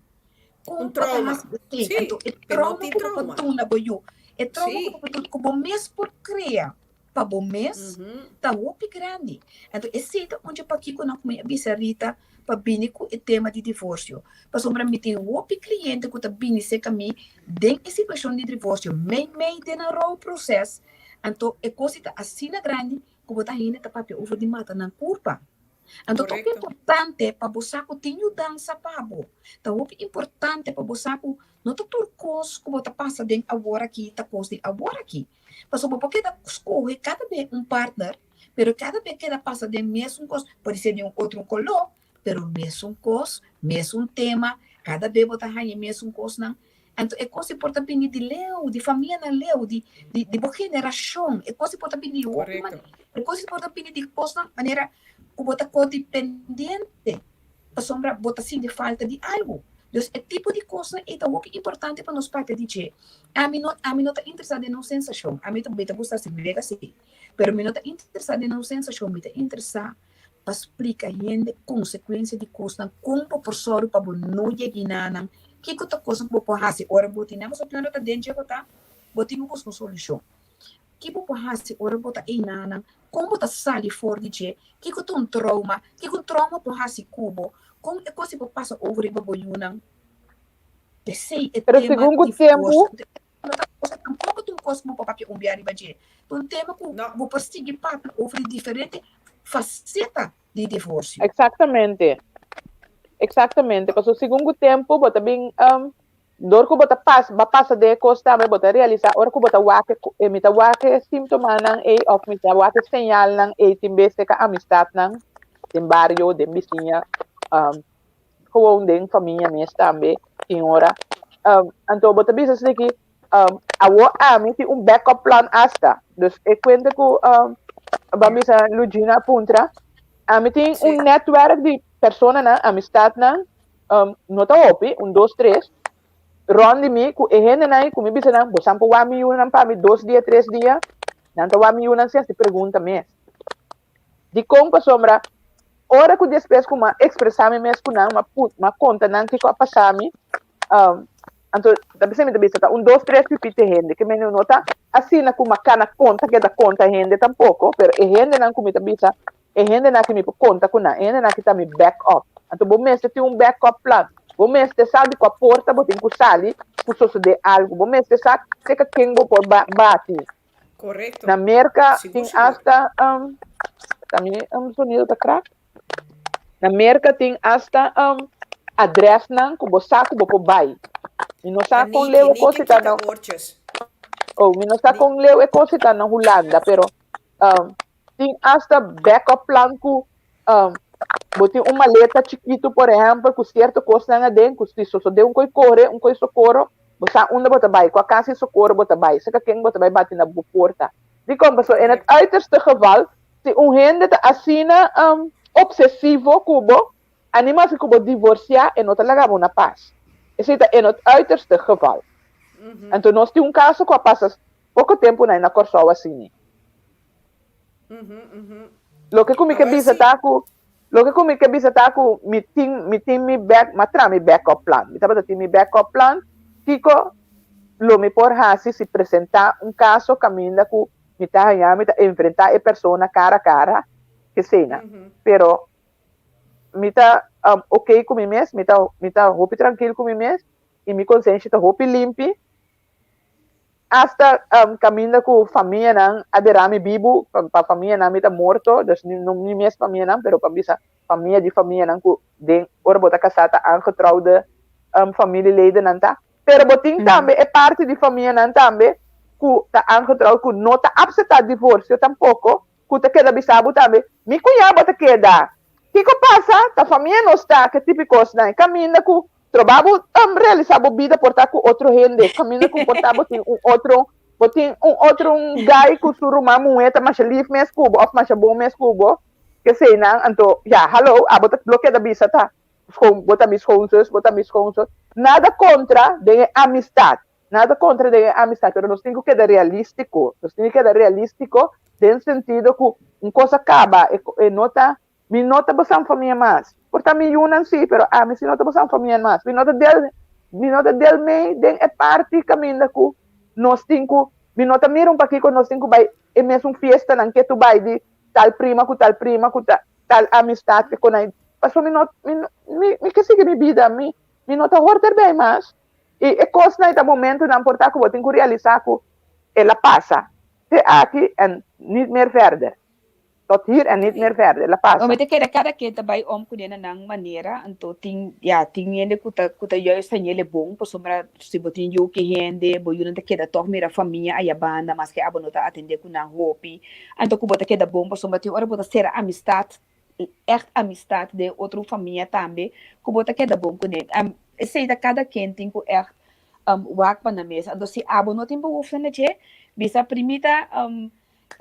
Kon Un bo ta trauma. hasi esei? Sí, Anto e pero no trauma tin ku bo por trauma. duna bo yu, e trauma ku Sí. bo por duna, ku bo mes por krea pa bo mes, ta hopi grandi. Anto esei ta un dje pakiko nan ku mi a bisa Rita pa bini ku e tema di divorsio. Pasobra mi tin hopi kliente ku ta bini serka mi den e situashon di divorsio, mei mei den nan rouproses, anto e kos ei ta asina grandi ku bo ta hende ta papia over di mata nan kurpa. Anto ta hopi importante pa bo sa ku tin yudansa pa bo. Ta hopi importante pa bo sa ku no ta tur kos ku bo ta pasa den aworaki ta kos di aworaki. Pasobra bo por keda skohe kada be un partner, pero kada be keda pasa den mesun kos, pode ser di un otro koló, pero mesun kos, mesun tema, kada be bo ta haña e mesun kosnan. Anto e kos ei por ta bini di leu, di famianan leu, di di bo generashon, e kos ei por ta bini di hopi manera, e kos ei por ta bini di kosnan manera ku bo ta kodependiente, pasobra bo ta sinti falta di algu. Dus e tipo di kosnan ei ta hopi importante pa nos papia di dje. Ami no ami no ta interesá den un sensashon. Ami ta mi ta gusta hasi wega sí, pero mi no ta interesá den un sensashon, mi ta interesá pa splika hende konsekuensia di kosnan, kon bo por sòru pa bo no yega nan, kiko ta kosnan ku bo por hasi ora bo tin nan, pasobra nan no ta den dje bo ta, bo tin ku buska un solushon. Ki bo por hasi ora bo ta einanan? Kon bo ta sali for di dje? Kiko ta un trouma? Kiko un trouma por hasi ku bo? Kon e kos ei por pasa over riba bo yunan? P'esei e Pero tema segun ku divorcio tempu, no ta un kos, tampoko ta un kos ku bo por papia un bia riba dje. Ta un tema ku No. bo por sigui papia over di diferente faseta di divorcio. Exactamente. Exactamente. Pasobra segun ku tempu bo ta bin um, Dor ku bo ta pas ba pasa den e kos tambe bo ta realisá ora ku bo ta wak e mi ta wak e símtomanan ei òf mi ta wak e señalnan ei tin bes te ka amistatnan den bario, den bisiña, gewoon den famia mes tambe tin ora. Anto bo ta bisa esaki awor ami tin un backup plan asta. Dus e kuenta ku bo a bisa Lugina a puntra, ami tin un netwerk di personanan, amistatnan um, no ta hopi, un dos, tres, rond di mi, ku e hendenan ei ku mi bisa nan, bosan por wak mi yunan pa mi dos dia, tres dia, nan ta wak mi yunan sin hasi pregunta mes. Dikon? Pasobra ora ku despues ku mi a ekspresá mi mes ku nan, mi a put, mi a konta nan kiko a pasa mi, um, anto ta bisa mi ta bisa ta un dos, tres pipite hende, ke mende no ta asina ku mi a kana konta keda konta hende tampoko, pero e hendenan ku mi ta bisa E hendenan aki mi por konta ku nan, e hendenan aki ta mi back up. Anto bo mester tin un back up plan. Bo mester sa di kua porta bo tin ku sali ku sosodé algu. Bo mester sa seka ken bo por bati. Korekto. Na Merka Sigur tin sigur. asta ta mi sonido ta krak? Na Merka tin asta adresnan ku bo sa ku bo por bai. Mi no Ta sa kon Niki, leu e Niki kos ta kita na oortjes. Oh, mi no sa kon leu e kos ta na Hulanda, pero Tin hasta backup plan ku um, bo tin un maleta chikitu, por ehempel, ku sierto kosnan aden, ku si sosodé un koi kore, un koi sokoro, bo sa unda bo ta bai, kua kas di sokoro bo ta bai, seka ken bo ta bai bati na bo porta. Dikon? Pasobra in het uiterste geval, si un hende ta asina um, obsesivo ku bo, anima si ku bo divorsiá, e no ta laga bo na pas. Esei ta in het uiterste geval. Anto nos tin un kaso ku a pasa poko tempu na na Kòrsou asini. Loke ku mi ke bisa ta ku loke ku mi ke bisa ta ku mi tin mi tin mi back mi a traha mi backup plan. Mi tabata tin mi backup plan kiko lo mi por hasi si presentá un kaso kaminda ku mi ta haña mi ta enfrentá e persona kara a kara kesena. Pero mi ta oké ku mi mes, mi ta mi ta hopi trankil ku mi mes i mi konsenshi ta hopi limpi. Hasta kaminda ku famianan a dera mi bibu, pa famianan mi ta morto, dus no mi mes famianan, pero pa bisa famia di famianan ku den ora bo ta kasá ta aangetrouwde familieledennan ta. Pero bo tin tambe e parti di famianan tambe ku ta aangetrouwd ku no ta apseptá divorsio tampoko, ku ta keda bisa bo tambe, mi kuñá bo ta keda. Kiko pasa? Ta famia nos ta, ke tipo kosnan. Kaminda ku Troba bo realisa bo bida por ta ku otro hende, kaminda ku por ta bo tin un otro, bo tin un otro un guy ku su ruman muhé ta masha lif mes ku bo òf masha bon mes ku bo, keseinan, anto ya hallo abo ta lo keda bisa ta schoon bo ta mi schoonzus, bo ta mi schoonzus, nada kontra den e amistat, nada kontra den e amistat, pero nos tin ku keda realístiko, nos tin ku keda realístiko den sentido ku un kos a kaba e no ta Mi no ta bosan famia mas. Por ta mi yunan sí, pero ami sí no ta bosan famia mas. Mi no ta del, mi no ta del mei den e parti kaminda ku nos tin ku, mi no ta mira un pakiko nos tin ku bai e mesun fiestanan ke tu bai di tal prima ku tal prima ku ta tal amistat ke konai. Pasobra mi no, mi no, mi, mi ke sigui mi bida, mi, mi no ta hort erbij mas. I e kosnan ei ta momentunan por ta ku bo tin ku realisá ku el a pasa te aki en niet meer verder. Tot hier en niet meer verder, la pasa. Mi ta kere kada ken ta bai om kuné na nan manera, anto tin, ya, tin hende ku ta, ku ta juist hañ'el e bon, pasobra si bo tin yu ki hende, bo yunan ta keda tòg mira famia aya banda, maske abo no ta atendé ku nan hopi, anto ku bo ta keda bon, pasobra tin ora bo ta sera amistat, ègt amistat den otro famia tambe, ku bo ta keda bon kuné. Esei ta kada ken tin ku ègt wak pa nan mes. Anto si abo no tin behoefte na dje, bisa primita,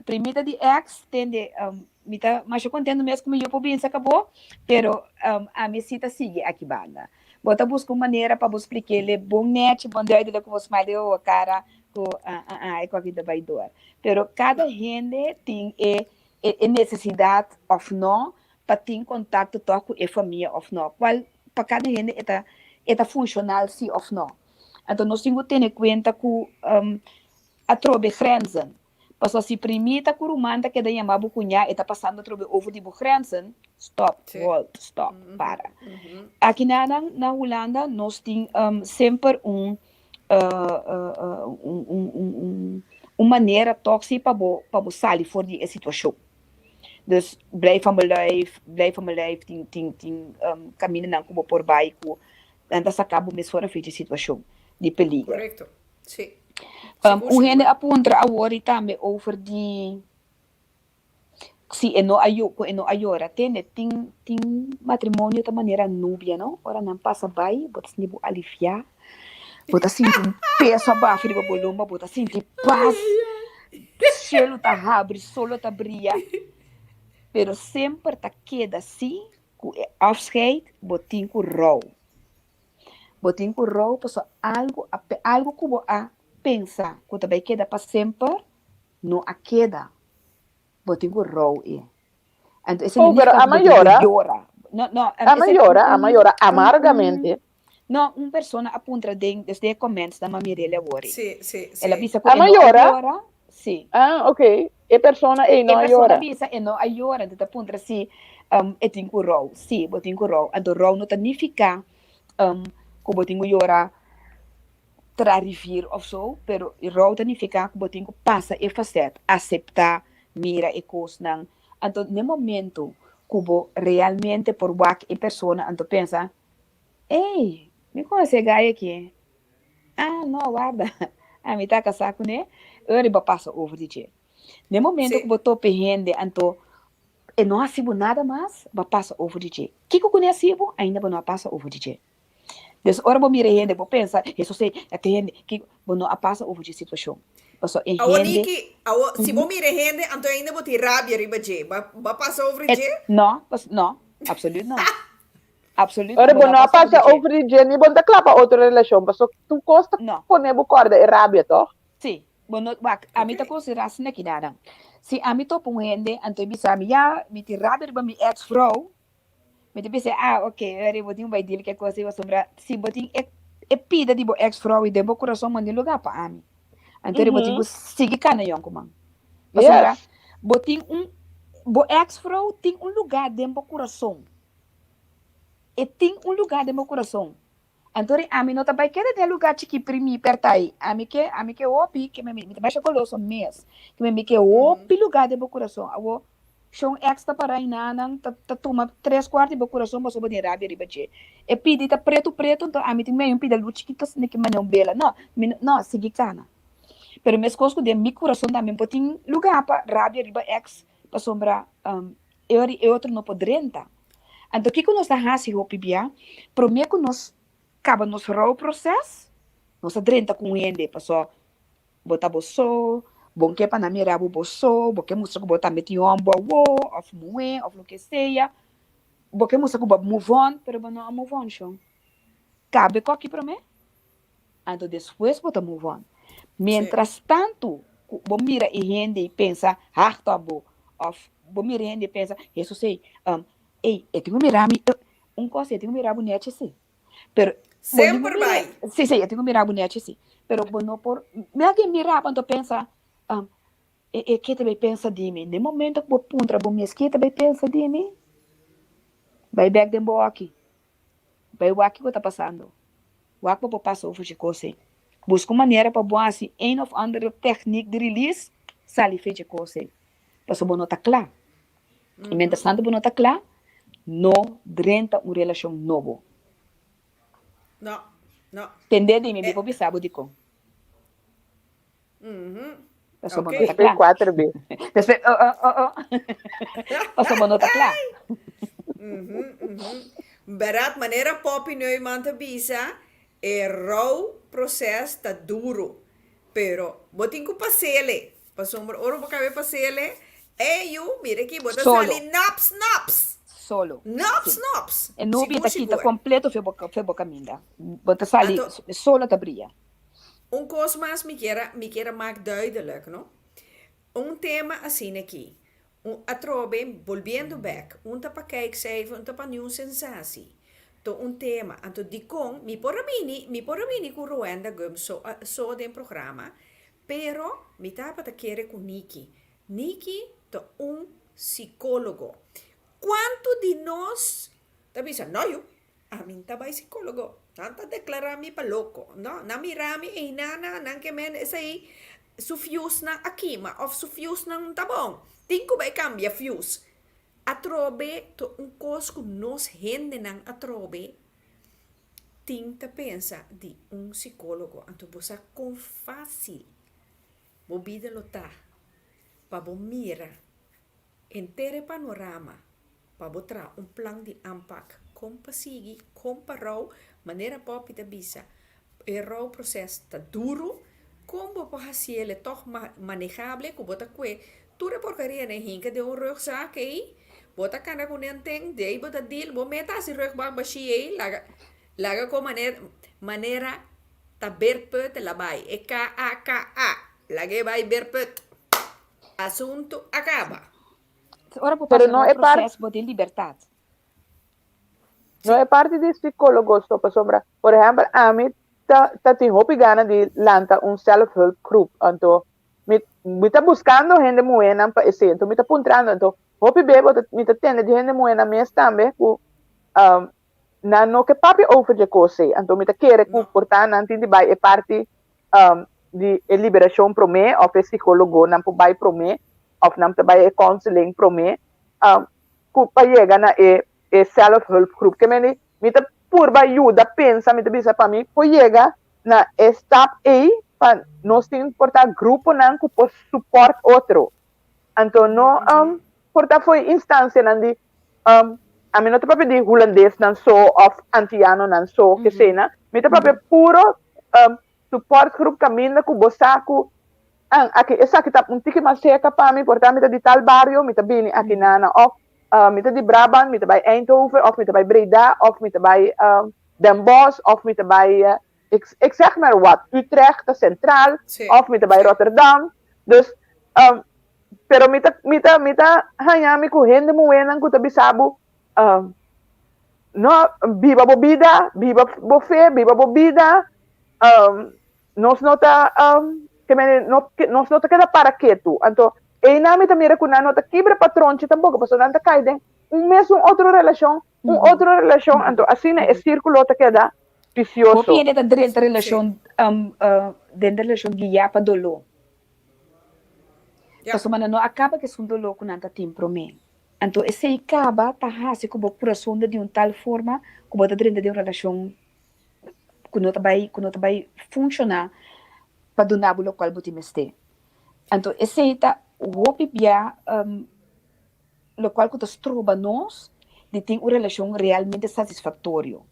Primita di ex tende mi ta masha contento mes cu mi yu por binsa cabo pero ami si ta sigui aki banda. Bo ta buska un manera pa bo splik'é bon nèchi, bon duidelijk ku bo smile den bo kara ku ah ah ah e kòki ta bai dor. Pero kada hende tin e e nesesidat òf nò pa tin kontakto tòg ku e famia òf nò. Kual pa kada hende e ta e ta funshonal si òf nò. Anto nos tin ku tene kuenta ku atrobe grenzen. Pasobra si primita ku ruman ta keda yama bo kuñá e ta pasando atrobe over di bo grenzen, stop, hold, stop, para. Aki na na Hulanda nos tin semper un un manera tòg si pa bo pa bo sali for di e situashon. Dus blijf van mijn lijf, blijf van mijn lijf tin tin tin kamindanan ku bo por bai ku nan ta saka bo mes for afei di situashon di peliger. Korekto, si. Un hende a puntra awor i tambe over di si e no a ku e no a yora. Tende, tin tin matrimonio ta manera nubia, no? Ora nan pasa bai, bo ta sinti bo aliviá, bo ta sinti un peso a baha riba bo lomba, bo ta sinti pas, shelu ta habri, solo ta bria. Pero semper ta keda si ku e afscheid bo tin ku rou. Bo tin ku rou pasobra algu a algu ku bo a pensa ku ta bai keda pa semper no a keda. Bo tin ku rou e. Anto esei Oh, no pero nifiká ku ama bo tin ku yora. yora. No, no, Ama esei yora, un ama yora un un amargamente. no, un persona a puntra den desde e comments na Mami Rele awor ei. Sí, sí, El a sí. bisa ku e Ama no a yora. yora, sí. Ah, ok. E persona ei E no a persona yora. bisa e no a yora, anto ta puntra si e tin ku rou. Sí, bo tin ku rou. Anto rou no ta nifiká ku bo tin ku yora tra rivier òf so, pero rou ta nifiká ku bo tin ku pasa e fasèt, aseptá, mira e kosnan. Anto n'e momento ku bo realmente por wak e persona anto pensa, Ey, mi konosé e gai aki. Ah, no, warda. Ami ta kasá kuné. Ora bo pasa over di dje. Na e momento ku bo topa e hende, anto e no hasi bo nada mas, bo a pasa over di dje. Kiko ku no hasi bo, ainda bo no a pasa over di dje. Dus ora bo mira e hende, bo pensa, Hesus ei, e ta hende. Kiko? Bo no a pasa over dje situashon. Pasobra e Awor hende. Niki, awor, si bo mira e hende, anto ainda bo tin rabia riba dje. Bo a pasa over di dje? No, no, absoluut no. Absoluut, Ora bo bo no no a pasa over pasa di dje. over di dje ni bo no ta kla pa otro relashon paso tur kos ta No. pone bo kòrda e rabia tòg? Sí, bo no, wak, ami ta konsiderá asina ki nada. Si ami topa un hende anto e bisa mi, ya, mi tin rabia riba mi ex vrou, mi ta bisa, ah, ok, ora bo tin un bai deal ku e kos ei pasobra si bo tin e e pida di bo ex vrou ei den bo kurason bo no tin lugá pa ami. Anto ora bo tin ku sigui kana yònkuman. Pasobra bo tin un, bo ex vrou tin un lugá den bo kurason. E tin un lugá den bo kurason. Anto ri ami no ta bai keda den e lugá chikí primí pèrtá ei. Ami ke, ami ke hopi, ke mi, mi ta masha goloso mes. Ke mi ke hopi lugá den bo kurason. Awor, shon èks ta pará enanan, ta, ta tuma tres kuart di bo kurason pasobra bo tin rabia riba dje. E pidi ta pretu pretu, anto ami tin medio un pida lus chikito asina ke manera un bela. No, mi no, no, sigui kana. Pero meskos ku den mi kurason tambe por tin lugá pa rabia riba èks, pasobra E ora e otro no por drenta. Anto kiko nos ta hasi hopi bia? Promé ku nos kaba nos rouwproces, nos ta drenta ku un hende paso bo ta bo so, bo ke pa nan mira bo bo so, bo ke mustra ku bo tambe tin hòmber awo òf muhé òf loke sea, bo ke mustra ku bo a move on, pero bo no a move on shon. Kabe koki promé, anto despues bo ta move on. Mientras tantu ku bo mira e hende i pensa, hag ta bo, òf bo mira e hende i pensa, Hesus ei, ei, e tin ku mira mi, un kos e tin ku mira bo nèchi si, pero bo tin ku Semper mira, bai. si, si, e tin ku mira bo nèchi si, pero bo no por, mi a ke mira bo anto pensa, e e ke ta bai pensa di mi? Na e momento ku bo puntra bo mes ke ta bai pensa di mi, bai bèk den bo oki. Bai wak kiko ta pasando. Wak pa bo pasa over dje kos ei. Buska un manera pa bo hasi een of andere techniek di release, sali fe dje kos ei. Pasobra bo no ta kla. I mientras tanto bo no ta kla, no drenta un relashon nobo. No, no. Tende di mi, mi por bisa bo dikon. Pasobra bo no ta Despues kla. kuater be. Despues, oh, oh, oh, oh. Pasobra bo no ta kla. Berat, manera Poppy Neuman ta bisa, e rouwproces ta duro, pero bo tin cu pasele, pasobra ora bo cabe pasele, ey yu, mira aki, bo ta Solo. sali naps naps. Solo. Nops, Si. nops. E nubia Sigur, ta kita sigur. completo fe bo fe bo caminda. Bo ta sali, Anto, solo ta bria. un cos mas mi kier a, mi kier a maak duidelijk, no? Un tema asina aki, un atrobe, bolbiendo bek, un ta pa kijkcijfer, un ta pa niun sensatie. Ta un tema. Anto dikon mi por a bini, mi por a bini ku Rowenda Gumbs so, so den programa, pero mi tabata kere ku Niki. Niki ta un sikólogo. Kuantu di nos ta bisa, No yu, ami n'ta bai sikólogo. Nan ta deklará mi pa loko. No, nan mira mi einana, nan ke men esei su fiusnan a kima òf su fiusnan no ta bon. Tin ku bai kambia fius. Atrobe ta un kos ku nos hendenan atrobe tin ta pensa di un sikólogo. Anto bo sa kon fásil bo bida lo ta pa bo mira henter e panorama pa bo traha un plan di aanpak kon pa sigui, kon pa rou, manera Poppy ta bisa, e rouproses ta duru, kon bo por hasiel e tòg manehable ku bo ta kue tur e porkerianan hinka den un rugzak ei, bo ta kana ku nan ten, di ei bo ta deal, bo meta hasi rugzak bashí ei, laga laga kon manera manera ta beerput el a bai, e KAKA, laga e bai beerput, asuntu a kaba. Ora bo Pero pasa no den e un par proces bo tin libertad. No e parti di psicólogo so pasobra, por ehempel, ami ta ta tin hopi gana di lanta un zelfhulpgroep, anto mi mi ta buscando hende muhénan pa esei, anto mi ta puntrando, anto hopi be bo ta mi ta tende di hende muhénan mes tambe ku nan no ke papia over dje kos ei, anto mi ta kere ku No. por ta nan tin di bai e parti di e liberashon promé òf e psicólogonan por bai promé òf nan ta bai e counseling promé ku pa yega na e e zelfhulpgroep. Ke mende mi ta purba yuda pensa, mi ta bisa pa mi por yega na e stap ei pa nos tin por ta gruponan ku por support otro. Anto no por ta fo'i instancianan di ami no ta papia di hulandesnan so òf antianonan so keseinan, mi ta papia puro supportgroep kaminda ku bo sa ku an aki esaki ta un tiki mas serka pa mi por ta mi ta di tal bario mi ta bini aki nana òf mi ta di Brabant mi ta bai Eindhoven òf mi ta bai Breda òf mi ta bai Den Bosch òf mi ta bai ik ik zeg maar wat Utrecht ta sentral òf mi ta bai Rotterdam dus pero mi ta mi ta mi ta haña mi ku hende muhénan ku ta bisa bo no biba bo bida biba bo fe biba bo bida nos no ta ke mende no nos no ta keda para ketu anto einan mi ta mira ku nan no ta kibra patronchi tampoko pasobra nan ta kai den un mesun otro relashon un otro relashon anto asina e sirkulo ta keda visioso. Hopi hende ta drenta relashon den relashon guiá pa doló pasobra nan no a kaba ku esun doló ku nan ta tin promé anto esei kaba ta hasi ku bo kurason ta di un tal forma ku bo ta drenta den un relashon ku no ta bai ku no ta bai funshoná pa duna bo lokual bo tin mester. Anto esei ta hopi bia lokual ku ta stroba nos di tin un relashon realmente satisfaktorio.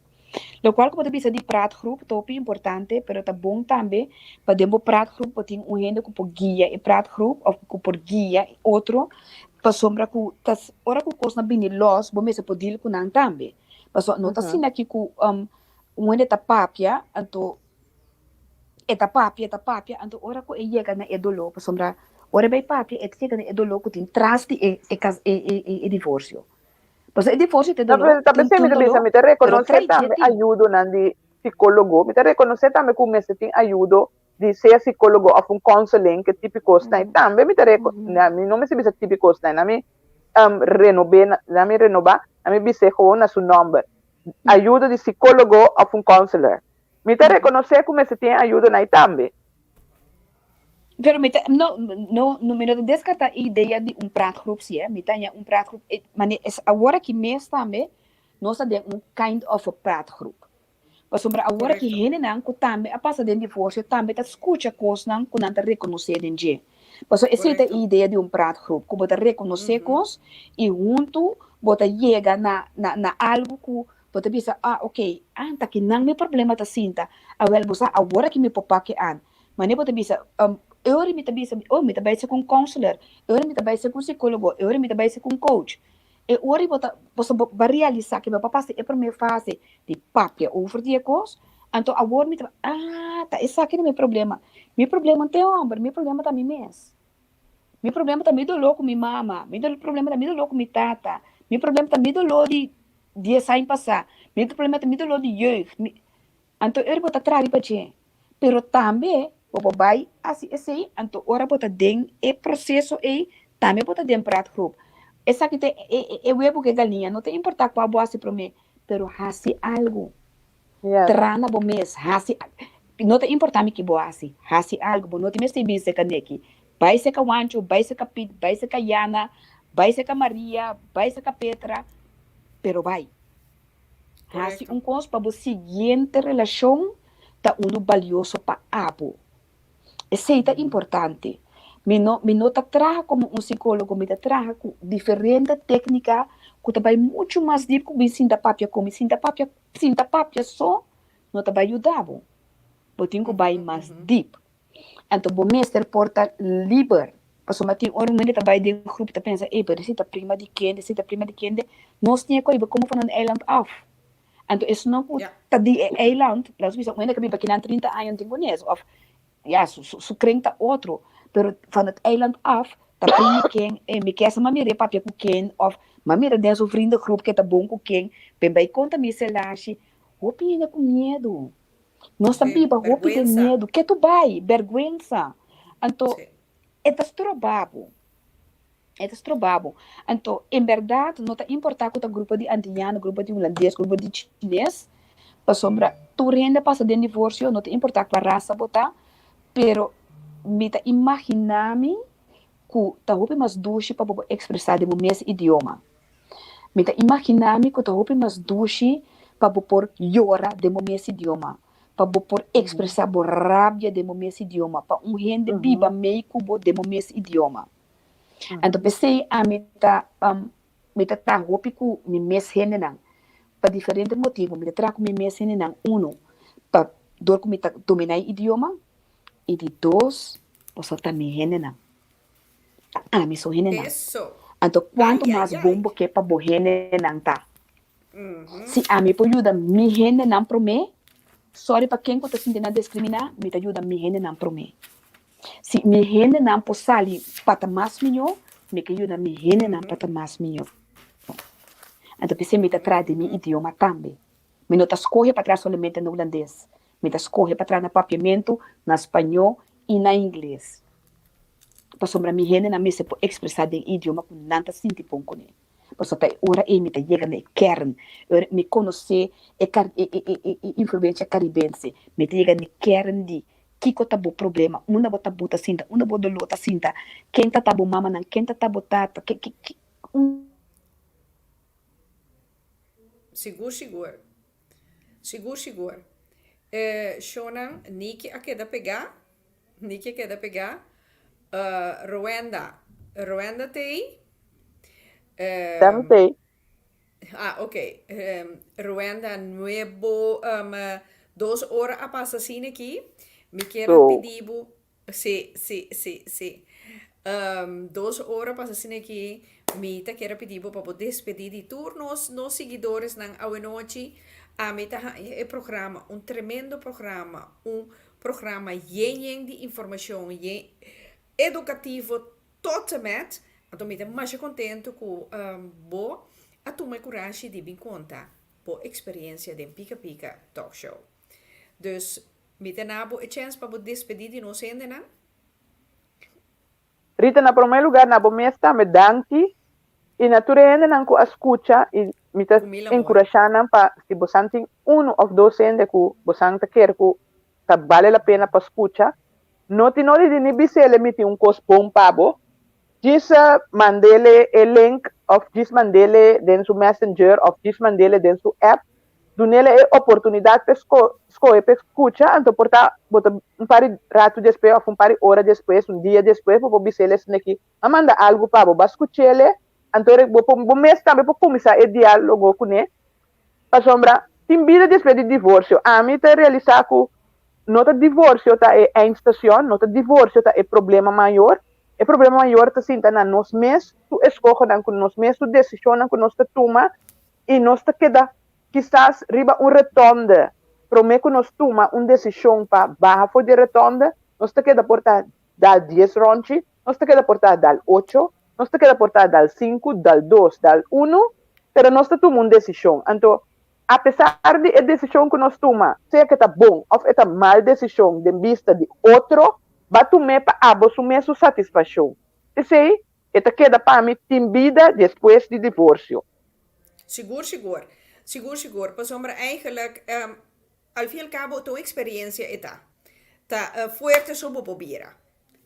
Lokual ku bo ta bisa di praatgroep ta hopi importante pero ta bon tambe pa den bo praatgroep bo tin un hende ku por guia e praatgroep òf ku por guia otro pasobra ku ta ora ku kosnan bini lòs bo mester por deal ku nan tambe. Pasobra no ta asina aki ku un hende ta papia, anto e ta papia, e ta papia, anto ora ku e yega na e doló, pasobra ora e bai papia e ta yega na e doló ku tin tras di e e kas e e e divorsio. Pasobra e divorsio ta e Ta doló, ta tin p'esei tin mi ta bisa, doló, mi ta pero rekonosé trai dje tambe tin. ayudonan di sikólogo, mi ta rekonosé tambe ku mester tin ayudo di sea sikólogo òf un counseling, ke típiko esnan tambe mi ta reko, mi no mester bisa típiko esnan, na mi renob'é, na mi renobá, na mi bis'é gewoon na su nòmber, ayudo di sikólogo òf un counselor. Mi ta rekonosé ku mester tin e ayudonan ei tambe. Pero mi ta, no, no, no, mi no ta deskartá e idea di un praatgroep sí, eh. Mi ta haña un praatgroep, e mane es awor aki mes tambe nos ta den un kind of a praatgroep. Pasobra awor aki hendenan ku tambe a pasa den divorsio tambe ta skucha kosnan ku nan ta rekonosé den dje. Pasobra esei ta e idea di un praatgroep, ku bo ta rekonosé kos i huntu bo ta yega na na na algu ku bo ta bisa, ah oke, an ta kinan mi problema ta sinta, awèl bo sa awor aki mi por pak e an. Manera bo ta bisa, e ora mi ta bisa, oh mi ta bai ser ku un counselor, e ora mi ta bai ser ku un sikólogo, e ora mi ta bai ser ku un coach. E ora bo ta, bo bo realisá ku bo a pasa e promé fase di papia over di e kos, anto awor mi ta, ah, ta esaki ta mi problema. Mi problema no ta e hòmber, mi problema ta mi mes. Mi problema ta mi doló ku mi mama, mi problema ta mi doló ku mi tata, mi problema ta mi doló di dies aña pasá, mi problema ta mi doló di jeugd. Mi, anto ora bo ta traha riba dje. Pero tambe bo por bai hasi esei, anto ora bo ta den e proseso ei, tambe bo ta den praatgroep. Esaki ta e e webu ku e galiña, no ta importá kua bo hasi promé, pero hasi algu. Traha na bo mes, hasi, no ta importá mi ki bo hasi, hasi algu, bo no tin mester bin seka neki. Bai seka Wancho, bai seka Piet, bai seka Yana, bai seka Maria, bai seka Petra, pero bai. Hasi un kos pa bo siguiente relashon ta unu balioso pa abo. Esei ta importante. Mi no mi no ta traha komo un sikólogo, mi ta traha ku diferente téknika ku ta bai muchu mas dip ku bin sinta papia ku mi. Sinta papia sinta papia so no ta bai yuda bo. Bo tin ku bai mas dip. Anto bo mester por ta liber, pasobra tin ora un hende ta bai den grupo ta pensa, ey, pero esei ta prima di kende, esei ta prima di kende, nos tin e koiba komo van un eiland af. Anto esnan ku ta di e eiland, laat nos bisa un hende ku a biba kinan 30 aña no tin kunes, òf ya, su su kren ta otro, pero van het eiland af ta prima ken, ey, mi kesa m'a mira e papia ku ken, òf m'a mira den su vriendengroep ke ta bon ku ken, ben bai konta mi selashi, hopi hende ku miedu. Nos ta biba hopi den miedu. Ke tu bai? Bèrgwensa. Anto, e ta stroba bo. E ta stroba bo. Anto, en bèrdat, no ta importá ku ta grupo di antiano, grupo di hulandes, grupo di chines, pasobra tur hende a pasa den divorsio, no ta importá kua rasa bo ta, pero mi ta imaginá mi ku ta hopi mas dushi pa bo por ekspresá den bo mes idioma. Mi ta imaginá mi ku ta hopi mas dushi pa bo por yora den bo mes idioma, pa bo por ekspresá bo rabia den bo mes idioma, pa un hende biba mei ku bo den bo mes idioma. Anto p'esei ami ta mi ta traha hopi ku mi mes hendenan pa diferente motibu. Mi ta traha ku mi mes hendenan, unu, pa dor ku mi ta dominá e idioma, i di dos, pasobra ta mi hendenan. Ta ami su hendenan. Anto kuantu mas bon bo ke pa bo hendenan ta? Si ami por yuda mi hendenan promé, sòri pa ken ku ta sinti nan diskriminá, mi ta yuda mi hendenan promé. Si mi hendenan por sali pa ta mas mihó, mi ke yuda mi hendenan pa ta mas mihó. Anto p'esei mi ta traha den mi idioma tambe. Mi no ta skohe pa traha solamente na hulandes. Mi ta skohe pa traha na papiamentu, na spañó i na ingles. Pasobra mi hendenan mester por ekspresá den idioma ku nan ta sinti bon kuné. Pasobra ta e ora ei mi ta yega na e kern. E ora mi konosé e e influensia karibense, mi ta yega na e kern di kiko ta bo problema, unda bo ta buta sinta, unda bo doló ta sinta, ken ta ta bo mamanan, ken ta ta bo tata, ke ke ke. Sigur sigur. Sigur sigur. E shownan Niki a keda pegá. Niki a keda pegá. Rowenda. Rowenda t'ei? Tam t'ei. Ah, ok. Rowenda, nuebo, dos ora a pasa asina aki. Mi kier a pidi bo Sí, sí, sí, sí. Dos ora pasa asina aki, mi ta kier a pidi bo pa bo despedí di tur nos nos siguidoresnan awenochi. Ami ta haña e programa un tremendo programa, un programa yen yen di informashon, yen edukativo tot en met. Anto mi ta masha kontentu ku bo a tuma e kurashi di bin konta bo eksperensia den Pika Pika Talk Show. Dus Mi ta na bo e chèns pa bo despedí di nos hendenan. Rita, na promé lugar na bo mes tambe danki i na tur e hendenan ku a skucha i mi ta Ku mil amor. enkurashá nan pa si bosan tin unu òf dos hende ku bosan ta kere ku ta bale la pena pa skucha, no tin nodi di ni bis'ele mi tin un kos bon pa bo, djis mand'ele e link òf djis mand'ele den su messenger òf djis mand'ele den su app Dunele e oportunidat p'e skohe p'e skucha, anto por ta bo ta un par di ratu despues òf un par di ora despues, un dia despues bo por bis'el esaki aki, a manda algu pa bo, bo a skuch'el, anto bo por bo mes tambe por kuminsá e diálogo kuné, pasobra tin bida despues di divorsio. Ami ta realisá ku no ta divorsio ta e eindstacion, no ta divorsio ta e problema mayor. E problema mayor ta sinta na nos mes su eskohonan ku nos mes su desishonnan ku nos ta tuma i nos ta keda kisas riba un retonde promé ku nos tuma un desishon pa baha for di e retonde nos ta keda por ta dal dies rònchi, nos ta keda por ta dal ocho, nos ta keda por ta dal sinku, dal dos, dal unu, pero nos ta tuma un desishon. Anto Apesar di e desishon ku nos tuma, sea ku e ta bon òf e ta mal desishon den bista di otro, ba tum'é pa abo su mes su satisfashon. P'esei, e ta keda pa mi tin bida despues di divorsio. Sigur sigur. Sigur sigur. Pasobra eigenlijk, al fin y al cabo ta un experiencia e ta. Ta fuerte so bo por bira.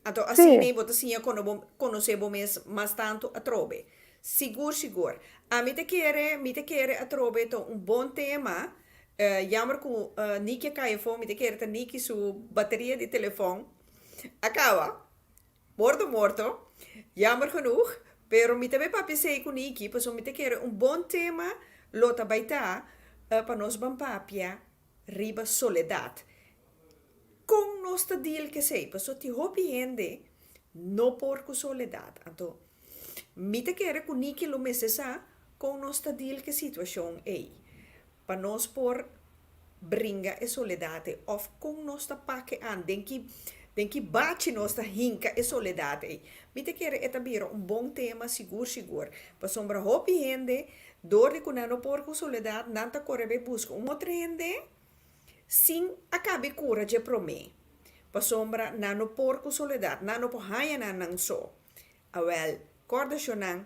Anto asina ei bo ta siña kono bo konosé bo mes mas tantu atrobe. Sigur sigur. Ami ta kere, mi ta kere atrobe ta un bon tema. Jammer ku Niki a kai afó, mi ta kere ta Niki su bateria di telefòn a kaba. Morto morto. Jammer genoeg. Pero mi ta bay papia esei ku Niki pasobra mi ta kere un bon tema lo ta bay ta pa nos ban papia riba soledat. Kon nos ta deal ku esei? Pasobra tin hopi hende no por ku soledat. Anto, mi ta kere ku Niki lo mester sa kon nos ta deal ku e situashon ei. Pa nos por bringa e soledat ei òf kon nos ta pak e an, den ki den ki bachi nos ta hinka e soledat ei. Mi ta kere e ta bira un bon tema sigur sigur. Pasobra hopi hende dor di ku nan no por ku soledat nan ta kore bai buska un otro hende Sin a kabe kura dje promé, pasobra nan no por ku soledat, nan no por haña nan nan so. Awèl, kòrda shonnan,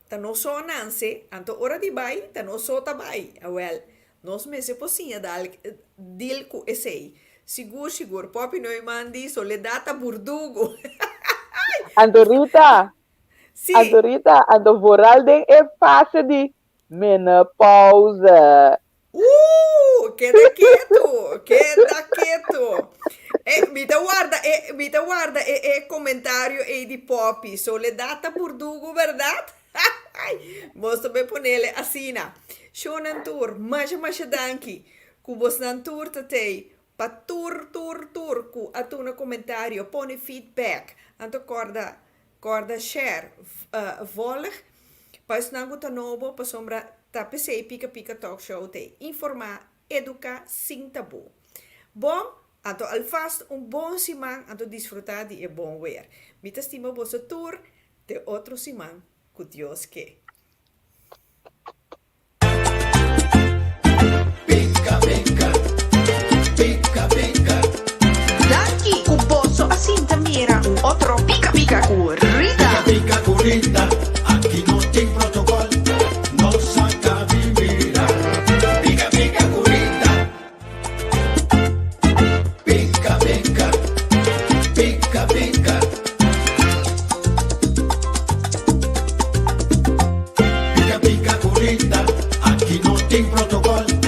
ta nos so a nanse, anto ora di bai, ta nos so ta bai. Awèl, nos mester por siña dal deal ku esei. Sigur, sigur, Poppy Neuman di, soledat ta burdugu. Anto Rita, Sí. anto Rita, anto vooral den e fase di Menopauze. Uh, keda ketu, keda ketu. E, mi ta warda e, mi ta warda e, e comentario ei di Poppy. Soledad ta burdugu, berdad? Bos ta be ponele asina. Shonan tur, masha masha danki. Ku bosnan tur ta tei pa tur tur tur ku a tuna comentario, pone feedback. Anto korda Corda share, volg, pa esnan cu ta nobo pasobra ta p'esey Pika Pika Talk Show ta informa, educa sin tabu. Bon, anto alvast un bon siman anto disfruta di e bon weer. Mi ta stima boso tur, te otro siman cu Dios ke. Danki ku boso a sinta mira un otro Pika Pika ku Rita. Pika pika ku Rita, aki no tin protocol, nos a kabi mira. Pika pika ku Rita. Pika pika, pika pika. Pika pika ku Rita, aki no tin protocol.